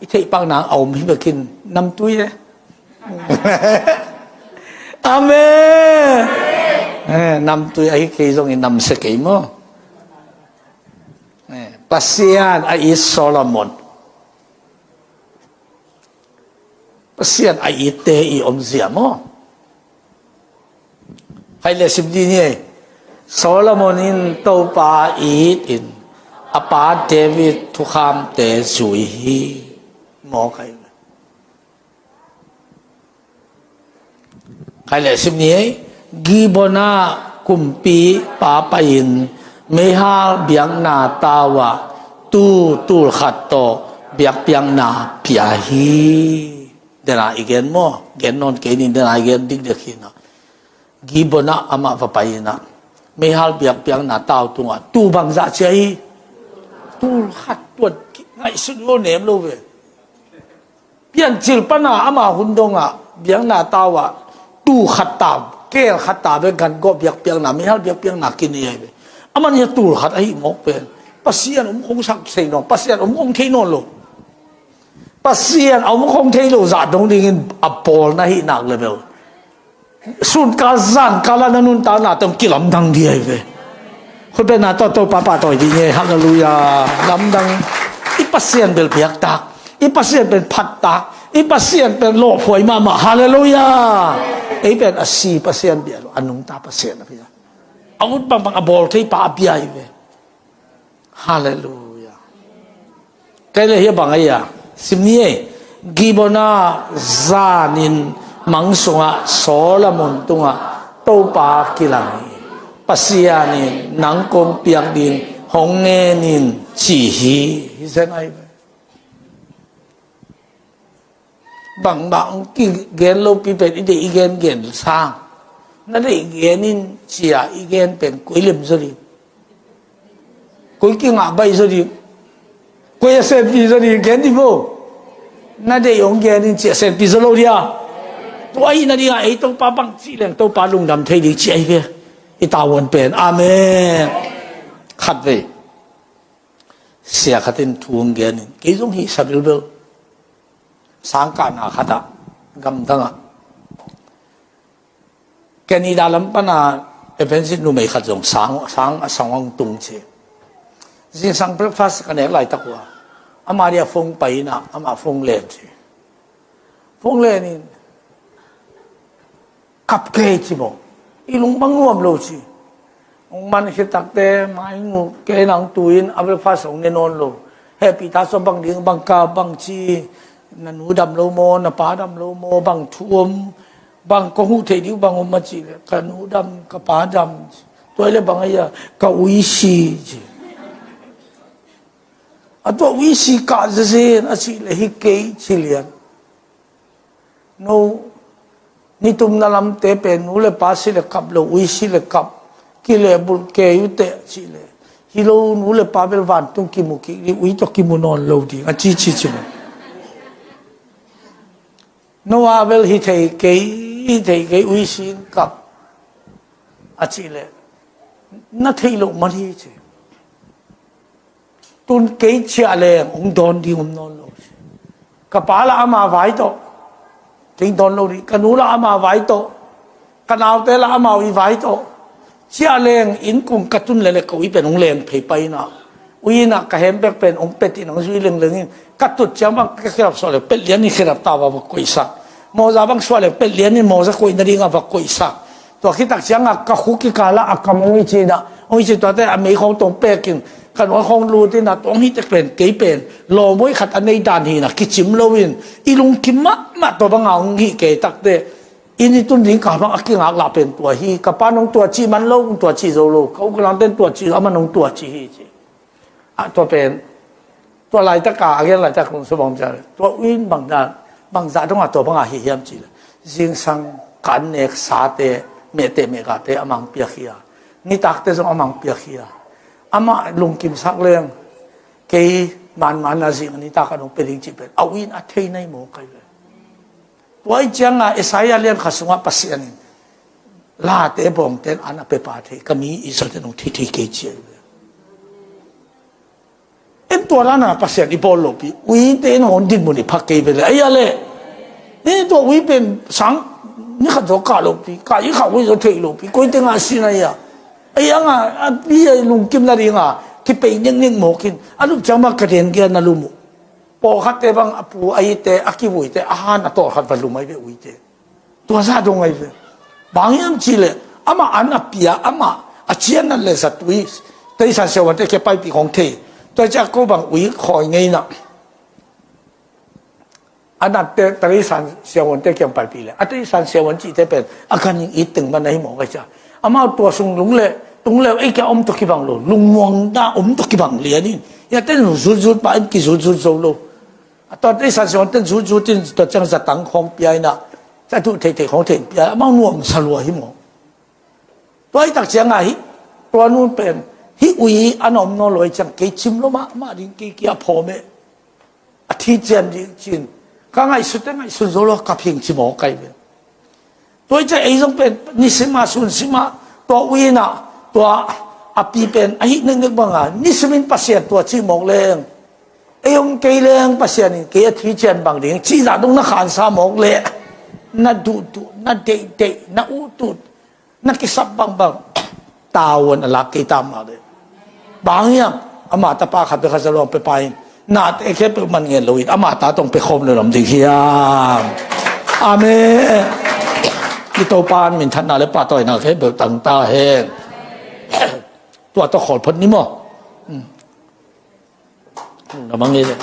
i theih pak nang a om hi bekin namtui e. Amen. Eh, namtui ahi kei zongin namsia kei maw? Eh, Pasian a it Solomon. Pasian a itte i omzia maw? Khai le sim dih ni ei. Solomon in Topa it in a pa David thukhamte zui hi. Maw khai. Khai le sim ni ei. Gibeon ah kumpi pa pai-in meihal biakna tau ah tuu tul khat tawh biakpiakna pia hi. Dena i gen maw? Gen nawn kei ning, dena i gen dikdek hi na. Gibeon ah amah va pai-in ah meihal biakpiakna tau tungah tuu bangzah cia hi. Tul khat tuan ngaihsut lo nem lo ve. Piancil pana ama hun dongah biakna tau ah tuu khat ta, kel khat ta ve, gan gawh biakpiakna, meihal biakpiakna kinei ahi ve. Aman hia tul khat ahi mawk pen Pasian om khong sak thei nawn, Pasian om khong thei nawn lo. Pasian a om khong thei lo zah dong dingin a bawlna hi nak le bel. Sunkal zankal ah na nuntakna tawh kilamdang dih ahi ve. Khutbetna tawh Topa pahtawi dih ni ei. Halleluiah. Lamdang. I Pasian bel biaktak, i Pasian pen phattak, i Pasian pen lawhphuai mahmah. Halleluiah. Ei pen a si Pasian bia lo, a nungta Pasian a bia, a ut bangbang a bawl thei pa a bia ahi ve. Halleluiah. Kei le hia bang ahi a, sim ni ei. Gibeon ah zanin mang sungah Solomon tungah Topa kilang hi. Pasian in nang kong piak ding hong ngen in ci hi. Hi zen ahi ve. Bangmah hong kigen lopi pen i deih i gen gen sang. Na deih gen in cia i gen pen koi lem zaw ding, koi kingah baih zaw ding, koi a senpi zaw ding, gen dih vo. Na deih hong gen in cia senpi zaw lo dia. Tua ahih nadingah ei Topa bangci leng Topa lungdam thei ding ci ahi ve. I tavuan pen. Amen. Khatvei sia khat in thu hong gen in kei zong hih sa bilbel. Sangkahna khatah gamdangah Canada lam pana evangelist numei khat zong sang, sang a sang hong tung ci. Zingsang breakfast ka nek laitak uh a, ama dia phone pai inah ama phone len ci. Phone len in kap kei ci maw. I lung bang nuam lo ci. Hong man khit takte mai ngut kei nang tu-in a breakfast hong ne nawn lo. Hehpih ta saw bang ding bang ka bang ci. Na nu dam lo maw, na pa dam lo maw, bang thu om. Bang kong huh theih ding bang om a cih leh ka nu dam, ka pa dam. Tua hi leh bang a hia, ka uisi ci. A tua uisi kah zezen a cih leh hi kei ci lian. No, nitumna lamte pen nu le pa si le kap lo, uisi le kap, kilehbulh kei uh teh cih leh hi lo, nu le pa bel vantung kimu kik ding, ui tawh kimu nawn lo ding a ci ci ci mu. No a bel hi thei kei, hi thei kei, uisi in kap a cih leh na theih loh man hi ci. Tun kei ciah leng hong dawn ding om nawn lo. Ka pa lah ama vai tawh, kei dawn lo dih, ka nu lah ama vai tawh, ka naute lah amau i vai tawh. Ciah leng inn kong ka tun lele ko i pen hong leng phei pai inah, ui inah ka hem bek pen hong pet in hong zui lengleng in, ka tut ciang bang ka khedap suah le pet lian in khedap tau a va koihsak. Mawza bang suah le pet lian in mawza koih nading a va koihsak. Tua khitak ciangah ka khuk kikal ah a kam hong i cinah, hong i ci tuate a mei khawng tawng pekin ka nuai khawng lut inah, tua hong hih tek pen kei pen lawmoi khat a nei dan hinah kicim loin i lungkim mahmah tua banga hong hih kei takte. Inn i tun ding kal bang a kingak lah pen tua hi. Ka pa nong tua cih man lo, kong tua cih zo lo. Ka u ka nangten tua cih, amah nong tua cih hi ci. Ah, tua pen tua laitaka a gen laitak kong sua bang ciang, tua ui in bangzah, bangzah dongah tua bangah hi hiam cihleh, zingsang ka an nek sate, mehteh mehgahte amah hong piak hi a, nitakte zong amah hong piak hi a, amah lungkimsak leng kei manman a zing a nitak a nong pia ding cih pen a ui in a thei nai maw kai ve. Tua i cianga Isaiah lian khat sungah Pasian in late bawngten an a pepa thei, ka mi Israelte nong thei thei kei ci ahi ve. En tua lana Pasian i bawl lopi, uite in hon dinmun i phak kei ve le. Aia le, e tua ui pen sang ni khat zaw kah lopi, kah i khah ui zaw thei lopi, koite ngah sin aia. Aia nga a pi a lungkim nadinga kipei neknek mawkin a lup ciang bang ka den kia na lum uh. Pawlkhatte bang a pu a ite, a kivuite, a han a tawlkhat va lum ai ve uite. Tua zah dong ai ve. Bang hiam cihleh amah an a pia, amah a cian nat le zatui, teisan siavuante kia paipih khong thei. Tua ciah ko bang ui khawi ngeina a natte teisan siavuante kiang paipih le, a teisan siavuan cihte pen a ganin it teng man ahi mawk ai cia. Amau tua sung lung le tung le ei kia om tawh kibang lo, lungmuang dah om tawh kibang lianin, ia ten zutzut pah in kizutzut zo lo. A tua teisan siavuanten zutzut in tua ciang zatang khawng pia inah, a duh theithei khawng thei in pia, amau nuamsa lua hi maw? Tua hi tak ciangah hih tua nu pen hih ui an a om nawn lo hi ciang kei cim lo mahmah ding, kei kia phawm e, a thi cian ding cin, ka ngaihsut te ngaihsun zo lo, ka phing ci maw kai ve. Tua i ciah ei zong pen nisim a sun sim a tua ui inah tua a pi pen ahi neknek banga nisimin Pasian tua cih mawk leng, ei hong kei leng Pasian in kei a thi cian bang ding cih zah dong na khansa mawk leh, na duhduh, na deihdeih, na uhtut, na kisap bangbang tavuan a lak kei tam mah ve. Bang hiam? Ama tapa khat peuh khat za luang pia pa in nate khempeuh man ngen loin ama ta tawh pia khawm lo lam ding hiam? Amen. I Topa in minthanna le pahtawina khempeuh tang ta hen. Tua tawh khawl phot ni maw? Hmm. Hmm, na mang nge le.